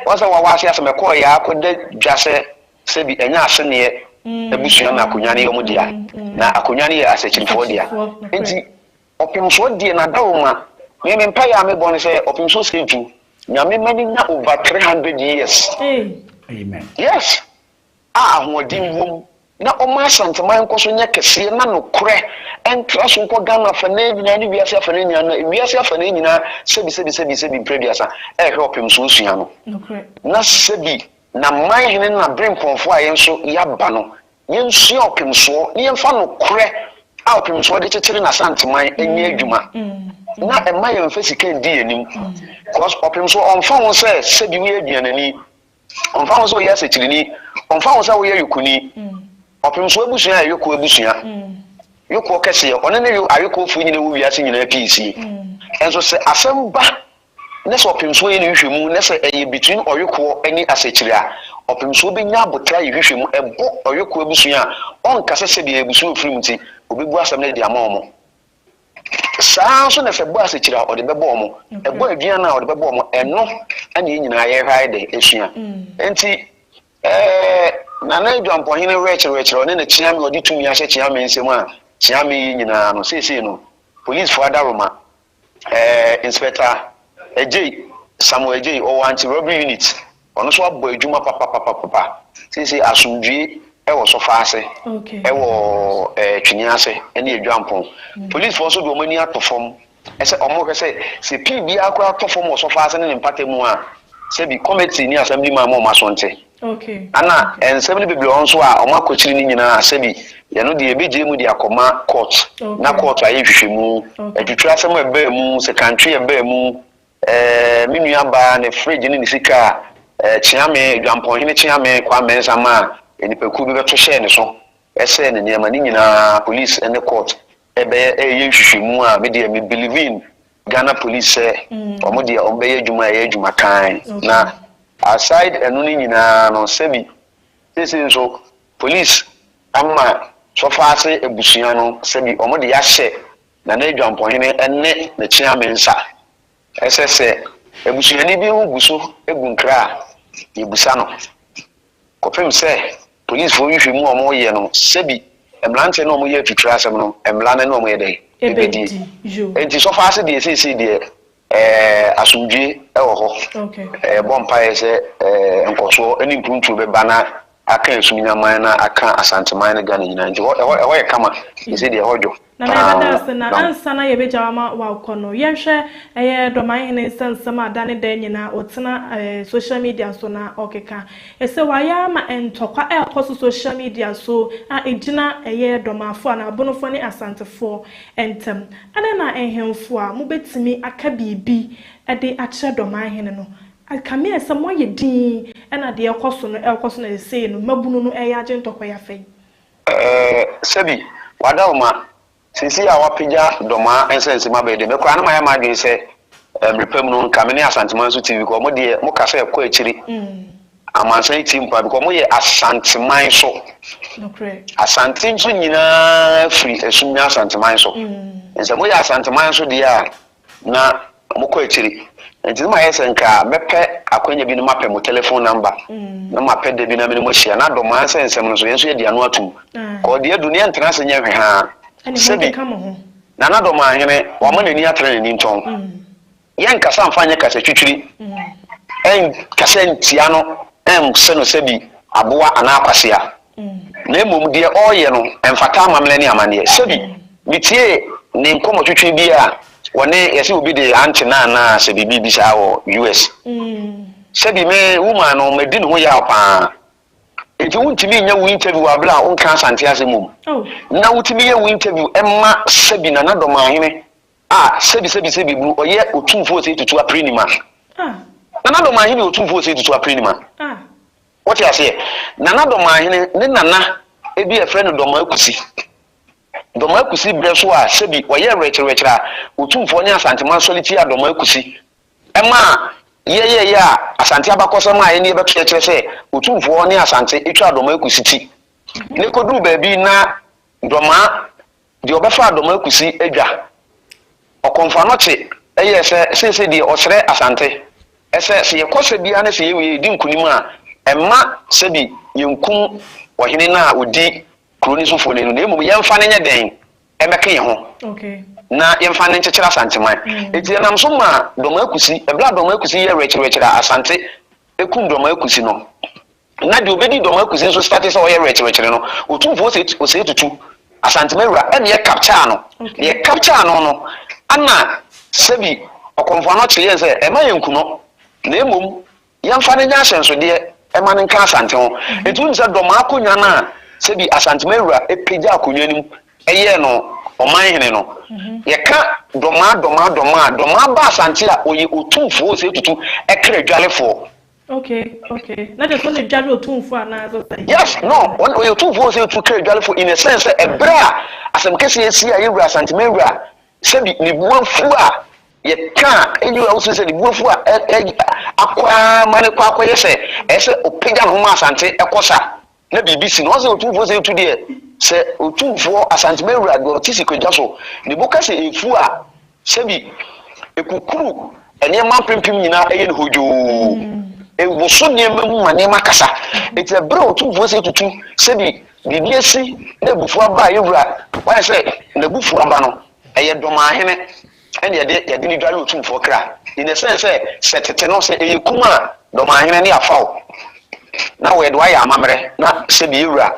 Ɔn sɛ Wawaase asɛm ɛkɔɔeɛ ara kɔda dwa sɛ sɛbi ɛnyɛ aseneɛ abusua na akonwa no yɛ wɔn dea. Na akonwa no yɛ Asakyirifoɔ dea. Enti Ɔpemsoɔ deɛ n'adawoma. Me me mpaeɛ a mebɔ ne sɛ ɔpemsoɔ sɛ ntu Nyame ma no nya over 300 years. Amen. Yes a ahoɔden wom na ɔma Asanteman nkɔ so nyɛ kɛseɛ na nokorɛ ntra so nkɔ Ghana afanaa nyinaa ne wiase afanaa nyinaa na wiase afanaa nyinaa sɛbi sɛbi sɛbi sɛbi mprɛduasa ɛrehwɛ ɔpemsoɔ sua no na sɛbi na man hene na berempɔnfoɔ a yɛn nso yɛaba no Yɛnsua ɔpemsoɔ na yɛmfa nokorɛ a ɔpemsoɔ de kyekyere n'Asanteman nyɛ adwuma na ɛmma yɛmfa sika ndi yɛn anim cause ɔpemsoɔ ɔmfa ho sɛ sɛbi woyɛ aduanani, ɔmfa ho sɛ woyɛ asɛkyereni, ɔmfa ho sɛ woyɛ yokoni. Ɔpemsoɔ abusua yɛ yokoɔ abusua, yokoɔ kɛseɛ, ɔne ne ayokoɔfoɔ nyina wɔ wiase nyinaa pii sie. Nso sɛ asɛm ba na sɛ ɔpemsoɔ yɛ ne nhwehwɛmu na sɛ ɛyɛ between ɔwekoɔ ne asɛkyire a, ɔpemsoɔ bɛnya aboterɛ ayɛ nhwehwɛmu, ɛbɔ ɔwekoɔ abusua a, ɔnka sɛ sɛdeɛ abusua a ɔfiri mu nti, ɔbɛbu asɛm no de ama wɔn. Saa ara nso na sɛ ɛbɔ asɛkyire a, ɔde bɛbɔ wɔn, ɛbɔ aduan a, ɔde bɛbɔ wɔn, ɛno na yɛn nyinaa yɛhwɛ ayɛ dɛn asua. Enti ɛɛ Nana Adwampɔhene werɛkyerɛwerɛkyerɛ ɔne ne Kyeame a ɔde tumi ahyɛ Kyeame nsam a Kyeame yɛ nyinaa no, seesei no, polisfoɔ adaworoma Eh, Inspector Adjei, Samuel Adjei, ɔwɔ Anti-Robbery Unit. Ɔno nso abɔ adwuma papapapapa. Seesei asomdwie wɔ Sɔfa ase, wɔ eh, Twene ase ne Adwampɔn. Mm. Policefoɔ nso de wɔn ani ato fam sɛ wɔhwɛ sɛ sɛ pii biara koraa tɔ fam wɔ Sɔfa ase ne ne mpata mu a, sɛbi committee ne assembly man ma wɔn aso nte. Ana nsɛm no bebree wɔ hɔ nso a wɔn akɔkyiri no nyinaa sɛbi yɛno deɛ yɛbɛgyae mu de akɔma court na court ayɛ nhwehwɛmu, atwitwi asɛm a ɛbaa mu, sekantwe a ɛbaa mu, ɛɛ me nua baa ne fridge ne ne sika a ɛɛ Kyeame, Dwampɔnhene Kyeame Kwame Mensah maa nnipakuo bi bɛto hyɛɛ ne so ɛsɛɛ ne nneɛma ne nyinaa police ne court ɛbɛyɛ ɛyɛ nhwehwɛmu a me deɛ me believe in Ghana police sɛ wɔn deɛ wɔn bɛyɛ adwuma a ɛyɛ adwuma kann na Aside ɛno no nyinaa no sɛbi seesei nso police ama Sɔfaase abusua no sɛbi wɔn de ahyɛ Nana Adwampɔhene ne ne Kyeame nsa sɛ sɛ abusuani bi ho gu so gu nkra a yɛbusa no kɔpem sɛ policefoɔ nhwehwɛmu a wɔn yɛ no sɛbi mmeranteɛ no a wɔn yɛ atutire asɛm no mmra no ne wɔn yɛ dɛn ɛbɛdie. Enti Sɔfaase deɛ seesei deɛ Ɛɛ, asomdwoe wɔ hɔ. Yɛbɔ mpaeɛ sɛ nkɔsoɔ ne mpuntuo bɛba na aka Asumnyaman na aka Asanteman ne Ghana nyinaa. Nti hɔ, ɛhɔ, ɛhɔ yɛ kama. Seesei deɛ ɛhɔ dwo Nana yɛbɛda paa. ase na ansa na yɛbɛgya wo ama woakɔ no, yɛnhwɛ ɛyɛ Dɔmanhene nsɛnsɛm a da ne da nyinaa ɔtena social media so na ɔkeka. Ɛsɛ wayɛ ama ntɔkwa ɛrekɔ so social media so a ɛgyina ɛyɛ Dɔmafoɔ anaa Abonofoɔ ne Asantefoɔ ntam. Adɛn na nhemfo a mobɛtumi aka biribi de akyerɛ dɔmanhene no? Ɛkame ayɛ sɛ moayɛ dinn na deɛ ɛrekɔ so no rekɔ so na seesei no mmabunu no reyɛ agye ntɔkwa yi afa yi. Ɛɛ, sɛbi, w'adaworoma, seesei a wapagya Dɔmaa nsɛnsɛm aba yi deɛ, me koraa na mayɛ m'adwene sɛ mmere pa mu no nka me ne Asanteman nso TV, because mo deɛ mo kasa ɛkɔ akyiri. Amansan yi tirim paa because ɔmo yɛ Asanteman so. Asante nso nyinaa firi Asum ne Asanteman so. Nsɛ mo yɛ Asanteman so deɛ a na mo kɔ akyiri. Nti ne ma yɛ sɛ nka mɛpɛ akwanya bi na mapɛ mo telephone number na mapɛ da bi na me ne mo ahyia na Dɔmaa nsɛ nsɛm no so yɛn nso yɛde ano atum. Kɔɔ deɛ adu ne yɛntena ase nyɛ hwehaa. Sɛbi Nana Dɔmaahene wama n'ani atra n'ani ntɔn. Yɛnkasa mfa nyɛ kasatwitwiri, ɛnkasa ntia no, ɛnse no sɛbi aboa anaa kwasea, na mmom deɛ ɔreyɛ no ɛmfata amammerɛ ne amanneɛ. Sɛbi metiee ne nkɔmmɔtwitwiri bi a wɔne, yɛse obi de ante no anaa sɛ biribi bi saa wɔ US. Sɛbi me woman no madi ne ho yaw paa. Enti wontumi nyɛ wo interview wɔ abere a wonka Asante asɛm wom. Na wotumi yɛ wo interview ɛma sɛbi Nana Dɔmahene A sɛbi sɛbi sɛbi bru ɔyɛ otumfoɔ osei tutu aprenima. Nana Dɔmahene yɛ otumfoɔ osei tutu aprenima. Wote aseɛ? Nana Dɔmahene ne nana ebi a yɛfrɛ no Dɔmaa Kusi. Dɔmaa Kusi berɛ so a sɛbi ɔyɛ werɛkyerɛwerɛkyerɛ a otumfoɔ ne Asanteman sɔre tiaa Dɔmaa Kusi ɛmaa. Yɛyɛeɛ a Asante abakɔsɛm a yɛne yɛbɛto yɛ kyerɛ sɛ Otumfoɔ ne Asante twaa Dɔmaa Kusi ti na ɛkɔduruu baabi na Dɔmaa deɛ ɔbɛfaa Dɔmaa Kusi dwa Ɔkɔmfoanɔkye yɛɛ sɛ seesei deɛ ɔsrɛ Asante sɛ sɛ yɛkɔ sɛ biara ne sɛ yɛwie yɛdi nkunim a ɛmma sɛbi yɛnkum ɔhene no a ɔdi kuro no sofoɔ no anim na mmom yɛmfa no nyɛ dɛn mmɛka yɛn ho na yɛmfa no nkyekyere Asanteman. Enti ɛnam so maa Dɔmaa Kusi, ɛberɛ a Dɔmaa Kusi yɛɛ werɛkyerɛwerɛkyerɛ a Asante kum Dɔmaa Kusi no, na deɛ ɔbɛdi Dɔmaa Kusi nso starte sɛ ɔyɛ werɛkyerɛwerɛkyerɛ no, Otumfoɔ Osei Tutu, Asanteman wura, ɛna yɛ capture no. Na yɛ capture no no, ɛna sɛbi Ɔkɔmfoɔ Anɔkye yɛɛ sɛ ɛmma yɛnku no, na mmom Yɛmfa no nyɛ ahyɛnsodeɛ ma no nka Asante ho. Enti wonim sɛ Dɔmaa akonnwa no a sɛbi Asantema wura pagyaa akonnwa no mu yɛɛ no ɔmanhene no, yɛka Dɔmaa, Dɔmaa, Dɔmaa a, Dɔmaa ba Asante a, ɔyɛ Otumfoɔ Osei Tutu kra dwalefoɔ. Okay, okay. Na kyerɛ sɛ ɔna dware Otumfoɔ anaa sɛ sɛn? Yes, no, ɔyɛ Otumfoɔ Osei Tutu kra dwalefoɔ in a sense sɛ ɛberɛ a asɛm kɛseɛ asi a yɛwura Asantema wura sɛbi ne bo afu a yɛka a, ɛnyɛ a wosu sɛ ne bo afu a akɔ ara ma no kɔ akɔyɛ sɛ ɛyɛ sɛ ɔpagya ne ho ma Asante ɛkɔ sa na biribi si no. Ɔsɛ Otumfoɔ sɛ etu deɛ sɛ Otumfoɔ Asante Mawura deɛ ɔte Sikadwa so ne bo ka sɛ efu a sɛbi ekukuru nneɛma mpempem nyinaa ɛyɛ no hodwoo. Ewoso nneɛma mu ma nneɛma kasa. Eti ɛberɛ a Otumfoɔ sɛ etutu sɛbi biribi asi na abufuo aba a yɛwura wayɛ sɛ n'abufuo aba no ɛyɛ Dɔmahene ɛna yɛde yɛde no dware Otumfoɔ kra in the sense sɛ sɛ tete no sɛ ɛyɛ kum a Dɔmahene ne afa wo na wɔyɛde wo ayɛ amammerɛ na sɛbi yɛwura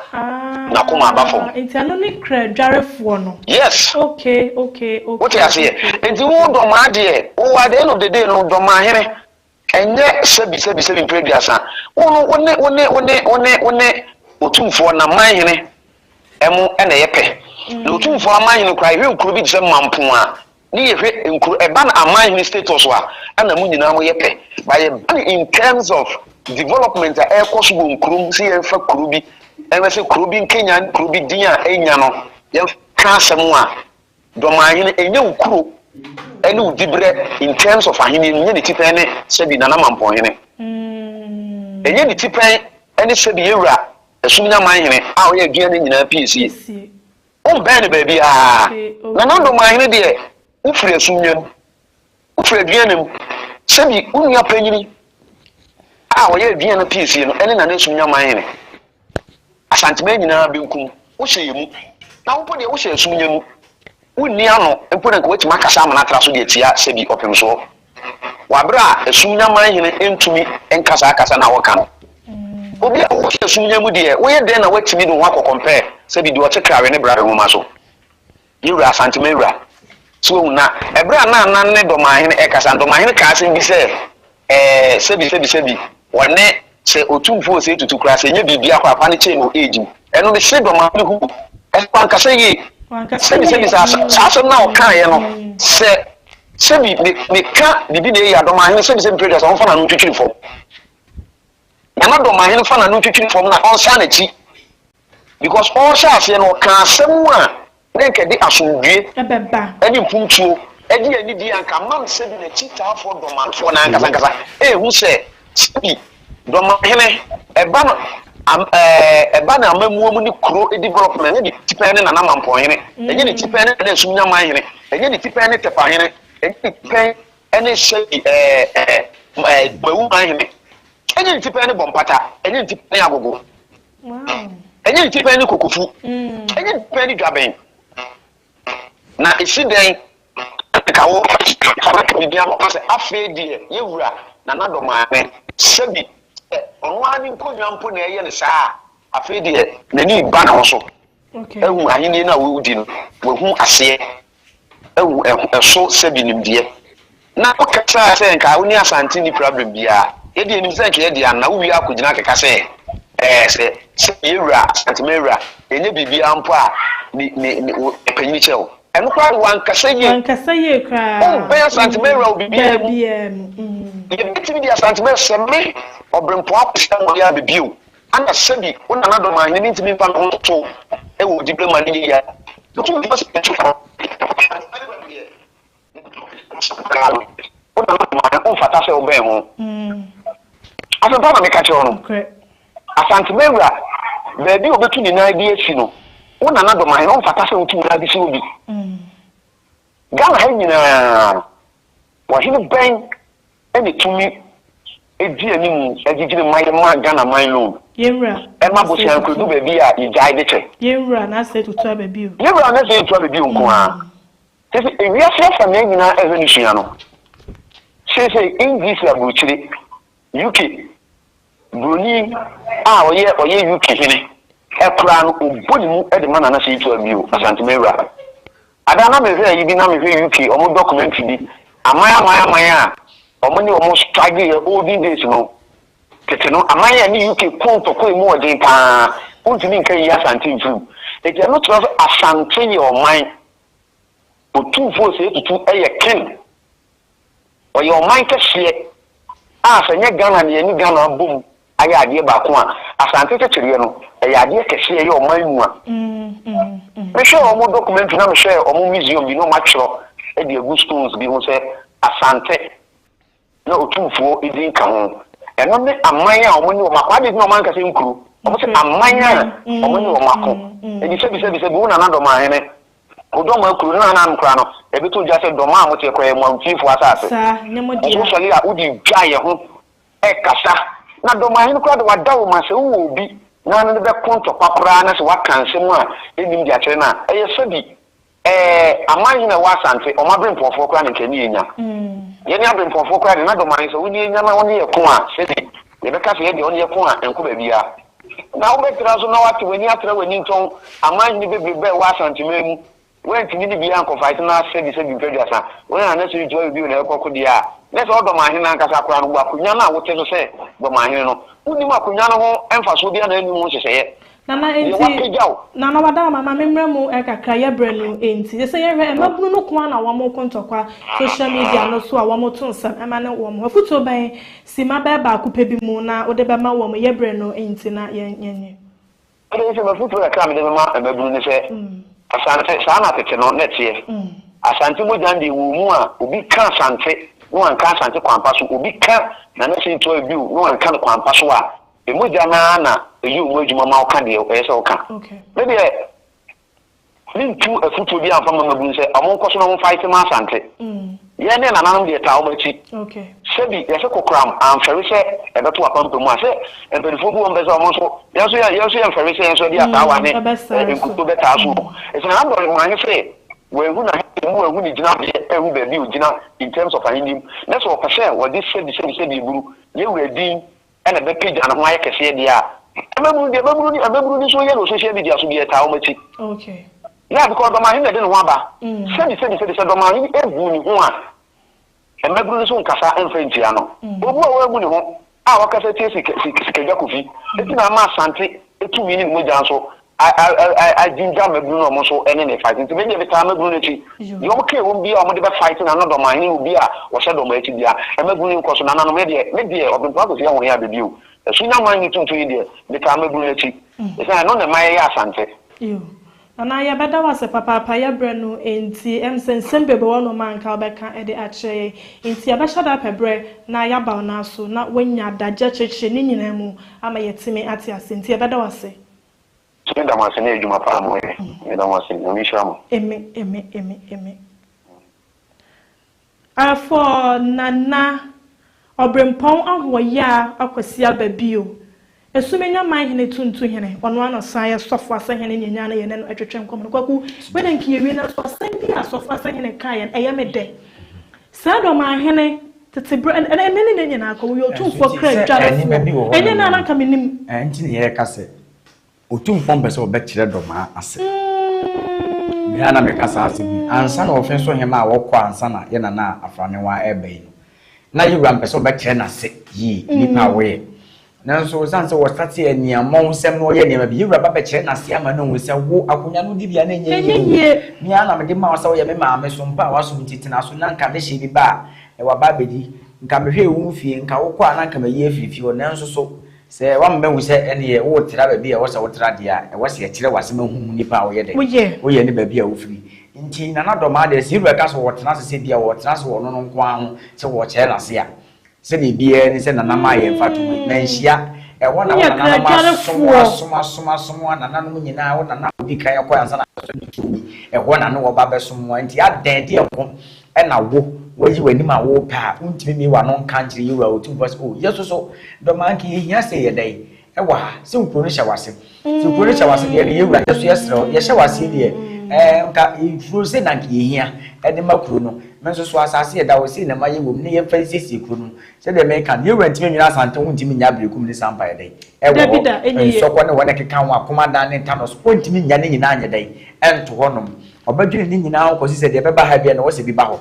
n'akoma aba fam. Ah, nti ɛno ne kra dwarefoɔ no. Yes. Okay, okay, okay. Wote aseɛ? Okay. Nti wo Dɔmaa deɛ, wo at the end of the day no Dɔmahene Ɛnyɛ sɛbi sɛbi sɛbi mprɛ aduasa. Wo no wo ne wo ne wo ne wo ne wo ne Otumfoɔ n'amanhene mo na ɛyɛ pɛ. Na Otumfoɔ amanhene koraa yɛhwɛ nkuro bi te sɛ Mampong a ne yɛhwɛ nkuro ɛba no amanhene status a ɛna mo nyinaa mo yɛ pɛ. But yɛba no in terms of development a ɛrekɔ so wɔ nkuro mu sɛ yɛmfa kuro bi ɛnhwɛ sɛ kuro bi nkanyan kuro bi din a ɛnya no yɛmfa asɛm a Dɔmahene, ɛnyɛ wo kuro ne wo diberɛ in terms of ahennie no, ɛnyɛ ne tipɛn ne sɛbi Nana Mampɔnhene. Ɛnyɛ ne tipɛn ne sɛbi Yɛwura Asumnyamanhene a ɔyɛ aduane nyinaa piesie. Wombɛn no baabiara. Nana Dɔmahene deɛ, wofiri Asumnya mu, wofiri aduane mu. Sɛbi wo nua panyini a ɔyɛ aduane piesie no ne Nana Asumnyamanhene. Asanteman nyinaa benkum, wohyɛ yɛn mu, na wo mpo deɛ wohyɛ esum nya mu, wonni ano mpo na nka woatumi akasa ama no atra so de atia sɛbi ɔpemsoɔ, wɔ aberɛ a esum nya man hene ntumi nka saa kasa no a wɔka no. Obi a wohyɛ esum nya mu deɛ, woyɛ dɛn na woatumi de wo ho akɔ compare sɛbi deɛ ɔte krawe ne brare nwoma so? Yɛ wura Asantema wura. So wahu? Na ɛberɛ a na Anan ne Dɔmahene rekasa no, Dɔmahene kaa asɛm bi sɛ, Ɛɛ, sɛbi, sɛbi, sɛbi, wɔne, sɛ Otumfoɔ Osei Tutu koraa, sɛ ɛnyɛ biribiara koraa, fa no kyɛɛ no age mu. Ɛno mese Dɔmahene hu, ɛso wankasa yie. Wankasa Sɛbi, yie. sɛbi, saa, saa asɛm no a ɔkaeɛ no, sɛ, sɛbi, me, meka biribi na ɛyɛ a, Dɔmahene, sɛbi, sɛbi, mprɛ aduasa, ɔmfa n'ano ntwitwiri fam. Nana Dɔmahene fa n'ano ntwitwiri fam na ɔnsan n'akyi. Because ɔrehyɛ aseɛ no ɔkaa asɛm a na nka ɛde asomdwie Ɛbɛba. ne mpuntuo de anidie a nka man sɛbi n'akyitaafoɔ dɔmanfoɔ no ankasa ankasa ɛrehu sɛ sɛbi dɔmanhene ɛba no am ɛɛ ɛba no amammuo mu ne kuro development ɛnyɛ ne tipɛn ne Nana Mampɔnhene ɛnyɛ ne tipɛn ne Nana Asumnyamanhene ɛnyɛ ne tipɛn ne Tɛpahene ɛnyɛ ne tipɛn ne sɛbi ɛɛ ɛɛ ɛɛ Bawumanhene ɛnyɛ ne tipɛn ne Bɔmpata ɛnyɛ ne tipɛn ne Agogo. Ɛnyɛ ne tipɛn ne kokofu. Ɛnyɛ ne tipɛn ne dwabɛn. Na esi dɛn ka wo ka biribi ama sɛ afei deɛ yɛwura Nana Dɔmaame sɛbi sɛ ɔno ara ne nkonnwa mpo na ɛyɛ no saa a afei deɛ n'ani ba ne ho so ahu ahenni no a wodi no wahu aseɛ ahu ɛso sɛbi nimdeɛ. Na wo kasaa sɛ nka wo ne Asante nni prablem biaa. Yɛ deɛ yɛnim sɛ nka yɛ dea no, na wo wie akɔgyina akeka sɛ ɛɛ sɛ sɛ yɛ wura, Asanteman wura, yɛnyɛ biribiaa mpo a ne ne ne wo panyini kyɛ wo. Ɛno koraa de wankasa yie. Wankasa yie koraa. Wombɛn Asanteman wura wɔ biribiaa mu. Baabiaa mu. Mm. Yɛbɛtumi de Asanteman sɛ me Ɔbrempɔn Akwasi Amoah yi abɛ bio. Ana sɛbi wo Nana Dɔmahene mentumi mfa me ho ntoto wo wɔ diberɛ ma no nyɛ yie a? Otumfoɔ sɛ yɛtu fo. Asanteman wura deɛ. womfata sɛ wobɛn ho. Asɛmpa na meka kyerɛ wo no. Asanteman wura, baabi a obetu ne nan de asi no, wo Nana Domahene, womfata sɛ wotu wo nan de si hɔ bi. Ghana ha nyinaa, ɔhene bɛn na etumi di anim gyigyiri ma yɛma Ghana man loan, ɛma bosea nkodu baabi a yɛgyae de kyɛ? Yɛn wura Nase Tutu Ababio. Yɛn wura Nase Tutu Ababio nko ara. Kyerɛ sɛ ewiase afanaa nyinaa ɛhwɛ no sua no. Seesei English aburokyire, UK, Buroni a ɔyɛ ɔyɛ UK hene koraa no ɔbɔ ne mu de ma Nana Seyi Toa bio, Asante Mawura. Ada na mehwɛ ayi bi na mehwɛ UK wɔn documentary bi, aman aman aman a wɔn ne wɔn struggle yɛ olden days no, tete no, aman a ɛne UK ko ntɔkwa emu ɔden paa, wontumi nka nyi Asante mfiri mu. Enti ɛno kyerɛ sɛ Asante yɛ ɔman, Otumfoɔ Osei Tutu yɛ king. Ɔyɛ ɔman kɛseɛ a sɛ nyɛ Ghana na yɛne Ghana abom ayɛ adeɛ baako a, Asante kyekyereɛ no, ɛyɛ adeɛ kɛseɛ ɛyɛ ɔman mua. Mehwɛɛ wɔn documentary na mehwɛɛ wɔn museum bi na wɔn atwerɛ de agu stones bi ho sɛ Asante na Otumfoɔ din ka ho. Ɛno ne aman a wɔn ne wɔn ako. Adeɛ nti na wɔn anka sɛ nkuro. Wɔn sɛ aman a wɔn ne wɔn ako. Enti sɛbi sɛbi sɛbi wo Nana Dɔmahene Mo dɔm akuru no anan koraa no, ɛbɛtɔ dwa sɛ dɔm a moteɛ koraa yɛ mo awufiefo asase. Nanso wosɔre a, wode dwa yɛ ho kasa. Na dɔmahene koraa de, wada wo ma sɛ wowɔ obi na ne no bɛko ntɔkwa koraa na sɛ woaka nsɛm a ɛnnim de akyerɛ no a, ɛyɛ sɛbi ɛɛ aman hene a ɛwɔ Asante, wɔn aberempɔnfoɔ koraa na nka ɛne yɛn nya. Yɛne aberempɔnfoɔ koraa de, na dɔmahene sɛ wo ne yɛn nya na wo ne yɛn ko a, sɛbi yɛbɛka sɛ yɛn deɛ wo ne yɛn ko a, ɛnkɔ baabiara. Na wobɛtra so na woate w'ani atra w'ani ntɔn aman hene bebrebe a ɛwɔ Asanteman mu. Woantumi ne biara ankɔfaete na sɛbi sɛbi mfɛduasa, wo ne Nana Siri Toa Bio na ɛrekɔko deɛ a, na sɛ ɔdɔmanhene no ankasa koraa no, wɔ akonnwa no a wote so sɛ dɔmanhene no, wonnim akonnwa no ho mfasoɔ biara na annim ho nhyehyɛeɛ. Nana Deɛ enti wapagya wo. Nana wada ma me mmra mu kakra yɛ brɛ no enti sɛ yɛhwɛ mmabunu no ko ara na wɔn ko ntɔkwa social media no so a wɔn to nsɛm ɛma ne wɔn ho afutuo bɛn Simma bɛyɛ baako pɛ bi mu na wode bɛma wɔn, yɛ berɛ no nti na yɛnyɛ. Ɛnde sɛ m'afotuo kakra a mede bɛma mmabunu ne sɛ, Asante, saa na tete no na ɛteɛ. Asante mogya no deɛ ɛwɔ mu a, obi ka Asante na wanka Asante kwan pa so, obi ka Nana Sei Toa bio na wanka no kwan pa so a, mogya no ara na ɛyɛ wɔn adwuma ma woka deɛ ɛyɛ sɛ woka. Me deɛ, Mentu afutuo biara mfa mma mmabunu sɛ ɔmo nkɔ so na ɔmo fight ma Asante. Yɛn ne nananom deɛ yɛtaa ɔmo akyi. Sɛbi yɛse kokoram amfɛre sɛ ɛbɛto apampam a, sɛ mpaninfoɔ bi wɔ hɔ mpɛ sɛ ɔmo nso, yɛn nso yɛn nso yɛmfɛre sɛ yɛn nso yɛde asaawa ne nkuto bɛtaa so o. Enti Nana Dɔremahene se wanhu n'ahenni mu, wanhu ne gyinabeɛ, anhu baabi a ɔgyina in terms of ahenni mu, na sɛ ɔpɛ sɛ ɔde sɛbi sɛbi sɛbi eburu yɛn wura din na ɛbɛpagya ne ho ayɛ kɛseɛ deɛ a, mmabunu deɛ mmabunu ne mmabunu no nso yɛ no social media so deɛ ɛtaa wɔn akyi. Okay. Yeah, because dɔmahene na ɛde ne ho aba. Sɛbi sɛbi sɛbi sɛ dɔmahene ebu ne ho a, mmabunu no nso nkasa mfa ntia no. Obu a wɔabu ne ho a wɔkasa tia sika sikadwa kofi, eti na ama Asante tumi ne ne mogya nso agyingya mmabunu no a wɔn nso ne no fight. Nti me deɛ metaa mmabunu no akyi. Deɛ wɔn ka ɛwom biara a wɔde bɛ fight na no dɔmahene ne obi a wɔhyɛ dɔm akyi biara, mmabunu no nkɔ so. Nananom me deɛ, me deɛ Ɔbenpɔn Akwasi Ahoɔhen Abɛbio, Asunya man ne tumtum yi deɛ, metaa mmabunu no akyi. Ɛsiane ɛno na ɛma yɛyɛ Asante. Yoo. Nana yɛbɛda wo ase papaapa yɛ berɛ no nti ɛm sɛ nsɛm bebree wɔ nom a nka wobɛka de akyerɛ yɛn nti yɛbɛhyɛ da apɛ berɛ na yɛaba wo nan so na woanya adagye akyerɛkyerɛ ne nyinaa mu ama yɛatumi ate aseɛ nti yɛbɛda wo ase. Me da mo ase ne adwuma paa mo yɛ me da mo ase nyame nhyira mo. Eme eme eme eme Afoɔ Nana Ɔbrempɔn Ahoɔyaa Akwasi aba bio Esumenya man hene Tuntu hene ɔno ara na ɔsan yɛ sɔfo asahene ne yɛnyaa no yɛne no twetwe nkɔmmɔ no Kwaku wei deɛ nka yɛwie nanso asɛm bi a sɔfo asahene kaeɛ no ɛyɛ me dɛ Saa Dɔmahene tete berɛ ɛnɛ ne nnɛ nyinaa kɔ woyɛ otumfoɔ kra dwarefoɔ ɛnyɛ nnɛ a na anka mennim. Ɛnti na yɛreka sɛ Otumfoɔ mpɛ sɛ ɔbɛkyerɛ dɔmaa ase. Bere a na meka saa asɛm yi, ansa na ɔfe so hemmaa a wɔkɔ ansa na yɛn nana Afraniwaa reba yi no, na yɛn wura mpɛ sɛ ɔbɛkyerɛ n'ase yie, nnipa a wɔyɛ. Nanso esiane sɛ wɔsatee aniammɔnsɛm na wɔyɛɛ nneɛma bi, yɛn wura ba bɛkyerɛ n'ase ama no ahu sɛ, Wo, akonnwa no dibea no nyɛ yie o. Me ara na mede maa wo sɛ woyɛ me maame so mpa a woasom nti tena so na nka dehye bi ba a, waba abɛdi. Nka mehwɛɛ wo mfie, nka wokɔ a na nka mayi afiri fie hɔ, nanso so Sɛ woama mahu sɛ ɛnneɛ woretra baabi a ɛwɔ sɛ wotra deɛ a, ɛwɔ sɛ yɛkyerɛ w'asɛm ahu nipa a woyɛ dɛn? Woyɛ ne baabi a wofiri. Nti Nana Dɔmaa deɛ sɛ Yewura ka sɛ ɔtena ase sɛ bia ɔtena ase wɔ ɔno no nko ara ho sɛ wɔkyerɛ n'ase a, sɛdeɛ biara ni sɛ Nana maa yɛn mfatoho yi, manhyia. Ɛhɔ na wo Woyɛ nananom asom wo kradwarefoɔ. asom asom asom wo a nananom nyinaa wo nana a ɔdi kan kɔɛ ansa na abɛso ne tumi, ɛhɔ na ne wɔba bɛsom wo a, nti adɛn deɛ nko na wo woayi w'anim a worepɛ a wontumi mmue w'ano nka nkyerɛ Yewura Otumfoɔ sɛ, oh yɛso so Dɔmaa nka yɛhia sɛ yɛ dɛn wɔ ha sɛ wo kuro no hyɛ w'ase. Sɛ kuro no hyɛ w'ase deɛ, ɛne yɛwura yɛso yɛsrɛ wo, yɛhyɛ w'ase deɛ, ɛɛ nka kuro sei na nka yɛhia ɛde ma kuro no. Me nso so asase yɛda hɔ sei na mayɛ wɔ mu na yɛmfa nsiesie kuro no. Sɛdeɛ meka no, yɛwura ntumi nwene Asante ho ntumi nnya Aberekum ne Sampa yɛ dɛn ɛwɔ Dabi hɔ, da, ɛnyɛ yie. Nsɔkɔ ne wɔn a ɛkeka ho, Akomadan ne Ntanɔs, ɔntumi nnya ne nyinaa nyɛ dɛn ɛnto hɔnom. Ɔbɛdwene ne nyinaa ho kɔsi sɛ deɛ ɛbɛba ha biara no ɛwɔ sɛ bi ba hɔ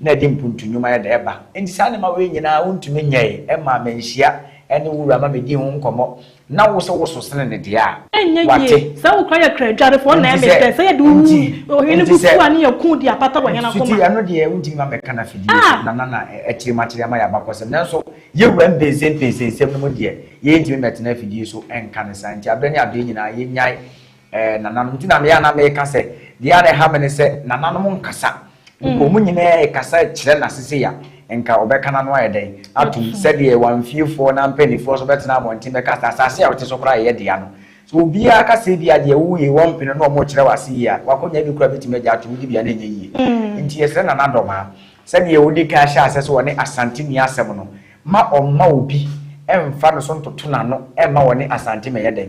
na ɛde mpuntu nnwuma yɛ dɛn ɛba. Nti saa nneɛma wei nyinaa wontumi nyɛe ɛmaa manhyia ɛne wo wura ma medii ho nkɔmmɔ Na wo sɛ woso sene ne deɛ a, Ɛnyɛ wate. yie sɛ wo kora yɛ kra dwarefoɔ na Nti ɛme sɛ, dɛ sɛ yɛde wo nti, wu ɔhene nti bo sɛ, fu a ne yɛ ku de apata wɔ hɛn nti suti akoma. ɛno deɛ wontumi ma mɛka no afidie so, Ah! nana na akyirimakyiri ama yɛ abakɔsɛm. Nanso yɛwura mpɛnsɛmpɛnsɛ nsɛm no mu deɛ, yɛntumi mmɛtena afidie so nka no saa. Nti aberɛ ne aberɛ nyinaa yɛnyae Ɛɛ nananom nti na meyɛ a na meka sɛ deɛ a na ɛha me ne sɛ nananom nkasa. Nka wɔn nyinaa rekasa kyerɛ n'asese a, nka ɔbɛka n'ano ayɛ dɛn atom sɛdeɛ wamfiefoɔ na mpanimfoɔ nso bɛtena abɔnten bɛka sɛ asase a wote so koraa yɛ dea no. Sɛ obiara ka sɛ ebia deɛ woyɛ yi wɔmpene na wɔrekyerɛ wo ase yie a, w'akonnwa bi koraa bɛtumi agya ato wo dibea na ɛnyɛ yie. Nti yɛsrɛ Nana Dɔmaa sɛdeɛ ɔdi kan hyɛɛ aseɛ sɛ ɔne Asante nni asɛm no, mma ɔmma obi mfa ne so ntoto n'ano mma ɔne Asante mmɛyɛ dɛn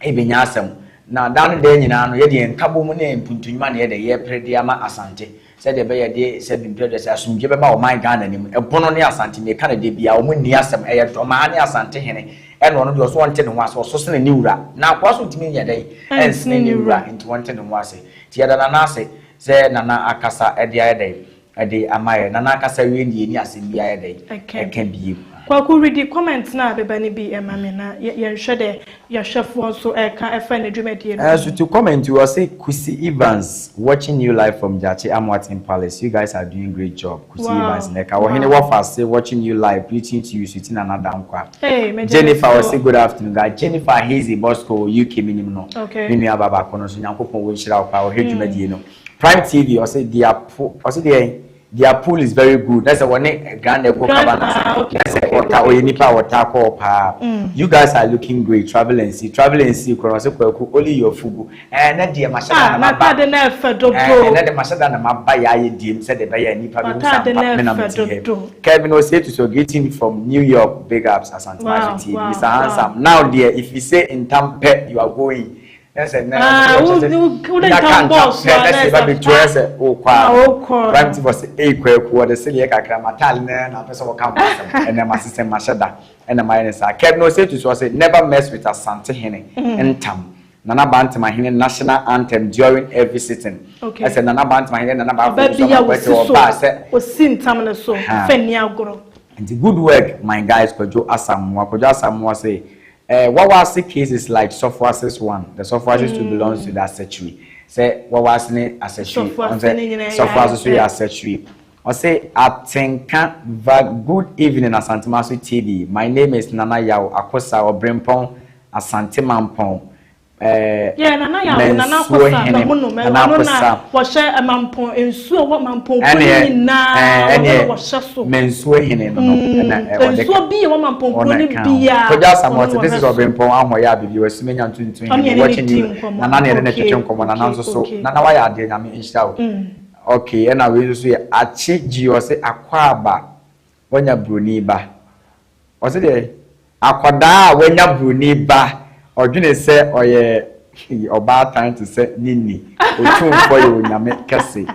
Ebenya asɛm. Na daa ne daa nyinaa no, yɛde yɛn nkabom ne mpuntu nnwuma na yɛde yɛrepere de ama Asante sɛdeɛ ɛbɛyɛ de sɛ mprɛ deɛ sɛ asomdwoeɛ bɛba ɔman Ghana no mu. Ɛbono ne Asante, meka no da biara, wɔn nni asɛm. Ɛyɛ Dɔmaa ne Asante hene ɛna ɔno deɛ ɔso ɔnte ne ho ase, ɔso sene ne wura. Na akoa so ntumi nyɛ dɛn ɛnsene ne wura, nti ɔnte ne ho ase. Nti yɛda Nana ase sɛ Nana akasa de ayɛ dɛn Ɛde ama yɛ na n'ankasa wie deɛ ɛni asɛm biara yɛ dɛn ɛka biem. Kwaku redi comment no a bɛba no bi ma me na yɛnhwɛ dɛ yɛhwɛfoɔ nso ɛka ɛfa ne dwumadie no ho. So to comment yi ɔse Kusi Evans watching you live from Gyakye Amoaten Palace you guys are doing great job Kusi Wow Evans na ɛka Ɔhene wow. Wɔfase watching you live greeting to you Sweetie Nana Dankwa Hey megye me Jennifer so. ɔse good afternoon guys Jennifer Hazy Bosco wɔ UK menim no Okay. me nua ba baako no nso Nyankopɔn wɔ nhyira wo paa ɔhwɛ dwumadie no Prime TV ɔse their pool ɔse deɛ their pool is very good na sɛ wɔne Grand Echo Grand Cabanas ah okay na sɛ okay ɔta okay ɔyɛ nipa okay. a ɔtaa kɔ hɔ paa you guys are looking great travel and see travel and see korɔ ɔse Kwaku only your fugu ɛɛ nɛ deɛ mahyɛ da Ah na maba n'ataade no ɛfɛ ɛɛ dodo. ɛnɛ deɛ mahyɛ da na maba yɛ ayɛ diem sɛdeɛ ɛbɛyɛ a nipa bɛhu sɛ W'ataade ampa no me na ɛfɛ mete ha dodo. Kevin Osei so greeting from New York big ups Asantemaso Wow TV wow Mr wow. Handsome now deɛ if you say ntam pɛ you are going na sɛ na Ah, sɛ wo sɛ wo wo de nya ka ntam ntam bɔɔ so pɛ a na na sɛ ba ɛsɛ bɛtu pa ɛ sɛ wokɔ na a wokɔ prime no. ti fɔ sɛ ei kwaku wɔde sedeɛ kakra mataale no na apɛ sɛ wɔka ho asɛm ɛnɛ masesɛm mahyɛ da ɛna mayɛ ne saa Kevin Osei so ɔsɛ never mess with Asante hene ntam Nana Bantama hene national anthem during every sitting Okay. ɛsɛ Nana Bantama hene Nana Baafo Ɔba so bi a ama wosi kwɛte so ɔbaa sɛ osi ntam no so ha fɛ nni agorɔ. nti good work my guys Kwadwo Asamoah Kwadwo Asamoah say Wawase case is like Sofoase's one. The Sofoase too belongs to the Asachiri. Sɛ Wawase ne Asachiri. Sofoase Ɔn sɛ ne nyinaa yɛ Sofoase so yɛ ayɛ pɛ. Asachiri. Ɔse Atenka va good evening Asantemaso TV. My name is Nana Yaw Akosa Obrempong Asante Mampong. Eh, Yeah, Nana Yaw, Nana Mansuo Akosa, Hene, mahu no, Nana ɔno na Akosa. wɔhyɛ Mampong, nsuo a ɛwɔ Mampong kuro no Ɛneɛ, nyinaa, ɛɛ, ɔno na ɛneɛ wɔhyɛ so. Mansuo Hene no no, ɛna ɛ, ɔde Nsuo ka. bi a ɛwɔ Mampong kuro Ɔna no ɛka ho. biara, Kwadwo ɔno Asamoah na se, this wɔhwɛ is so. Ɔbrempɔn Ahoɔyɛ Abibi, Wasumenya Ntuntun Ɔne Hene, yɛne ne watching di you. nkɔmmɔ. Nana ne yɛne no Okay, twetwe nkɔmmɔ, Nana okay, nso so, okay. Nana wayɛ adeɛ, Nyame nhyira wo. Okay, ɛna wei nso so yɛ Akye Gyi, ɔse Akwaaba, wanya broni ba. Ɔse deɛ akwadaa a wanya broni ba ɔdwene sɛ ɔyɛ ɔbaatan te sɛ ne nni otumfoɔ yɛ onyame kɛse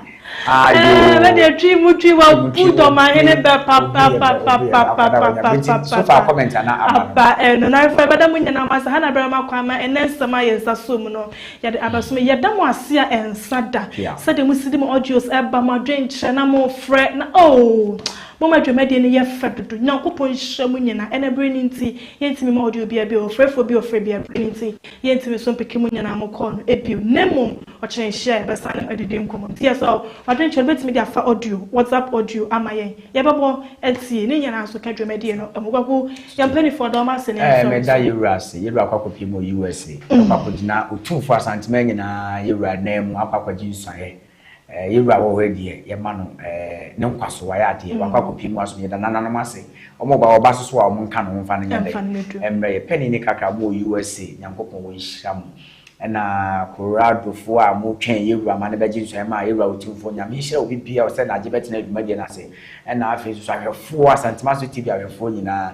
Ɛɛ ayoo bɛdeɛ twi mu twi twi mu wabu twi dɔmahene obi bɛ obi yɛ bɛ obi yɛ bɛ akwadaa a wanya bɛ nti so far papapapapapapapa comment a na aba no aba ɛno na afei bɛda mo nyinaa mo ase ha na bɛrɛ ma kwan ma ɛnɛ nsɛm a yɛn nsa so mu no yɛde abɛso mo yɛda mo ase a ɛnsa da yeah. sɛdeɛ mo si de mo audios ɛba mo adwenkyerɛ na mo frɛ na oh mo ma dwumadie no yɛ fɛ dodo Nyankopɔn nhyira mo nyinaa ɛnɛ bere no nti yɛntumi ma audio bia bio ɔfrɛfoɔ bi ɔfrɛ bia bere no nti yɛntumi so mpeke mo nyinaa mo kɔɔ no ebio na mmom ɔkyerɛ nhyia a yɛbɛsan adidi nkɔmmɔ nti yɛ sɛ wadwenkyerɛ no bɛtumi de afa audio WhatsApp audio ama yɛn yɛbɛbɔ atie ne nyinaa so ka dwumadie no ɛho kwaku yɛn mpanimfoɔ dɔm ase ne Ɛɛ nsɔre meda so yɛwura ase yɛwura akɔ akɔpie mu wɔ USA akɔ akɔgyina otumfoɔ Asanteman nyinaa yɛwura nan mu akɔ akɔgye nsuaeɛ. Eh, yɛ wura wɔ hɔ deɛ yɛma no eh, ne nkwa so wayɛ adeɛ, wakɔ akɔpie mu asom. Yɛda nananom ase, wɔn ba wɔba so so a wɔn nka ne ho mfa no nyɛ dɛ mmerɛ yɛ pɛni ne kakra mo wɔ USA, Nyankopɔn wɔ nhyira mo. Ɛna Colorado foɔ a mo twɛn yɛ wura ma no bɛgye nsɔɛ ma yɛ wura Otumfoɔ Nyame nhyira obi bia ɔsɛ n'agye bɛtena dwumadie no ase. Ɛna afei nso so ahwɛfoɔ Asantemaso TV ahwɛfoɔ nyinaa,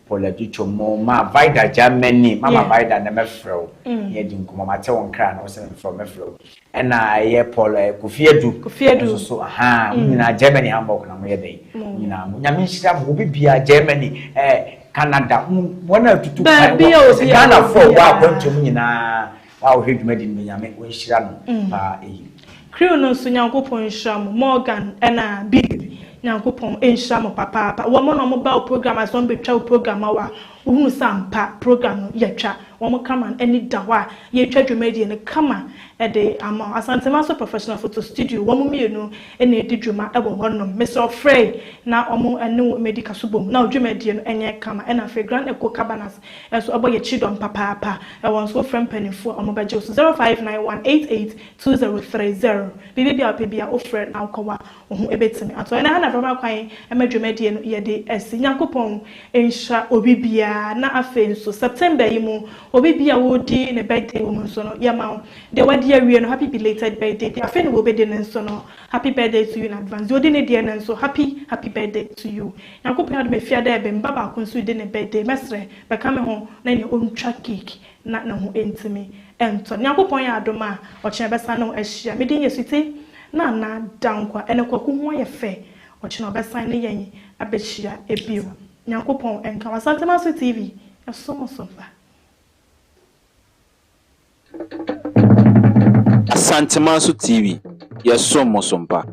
Paul Adutwum mo, ma Vida Germany, mama Vida nɛ mɛfrɛ wo na yɛadi nkɔmmɔ, mate wo nkra na wo sɛ memfrɛ wo mɛfrɛ wo. Ɛna ɛyɛ Paul eh, Kofi Adu. Kofi Adu. Nso so ahaa mo nyinaa Germany Hamburg na mo yɛ dɛn. Mo nyinaa mo Nyame nhyira mo obi bia Germany eh, Canada mo wɔn a tutu kwan wɔ sɛ Ghana fo wɔ akwantuo mu nyinaa wa wɔhwɛ dwumadi no Nyame wɔnhyira no paa eyi. Crew no nso Nyankopɔn nhyira mo Morgan ɛna Big Nyankopɔn nhyira mo papaapa wɔn na wɔn ba wo program ase wɔn bɛtwa wo program ma wo a wohunu sɛ ampa program no yɛtwa wɔn kama no ani da hɔ a yɛtwa dwumadie no kama de ama wo. Asantemaso Professional Photo Studio wɔn mmienu na ɛdi dwuma wɔ hɔ nom. Mesrɛ wo frɛ na wɔn ne wo mmɛdi kaso bom na wo dwumadie no nyɛ kama. Ɛna afei Grand Echo Cabanas nso ɛbɔ yɛn kyidɔm papaapa. Ɛwɔ nso wofrɛ mpanimfoɔ a wɔbɛgye wo so 0591882030. Biribi biara a wopɛ biara wofrɛ na wokɔ hɔ a Wo ho bɛtumi atɔ. Ɛnɛ ha na bɛma kwan ma dwumadie no yɛde asi. Nyankopɔn nhyira obi biara na afei nso September yi mu obi biara a ɔredi ne birthday wɔ mu nso no yɛma wo deɛ wadi awie no happy belated birthday, deɛ afei na wɔbɛdi no nso no happy birthday to you in advance, deɛ ɔdi ne deɛ no nso happy happy birthday to you. Nyankopɔn adom Efiada ɛbɛn ba baako nso redi ne birthday mɛsrɛ bɛka me ho na nea ɔntwa cake na ne ho ntumi ntɔ no. Nyankopɔn yɛ adom a, ɔkyena yɛbɛsan ne wo ahyia. Me din yɛ Sweetie Nana Dankwa. Ɛnɛ Kwaku ho ayɛ fɛ. Ɔkyena ɔbɛsan ne yɛn abɛhyia bio. Nyankopɔn nka wo. Asantemaso TV, yɛsom wo so mpa. Asantemaso TV, yɛsom mo so mpa.